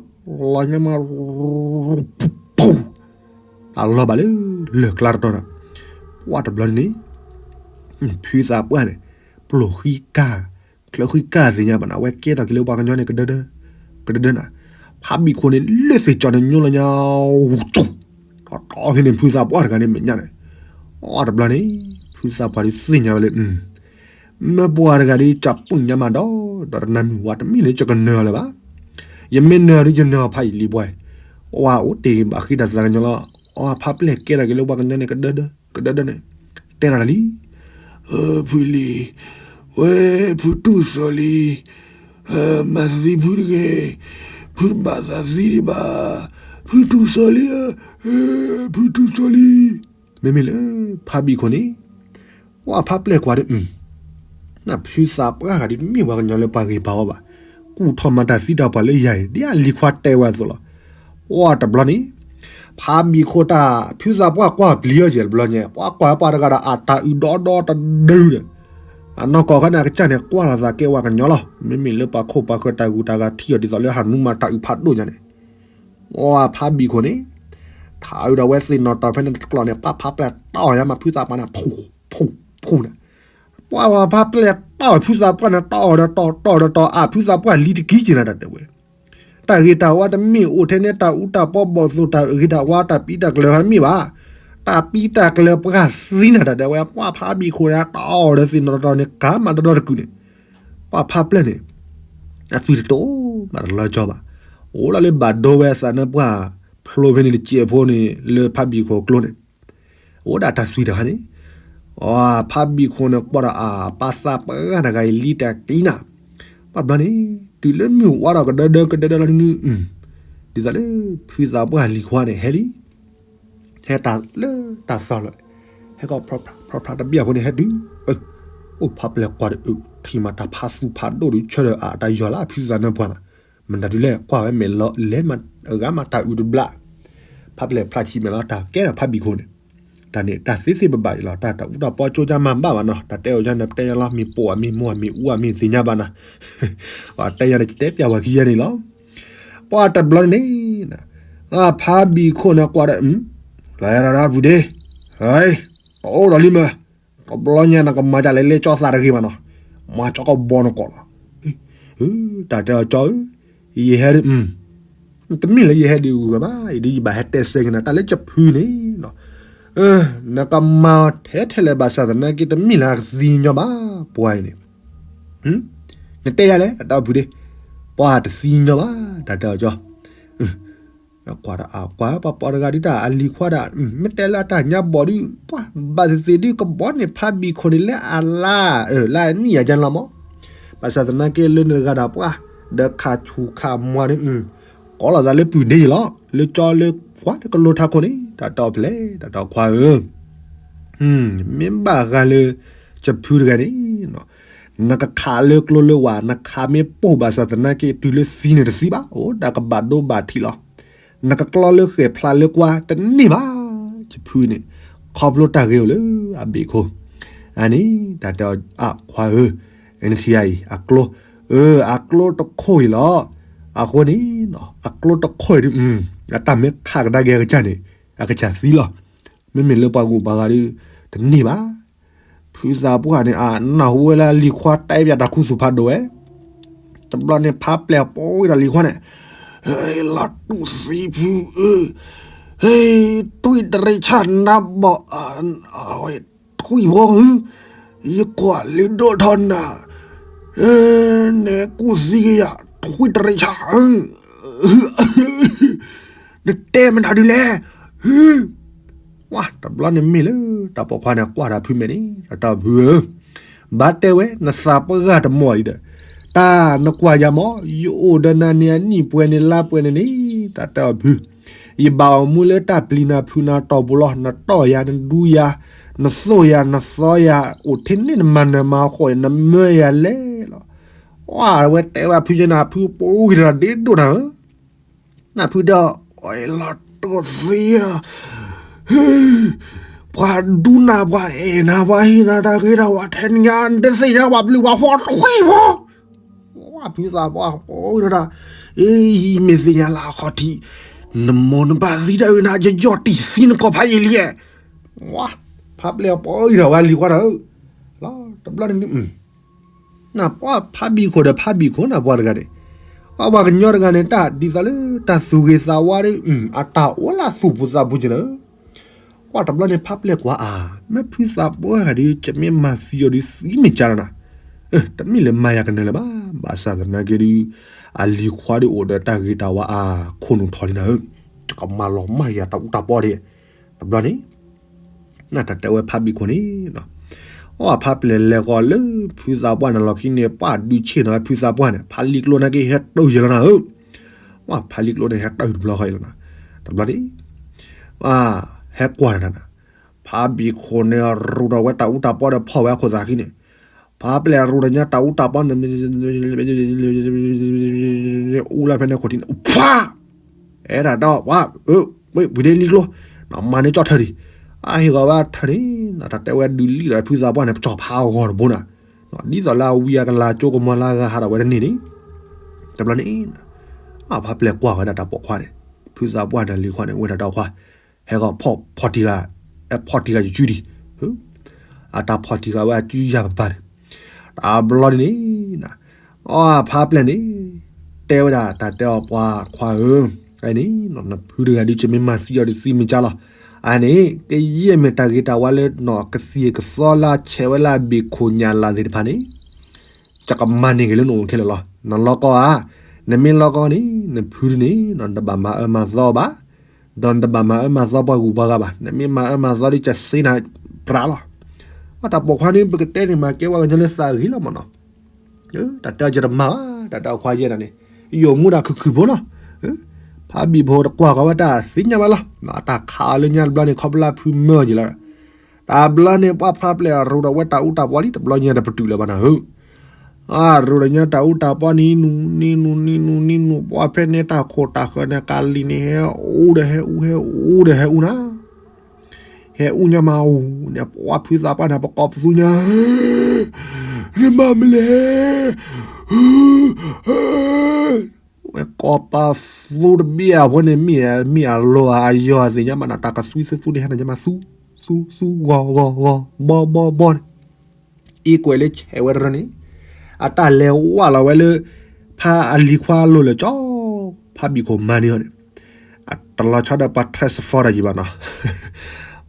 လီၤညါမး တၢ်လီၤဘၣ်လၢ လၢၢ်ကျါတတီၤဒီး, ပှၢ်တဘျီန့ၣ်, ဖုသးပှၢ်န့ၣ်, ပျိၢ်ဃံကၢ်, ချၢဃံကၢ်သ့ၣ်ညါဘၣ်နၤ အဝဲကဲထီၣ်က့ၤလၢပှၤကညီန့ၣ် ကဒၢဒၢ, ကဒၢဒၢနၤ, ဖါဘံၣ်ခိၣ်န့ၣ် လၢသ့ၣ်ကၠီၣ်န့ၣ် ညိလီၤညါ, ဝူတူၣ်, ထီထီဟ့န့ၣ် ဖုသးပှၢ်တဂၤန့ၣ်မဲာ်ညါန့ၣ်, ပှၢ်တဘျီန့ၣ်, ဖုသးပှၢ်ဒုးသ့ၣ်ညါဝဲလၢ မ့ၢ်ပှၤတဂၤဒီး ကၢ်ပူၣ်ညါမးဒီး, ဒီးတနၤမုၢ်ဝါတမ့ၢ်လၢယကနၢၤအီၤလၢၤဘၣ်. ယမ့ၢ်နၢၤအီၤဒုး ယနၢၤအီၤဖးယံာ်လံပှဲၤ, အဝဲအိၣ်တ့ၢ်ဘၣ်ဃံတၢ်သးကညီၤလီၤ. အဖါပျဲၢ်ကဲထီၣ်က့ၤလၢပှၤကညီန့ၣ် ကဒၢဒၢ, ကဒၢဒၢန့ၣ်, တဲတၢ်လံ, ဖုလံၤ, ဝဲဖုတူၢ်စီၤလံ, မၤသံဖုတဂ့ၤ, ဖုတဘၣ်သးသံဒံးဘၣ်, ဖုတူၢ်စီၤလံဧၢ, ဖုတူၢ်စီၤလံ. မ့မ့ၢ်လၢ ဖါဘံၣ်ခိၣ်န့ၣ်, ပှၢ်ဖါပျဲၢ်ကွၢ်ဒီး, နၢ်ဖုသးပှၢ်ဂၤဒုးတမ့ၢ်ပှၤကညီလၢပှၤဂ့ၤပှၤဝါဘၣ်. ကူၣ်ထီၣ်မၤတၢ်သံတၢ်ပှၢ်လၢယၤအံၤ ဒ်အလံၤခွါတဲဝဲအသိးလီၤ. ပှၢ်တဘျီန့ၣ်, ဖ ဖးဘံၣ်ခိၣ်တၢ် ဖုသးပှၢ်ကွၢ်ပျံၤအီၤကဲးတဘျီညါ ပှၤကွၢ်ပှၤတဂၤဒီး အတၢ်အုးဒီဒီတဒုဒီး အနီၢ်ကီၢ်ခါန့ၣ် အကစၢ်န့ၣ် ကွၢ်လီၤသးကဲဝဲကညီလီၤ. မ့မ့ၢ်လၢပှၤခိၣ်ပှၤဃၢၤတၢ်ဂုၤတၢ်ဂၤထံၣ်အီၤဒ်သိးလၢဟနူမၤတၢ်အုးဖးဒိၣ်ညါန့ၣ် အဖးဘံၣ်ခိၣ်န့ၣ် ထးအုးဒီးဝဲသ့ၣ်နီၣ်တီၢ်ဖဲန့ၣ်တကျီၢ်န့ၣ် ပှၤဖးပျဲၢ်တီၢ်ယါမး ဖုသးပှၢ်န့ၣ် ဖူ ဖူ ဖူန့ၣ် ပှၤဖးပျဲၢ်တီၢ်ဖုသးပှၢ်န့ၣ် တီၢ်ဒီးတီၢ် တီၢ်ဒီးတီၢ် အဖုသးပှၢ်လံတကံက့ၤနၤတၢ်တဲဝဲ တၢ်ဂ့ၤတၢ်ဝါတမ့ၢ်အိၣ်ထဲန့ၣ် တၢ်အူတၢ်ပီဘီၣ်သိၣ်တၢ်ဂ့ၤတၢ်ဝါတၢ်ပံတၢ်ကျၢၤဟဲမ့ၢ်ဘၣ်. တၢ်ပံတၢ်ကျၢၤပှၤသံနၤတၢ်တဲဝဲ ပှၤဖးဘံၣ်ခိၣ်န့ၣ် တီၢ်ဒီးသ့ၣ်နီၣ်တီၢ်န့ၣ် ကၤမးဒီဒီတကုာ်န့ၣ် ပှၤဖးပျဲၢ်န့ၣ် အသွံၣ်တတိၢ်မးတလီၤကၠီဘၣ်. အိၣ်လီၤလၢဘၣ်ဒိဝဲအသးနၢပှၢ်ဖျိဖဲန့ၣ်တစဲးဖိန့ၣ် လၢဖးဘံၣ်ခိၣ်ကျိန့ၣ် အိၣ်ဒၣ်တၢ်သွံၣ်တခါန့ၣ် ဖးဘံၣ်ခိၣ်န့ၣ် ကွၢ်ဒီးအပၢ်သးပှၢ်တဂၤအံၤလံတၢ်ကံနၤ ဘၣ်ဘျီန့ၣ် တုၤလၢမုၢ်ဝါထီၣ်ကဒၢဒၢကဒၢဒၢလီၤနုၤ ဒ်သိးလၢဖုသးပှၢ်လံၤခွါန့ၣ် ဟဲလံ ဟဲတၢ်လၢတၢ်သီလီၤ ဟဲကီၢ်ဖျီဖျီတဘ့ၣ်အဃိန့ၣ် ဟဲတုၤ အိၣ်ဖးပျဲၢ်ကွၢ်တအုး ထံၣ်မးတၢ်ဖးသူၣ်ဖးဒိၣ်ဒီး ဆၢဒီးအတၢ်ယီၤလၢအဖုသးနၢပှၢ်နီၤ မတၤဒုလဲၣ် ကွၢ်ဝဲမဲာ်လီၤ လဲၤမးအဂၤမးတၢ်အုးတဘျီ ဖးပျဲၢ်ဖျါဆံးမဲာ်လီၤ တၢ်ကဲထီၣ်ဖးဘံၣ်ခိၣ်န့ၣ် တၢ်န့ၣ် တၢ်သ့သ့ဘၣ်ဘၣ်အံၤလီၤ တၢ်တၢ်အူတၢ်ပီကၠိကၢ်မၤဘၣ်ဘၣ်နီၤ တၢ်တဲအီၤယါန့ၣ် ပတဲယါလီၤ မ့ၢ်ပိာ်မ့ၢ်မိၢ်မ့ၢ်အူမ့ၢ်သ့ၣ်ညါဘၣ်နီၤ တဲယါန့ၣ် တဲပျဲဝဲခံယါန့ၣ်လီၤ ပှၤတဘျီန့ၣ် ဖးဘံၣ်ခိၣ်န့ၣ်ကွၢ်ဒီး လၢယါဒီးဖုဒ့ တအိၣ်ဒီးလံမၢ် တဘျီညါနကမၤဒ်လဲၣ်လဲၣ်ကၠီသးတဂ့ၤဘၣ်နီၤ မၤကၠီကဘီနကီးလီၤ တၢ်တဲအီၤကၠီဧၢ ယဟဲဒ် တမ့ၢ်လၢယဟဲဒ်အဂီၢ်ဘၣ် ယဒ်ယဘၣ်ဟဲတဲဆၢက့ၤနၤ တၢ်လၢကဖုန့ၣ် နကမၤထဲထဲလဲၣ်ဘၣ်ဆၣ်သနာ်က့တမ့ၢ်လၢအကသံညီဘၣ် ပှၤအံၤန့ၣ် နတဲယၤလဲၣ် တၢ်တဲအီၤဖုဒ့ ပှၤတသံညီဘၣ် တၢ်တဲအီၤကၠီ ကွၢ်ဒီးအကွၢ် ပှၤပိာ်တဂၤဒုတၢ်အလံၤခွါဒီး မ့ၢ်တဲလၢအတၢ်ညါဘီၣ်ဒု ပှၤဘၣ်သ့ၣ်သ့ၣ်ဒုကဘီန့ၣ် ဖးဘံၣ်ခိၣ်န့ၣ်လၢအလါ လၢအနံၣ်ယၤကၢ်လီၤမး ဘၣ်ဆၣ်သနာ်က့လၢနတဂၤဒီးပှၤ ဒီးခးဆူၣ်ခးမွၤဒု ကိးလီၤသးလၢပုၢ်ဒ့ယံၤလီၤ လၢကၠီလၢကွၢ်လၢကလိထးခိၣ်န့ၣ် တၢ်တဲအီၤဖဲလဲၣ် တၢ်တဲအီၤခွါဧၢ မ့ၢ်ဘၣ်ဃးလၢ ကဖုတဂၤန့ၣ် နကခးလၢကျိလၢဝၤ နခးမ့ၢ်ပိၢ်ဘၣ်ဆၣ်သနာ်က့ တုၤလၢသံန့ၣ်တသံဘၣ် အိၣ်ဒၣ်ကဘၣ်ဒိဘၣ်ထံးလီၤ. နကကျီလၢဃဲၣ်ဖျါလၢကွၢ်တန့ၢ်ဘၣ် ကဖုန့ၣ် ခီဖျိတၢ်ဂ့ၤအိၣ်လၢအဘ့ၣ်ခိၣ် အန့ၣ် တၢ်တဲအီၤ အခွါဧၢ နထံၣ်ယၤအံၤ အကျိ အကျိတခိၣ်အံၤလီၤ. အဃိန့ၣ် အကျိတခိၣ်အံၤဒု အတၢ်မ့ၢ်ခးကဒါက့ၤအကစၢ်န့ၣ် အကစၢ်သံလီၤ. မ့မ့ၢ်လၢပှၤဂုၤပှၤဂၤဒု တန့ၢ်ဘၣ်. ဖုသးပှၢ်န့ၣ် အနၢ်ဟူဝဲလၢလံၤခွါတဲပၠးတၢ်ခူသူၣ်ဖးဒိၣ်ဝဲ, တဘျီန့ၣ်ဖးပျဲၢ်ပိာ်ဝဲဒီးလံၤခွါန့ၣ်, ဟဲလီၤတူၢ်သံဖုဧၢ, ဟဲ ထွံၣ်တရံးဆၣ်နါဘီၣ် ထွံၣ်ဖိဧၢ, ယကွၢ်လၢဒိၣ်ထီၣ်နၤ, နဲကူၣ်သံကယၤ ထွံၣ်တရံးဆၣ်ဧၢ, နတဲမတၤဒုလဲၣ်, ဝါ တဘျီန့ၣ်မ့ၢ်လၢ တၢ်ပိာ်ခွါန့ၣ် ကွၢ်တၢ်ဖုမဲာ်န့ၣ် တၢ်တဲအီၤဖုဧၢ, ဘၣ်တဲဝဲ နသးပှၢ်ဂၤတမီၢ်အံၤဒီး, တၢ်နကွၢ်ယၤမး ယအိၣ်ဒီးနၤန့ၣ်အနံၣ်ပှဲၤန့ၣ်လါပှဲၤန့ၣ်န့ၣ် တၢ်တဲအီၤဖု, ယဘၣ်အီၤမူလၢတၢ်ပျံၤနၤဖုးနၤတီၢ်ပူၤလီၤ, နတီၢ်ယၤ နဒူယၤ နသိၣ်ယၤ နသီယၤ အိၣ်ထဲန့ၣ်နမၤနၢၤမၤဃီၣ် နမၢယၤလဲၣ်လီၤ. ဝဲတဲဝဲဖုညါနၤ ဖုပိာ်ဂ့ၤတၢ်ဒ့ဒိၣ်နၤဧၢ, နဖုဒီး အလီၤတိၢ်သံဧၢ, ပှၤဒူနၤ ပှၤအဲၣ်နၤ ပှၤဟ့ၣ်နၤတၢ်ဂ့ၤတၢ်ဝါထဲန့ၣ်ညါ နတသ့ၣ်ညါပှၤဘျုးပှၤဖှီၣ်ထွံၣ်ဖိ, ဝဲဖုသးပှၢ်ပိာ်ဂ့ၤတၢ်, အ့ ယမ့ၢ်သ့ၣ်ညါလၢအခီၣ်ထံး, နမိၢ်နပၢ်သံတၢ်အုးနၤ ယယီၢ်တံၢ်သံနကီၢ်ဖးယံာ်လံ, ဝဲ ဖးပျဲၢ်ပိာ်ဂ့ၤတၢ်ဝဲလံၤခွါတၢ်ဧၢ, လီၤတဘျီန့ၣ် နပှၤဖးဘံၣ်ခိၣ်ဒီးဖးဘံၣ်ခိၣ် နပှၤတဂၤန့ၣ်, ပှၤကညီတဂၤန့ၣ် တၢ်ဒ်သိးလၢတၢ်သူၣ်ဂ့ၤသးဝါဒီး အတၢ်အိၣ်လၢသူၣ်ပူၤသးပူၤက့ၤန့ၣ်, ပှၤတဘျီန့ၣ်ဖးပျဲၢ်ကွၢ်အါ, မ့ၢ်ဖုသးပှၢ်ဂၤဒီး ကမ့ၢ်မၤသံအီၤဒီးသံမ့ၢ်ကၢ်လီၤနၤ, တမ့ၢ်လၢမၤယၤကနၢၤလၢၤဘၣ်, ဘၣ်ဆၣ်သနာ်က့ဒီး အလံၤခွါဒီးအိၣ်ဒီးတၢ်ဂ့ၤတၢ်ဝါအါ ခိၣ်နူာ်ထီၣ်လံနၤဧၢ, ကမၤလီၤမၢ်ယၤတၢ်အူတၢ်ပီဒီး, တဘျီန့ၣ် နတၢ်တဲဝဲဖးဘံၣ်ခိၣ်န့ၣ်, အဖးပျဲၢ်လဲၤဃီၤလၢဖုသးပှၢ်န့ၣ်လီၢ်ခံန့ၣ် ပှၤဒုးဆ့ၣ်နီၤဝဲဖုသးပှၢ်န့ၣ် ဖးလံာ်ကျိန့ၣ်က့ၤဟဲတုၤယဲၢ်လီၤနၤဧၢ, ပှၤဖးလံာ်ကျိန့ၣ်ဟဲတုၤတဘျီဃီအံၤလီၤနၤ, တဘျီန့ၣ် ဟဲကွၢ်နၤနၤ, ဖးဘံၣ်ခိၣ်န့ၣ် ရူးဒီးဝဲတၢ်အူတၢ်ပီဒီးဖီၣ်ဝဲအခိၣ်သးခံန့ၣ်, ဖးပျဲၢ်ရူးဒီးညါတၢ်အူတၢ်ပီန့ၣ် အူလၢဖဲန့ၣ်ခိၣ်ထံးန့ၣ် ဖး အဲၣ်ဒၣ်ဒီးပှၤဧၢ ဝံၤဒ်လံကျိ မၤန့ၢ်ကၠီၣ်ထၢၣ်ဒံး, အဟ့ၣ်ဂီၤဝဲထၢၣ်န့ၣ် တၢ်တဲဝဲဒုးလံဒီးဖုသးပှၢ်န့ၣ် ပကၠီၣ်ဖးအဂီၤတဘိနၤ, ဒ်သိးလၢအဝံအကလၤကၠိကမီၤလၢအဂၤဟးထီၣ်ဝဲတန့ၢ်န့ၣ်, တဘျီန့ၣ် အဖါပျဲၢ်ကွၢ်ဝဲဒၣ်တၢ်ပိာ်ခွါန့ၣ်, ဖုသးပှၢ်န့ၣ်လံၤခွါန့ၣ် ဝဲဒၣ်တၢ်ခွါ, ဟဲဂီၤဖီၣ်ဖီၣ်တံၢ်ဂၤ, ဖီၣ်တံၢ်ဂၤယစုဒံး, အတၢ်ဖီၣ်တံၢ်ဂၤဝဲအစုယၤပပၤန့ၣ်, တဘျီန့ၣ်န့ၣ် အဖါပျဲၢ်န့ၣ် တဲဝဲဒၣ်တၢ်တဲအီၤ ပှၤခွါဧၢ, န့ၣ် နဖုတဂၤဒုး ယမ့ၢ်မၤသံအီၤဒုးသံမ့ၢ်ကၢ်လီၤ, အန့ၣ် ကယဲၢ်မ့ၢ်တၢ်ဂ့ၤတၢ်ဝါလၢနီၢ်ကသံၣ်ကသီလၢဆဲးဝဲလၢအဘ့ၣ်ခိၣ်ညၣ်လၢ်သ့ၣ်တဖၣ်န့ၣ် ယကမၤန့ၢ်က့ၤလၢနအိၣ်ခဲလၢာ်လီၤ. နလီၢ်ကီဧါ, နမ့ၢ်လီၢ်ကီန့ၣ် နဖုဒုန့ၣ် နတဘၣ်မၤအၢမၤသီဘၣ်, ဒီးနတဘၣ်မၤအၢမၤသီပှၤဂုၤပှၤဂၤဘၣ်, နမ့ၢ်မၤအၢမၤသီဒ်ကစ့နၤပြးလီၤ. အတၢ်ပိာ်ခွါန့ၣ် ပကတဲန့ၣ် မၤကဲပှၤကညီလၢသးဂ့ၤလီၤမးနီၤ. တၢ်တဲအီၤယတမၤဘၣ်, တၢ်တဲအီၤခွါယဲဒၣ်န့ၣ် ယိာ်မူဒၣ်ခုၣ်ခုၣ်ဖိလီၤ. ဖါဘံၣ်ဖိတကွၢ်ဃီၤဝဲတၢ်သ့ၣ်ညါဘၣ်လီၤ. အတၢ်ခးအီၤလၢညါတဘျီန့ၣ် ခီဖျိဖုမၢအီၤက့ၤလီၤ. တဘျီန့ၣ် ပှၤဖါပျဲၢ်အရူးဒီးဝဲတၢ်အူတၢ်ပီလံ တဘျီညါတပတုာ်လၢၤဘၣ်နၤဧၢ. အရူးဒီးညါတၢ်အူတၢ်ပီနံၤနူနံၤနူနံၤနူနံၤနူ ပှၤဖဲန့ၣ်တၢ်ခိၣ်တၢ်ဃၢၤန့ၣ် ကလံၤန့ၣ် ဟဲအူဒီးဟဲအူ ဟဲအူဒီးဟဲအူနၤ ဟဲအူညါမးအူန့ၣ် ပှၤဖုသးပှၢ်န့ၣ် ပကိးပသူညါ, နမၤမနုၤလဲၣ်, ဝဲကိးပသူတဘ့ၣ်အဃိန့ၣ် မ့ၢ်အလီၤအယီၤသ့ၣ်ညါမးနၤ တၢ်ကသူသူသူန့ၣ် ဟဲနၤညါမးသူ, သူသူဂီၤဂီၤဂီၤ ဘီဘီဘီန့ၣ် အ့ကွဲးလၢဆဲးဝဲတရၢန့ၣ် အတၢ်လဲၤဝးလီၤဝဲလၢ ဖါအလံၤခွါလိၤလၢာ်ကၠီ, ဖါဘံၣ်ခိၣ်မၤန့ၢ်အီၤန့ၣ် အတလီၤဆီဒီးပှၤ transfer ဒီးယံၤဘၣ်နီၤ,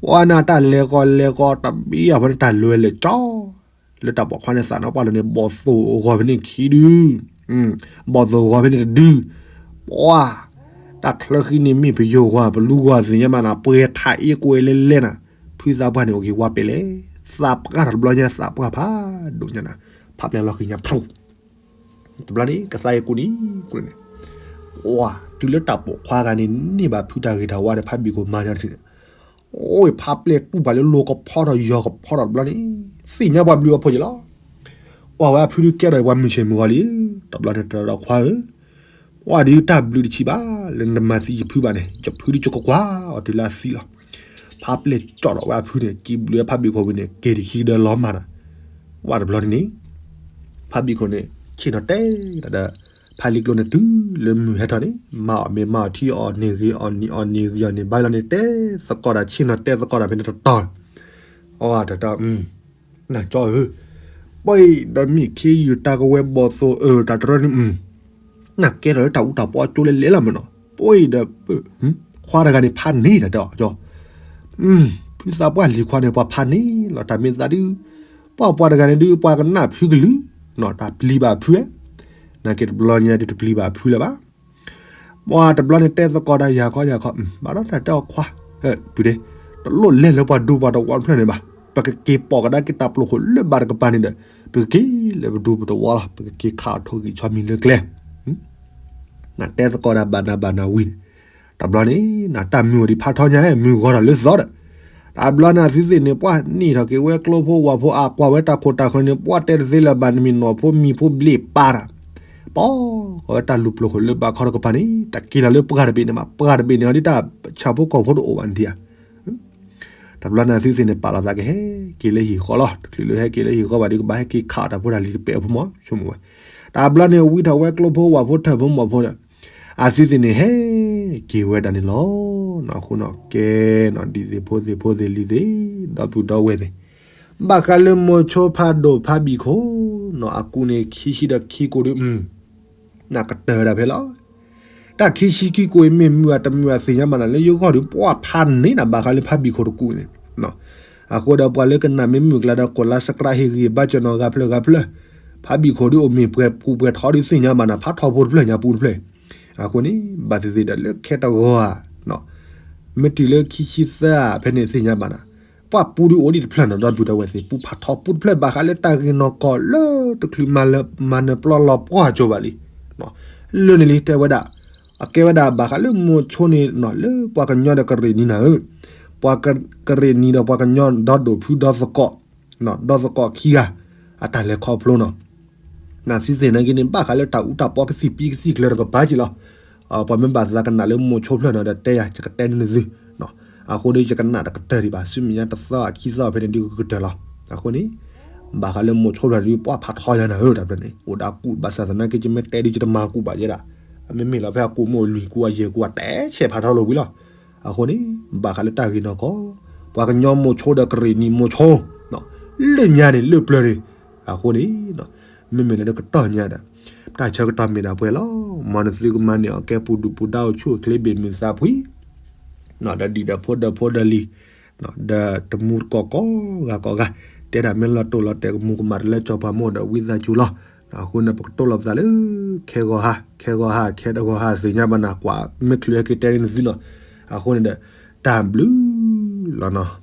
ဝဲန့ၣ်တၢ်လဲၤကီးလဲၤကီးတဘ့ၣ်အဃိန့ၣ် တၢ်လဲၤဝဲလၢာ်ကၠီ, လၢတၢ်ပိာ်ခွါန့ၣ်သးနီၤ ပှၤလီၤန့ၣ် ဘီၣ်သိၣ်ဂီၤဖဲန့ၣ်ခံဒု, ဘီၣ်သိၣ်ဂီၤဖဲန့ၣ်တဒု, ပှၤ တၢ်ချၢဃံန့ၣ် မ့ၢ်ပယိၤဂီၤပလူဂီၤသ့ၣ်ညါမးနၤ ပှဲၤထးအ့ကွဲးလဲလဲနၤ, ဖုသးပှၢ်န့ၣ် အိၣ်က့ၤဝါပဲာ်လဲၣ်, သးပှၢ်တဘျီညါ သးပှၢ်ဖးဒိၣ်ညါနၤ, ဖါပျဲၢ်လီၤဃံၤညါဖျိ တဘျီန့ၣ် ကသါအံၤကူၣ်နံၤကူၣ်န့ၣ်, ဝါ တုၤလၢတၢ်ပိာ်ခွါဂၤန့ၣ် န့ၢ်ဘၣ်ဖုတၢ်ဂ့ၤတၢ်ဝါဒီး ဖါဘံၣ်ခိၣ်မၤန့ၢ်အီၤတထံၣ်န့ၣ်, အိၣ်ဖါပျဲၢ်တူၢ်ပာ်လၢလိၤကဖီထီၣ် ယီၤကဖီထီၣ်တဘျီန့ၣ်, သ့ၣ်ညါပှၤဘျုးအီဖိယံၤလီၤ. ကွၢ်ဝဲအဖုဒုးကဲထီၣ်ပှၤမုၢ်ဆ့ၣ်မုၢ်ဂီၤလံ, တဘျီန့ၣ်တၢ်ဒီးခွါဧၢ, ဝါဒုးတၢ်ဘျုးတဆံးဘၣ် လၢနမၤသံယဖုဘၣ်န့ၣ် ယဖုဒုးကကွၢ်အီၤတုၤလၢအသံလီၤ. ဖါပျဲၢ်ကၠီၣ်ထီၣ်ဝဲအဖုန့ၣ် စံးဘျုးဝဲဖါဘံၣ်ခိၣ်ဝံၤန့ၣ် က့ၤတဟံးကဒီးလီၤမၢ်နၤ, ဝါတဘျီန့ၣ်န့ၣ် ဖါဘံၣ်ခိၣ်န့ၣ် ဆ့ၣ်နီၤတဲဒီး ဖါလံၤကျိန့ၣ်တုၤလၢမုၢ်ဟဲထီၣ်န့ၣ် မၤအီၣ်မ့ၤမၤအီၣ်ထံအီၣ်န့ၢ်ဂ့ၤအီၣ်နံၤအီၣ်န့ၢ်ဂ့ၤအီၣ်န့ၢ်ဘါလီၤန့ၣ် တဲသကိးတၢ်ဆ့ၣ်နီၤတဲသကိးတၢ်ဖဲန့ၣ်တတီၤ, အတတီၤ နကၠီဧၢ, ပှၤအံၤဒီးမ့ၢ်ခ့ယုၢ်တၢ်ကဝဲၤဘီၣ်သိၣ်အၢတၢ်တရၢန့ၣ် နကဲထီၣ်လၢတၢ်အူတၢ်ပီအကၠိလဲၤလဲၤလီၤမးနီၤ, ပှၤအံၤဒီး ခွါတဂၤန့ၣ်ဖးန့ၢ်တၢ်တဲအီၤကၠီ, ဖုသးပှၢ်လံၤခွါန့ၣ် ပှၤဖးန့ၢ်လီၤတၢ်မ့ၢ်သးဒုး, ပှၤပှၤတဂၤန့ၣ်ဒုး ပှၤကနၣ်ဖုကလုၢ်, တၢ်ပျံၤဘၣ်ဖု, နာ်က့တဘျီညါဒုးတပျံၤဘၣ်ဖုလၢၤဘၣ် ပှၤတဘျီန့ၣ်တဲသကိးတၢ်ယၤခီယၤခီ, ဘၣ်ဒီးတၢ်တဲအီၤခွါ, ပုၢ်ဒ့, တလိၣ်လဲၤလၢပှၤဒူပှၤတဝီတဖျၢၣ်န့ၣ်ဘၣ်, ပကက့ၤပိာ်ကဒါက့ၤတၢ်ပျိာ်ဃုာ်လၢဘၣ်တကပၤန့ၣ်ဒီး, ပကက့ၤလၢပဒူပတဝီလီၤ, ပကက့ၤခးအီၣ်ထိၣ်ဂံၢ်ဆီမံၤလၢကျဲ, နတဲသကိးတၢ်ဘၣ်နၤဘၣ်နၤဝံၤန့ၣ်, တဘျီန့ၣ် နတၢ်မုၢ်အိၣ်ဒံးဖးထီညါ မုၢ်ဂီၤထီၣ်လၢသီဒီး, တဘျီန့ၣ်အသုသ့ၣ်န့ၣ် ပှၤန့ၢ်ထီၣ်က့ၤဝဲကျိဖိဝၣ်ဖိအကွၢ်ဝဲတၢ်ခိၣ်တၢ်ဃၢၤန့ၣ် ပှၤတဲတသ့လၢၤဘၣ် နမ့ၢ်နီၢ်ဖိမံၤဖိဘျ့ၣ်ပာ်တၢ်, ပှၤဝဲတၢ်လူၤပျိာ်ဃုာ်လၢဘၣ်ခီတကပၤန့ၣ် တၢ်က့ၤလီၤလၢပှၤတဘ့ၣ်န့ၣ်မး ပှၤတဘ့ၣ်န့ၣ်အီၤဒ်တၢ်ဆၣ်ဖိကီၢ်ဖိတအိၣ်ဘၣ်န့ၣ်ဧါ တဘျီန့ၣ်သုသ့ၣ်န့ၣ် ပာ်လီၤသးကဟဲက့ၤလၢဟံၣ်ဃီလီၤ. တချုးလၢဟဲက့ၤလၢဟံၣ်ဃီဘၣ်ဒီး ကဘၣ်ဟဲက့ၤခးအီၣ်တၢ်ဖိတၢ်လံၤတပဲာ်အဖိမး ဆိကမိၣ်ဝဲ. တဘျီန့ၣ် ဝံထီၣ်ဝဲကျိဖိဝၣ်ဖိထၢၣ်ဖိမီၢ်ဖိဒီး အသုသ့ၣ်န့ၣ်ဟဲက့ၤဝဲဒၣ်န့ၣ်လီၤ. အဃိန့ၣ်ကဲန့ၣ် ဒ်သ့ၣ်ဖိသ့ၣ်ဖိသ့ၣ်လံၤသ့ၣ် ဒီပုၢ်ဒီဝဲၢ်သ့ၣ် ဘၣ်ဃးလၢမိၤဆိဖးဒိၣ်ဖးဘံၣ်ခိၣ်န့ၣ် အကူးန့ၣ်ခံဆံဒီးခံကိးဒုး နကတၢၢ်ဝဲဒၣ်ဖဲလီၤ. တၢ်ခံဆံခံကိးအံၤ မ့ၢ်မုာ်အတမုာ်အသ့ၣ်ညါမးနၤ လၢယဂီၢ်ဒီး ပှၤဖးန့ၢ်နၤဘၣ်ဃးလၢဖးဘံၣ်ခိၣ်တကူးန့ၣ်. အဃိဒီးပှၤလၢကနၣ်မ့ၢ်မုာ်ကျါဒီး ကိးလါစကရၣ်ဟ့ၣ်ဂံၢ်ဘါကၠီၣ်နီၤဂၤဖျၢၣ်ဂၤဖျၢၣ်, ဖးဘံၣ်ခိၣ်ဒုးအိၣ်မ့ၢ်ပှဲၤပူၤပှဲၤထီဒုးသ့ၣ်ညါမးနၤ ဖးထီဖိတဖျၢၣ်ညါပူၤတဖျၢၣ်. အဃိန့ၣ် ဘၣ်သ့ၣ်သ့ၣ်ဒီးလၢခဲတဂီၤဧါ မ့ၢ်တုၤလၢခံဆံသၢဖဲန့ၣ်သ့ၣ်ညါဘၣ်နၤ ပှၤပူၤဒုးအိၣ်ဒံးတဖျၢၣ်နီၤ ဒီပုၢ်ဒီဝဲၢ်သ့ၣ် ပူၤဖးထီပူၤတဖျၢၣ် ဘၣ်ဃးလၢတၢ်ဂ့ၢ်နီၢ်ကီၢ်လၢတချုးမၤနၢၤပျီလီၤပှီၢ်ကၠိဘၣ်လံ. လၢန့ၣ်လံတဲဝဲဒၣ် အကဲဝဲဒၣ်ဘၣ်ဃးလၢမိၤဆိန့ၣ် လၢပှၤကညီဒီးကရ့ၣ်နံၤနၤဧၢ, ပှၤကရ့ၣ်နံၤဒီးပှၤကညီဒီဒိၣ်ဖုဒီသကိး, ဒီသကိးခံဂၤ အတၢ်လဲၤခီဖျိနီၤ. နသုသ့ၣ်နာ်က့န့ၣ် ဘၣ်ဃးလၢတၢ်အူတၢ်ပီကသံၣ်ပံကသံၣ်ကျၢၤတကပၤက့လီၤ. ပှၤမ့ၢ်ဘၣ်သးကနၣ်လၢမိၤဆိဖျၢၣ်န့ၣ်ဒီးတဲယၤ ယကတဲန့ၢ်နသု, အဃိဒီးယကနၣ်တကတၢၢ်ဒံးဘၣ် ဆူမဲာ်ညါတသီအခံသီဖဲန့ၣ်ဒုးကကတၢၢ်လီၤ. အဃိန့ၣ် ဘၣ်ဃးလၢမိၤဆိဖျၢၣ်ဒုး ပှၤဖးထီယၤနၤဧၢ တၢ်ဘျီန့ၣ် အိၣ်ဒီးအကူးဘၣ်ဆၣ်သနာ်က့ ယမ့ၢ်တဲဒုးယတမၤကူးဘၣ်ယဲဒၣ်, အမ့မ့ၢ်လီၤဖဲအကူးမ့ၢ်အိၣ်လွံၢ်ကူးအယဲၢ်ကူးအတဲဆဲးဖးထီလိာ်ဝံၤလီၤ. အဃိန့ၣ် ဘၣ်ဃးလၢတၢ်ဂ့ၢ်နီၢ်ကီၢ် ပှၤကညီမိၤဆိဒီးကရ့ၣ်နံၤမိၤဆိ လၢညါန့ၣ် လၢပျၢၤန့ၣ်, အဃိန့ၣ် မ့မ့ၢ်လၢတကတီၢ်ညါဒီး တၢ်ဆၢကတီၢ်မ့ၢ်ဒၣ်ပှဲၤလီၤ. မ်နသုကမၤန့ၢ်အီၤကဲပူၤဒုၣ်ပူၤဒါအိၣ်ဆူၣ်အိၣ်ချ့ဘ့ၣ်မုၢ်သးဖှံ ဒီးဒံၣ်ဒီးဖိဒီးဖိဒီးလံၤ, ဒီးတမူတကိးကိးဂၤကိးဂၤ, တဲဒၣ်မ့ၢ်လီၤတိၢ်လီၤတဲာ်ကမူၤကမၣ်တလၢကၠီၤပှၤမိၢ်ဒီးဝံသးစူၤလီၤ. အဃိန့ၣ် ပကတိၢ်လီၤပသးလၢ ခဲဂီၤဟါ, ခဲဂီၤဟါ, ခဲတဂီၤဟါသ့ၣ်ညါဘၣ်နၤ ကွၢ်မ့ၢ်ချုးဟဲက့ၤတဲန့ၢ်နသုနီၤ. အဃိန့ၣ်ဒီး တၢ်ဘျုးလီၤနီၤ.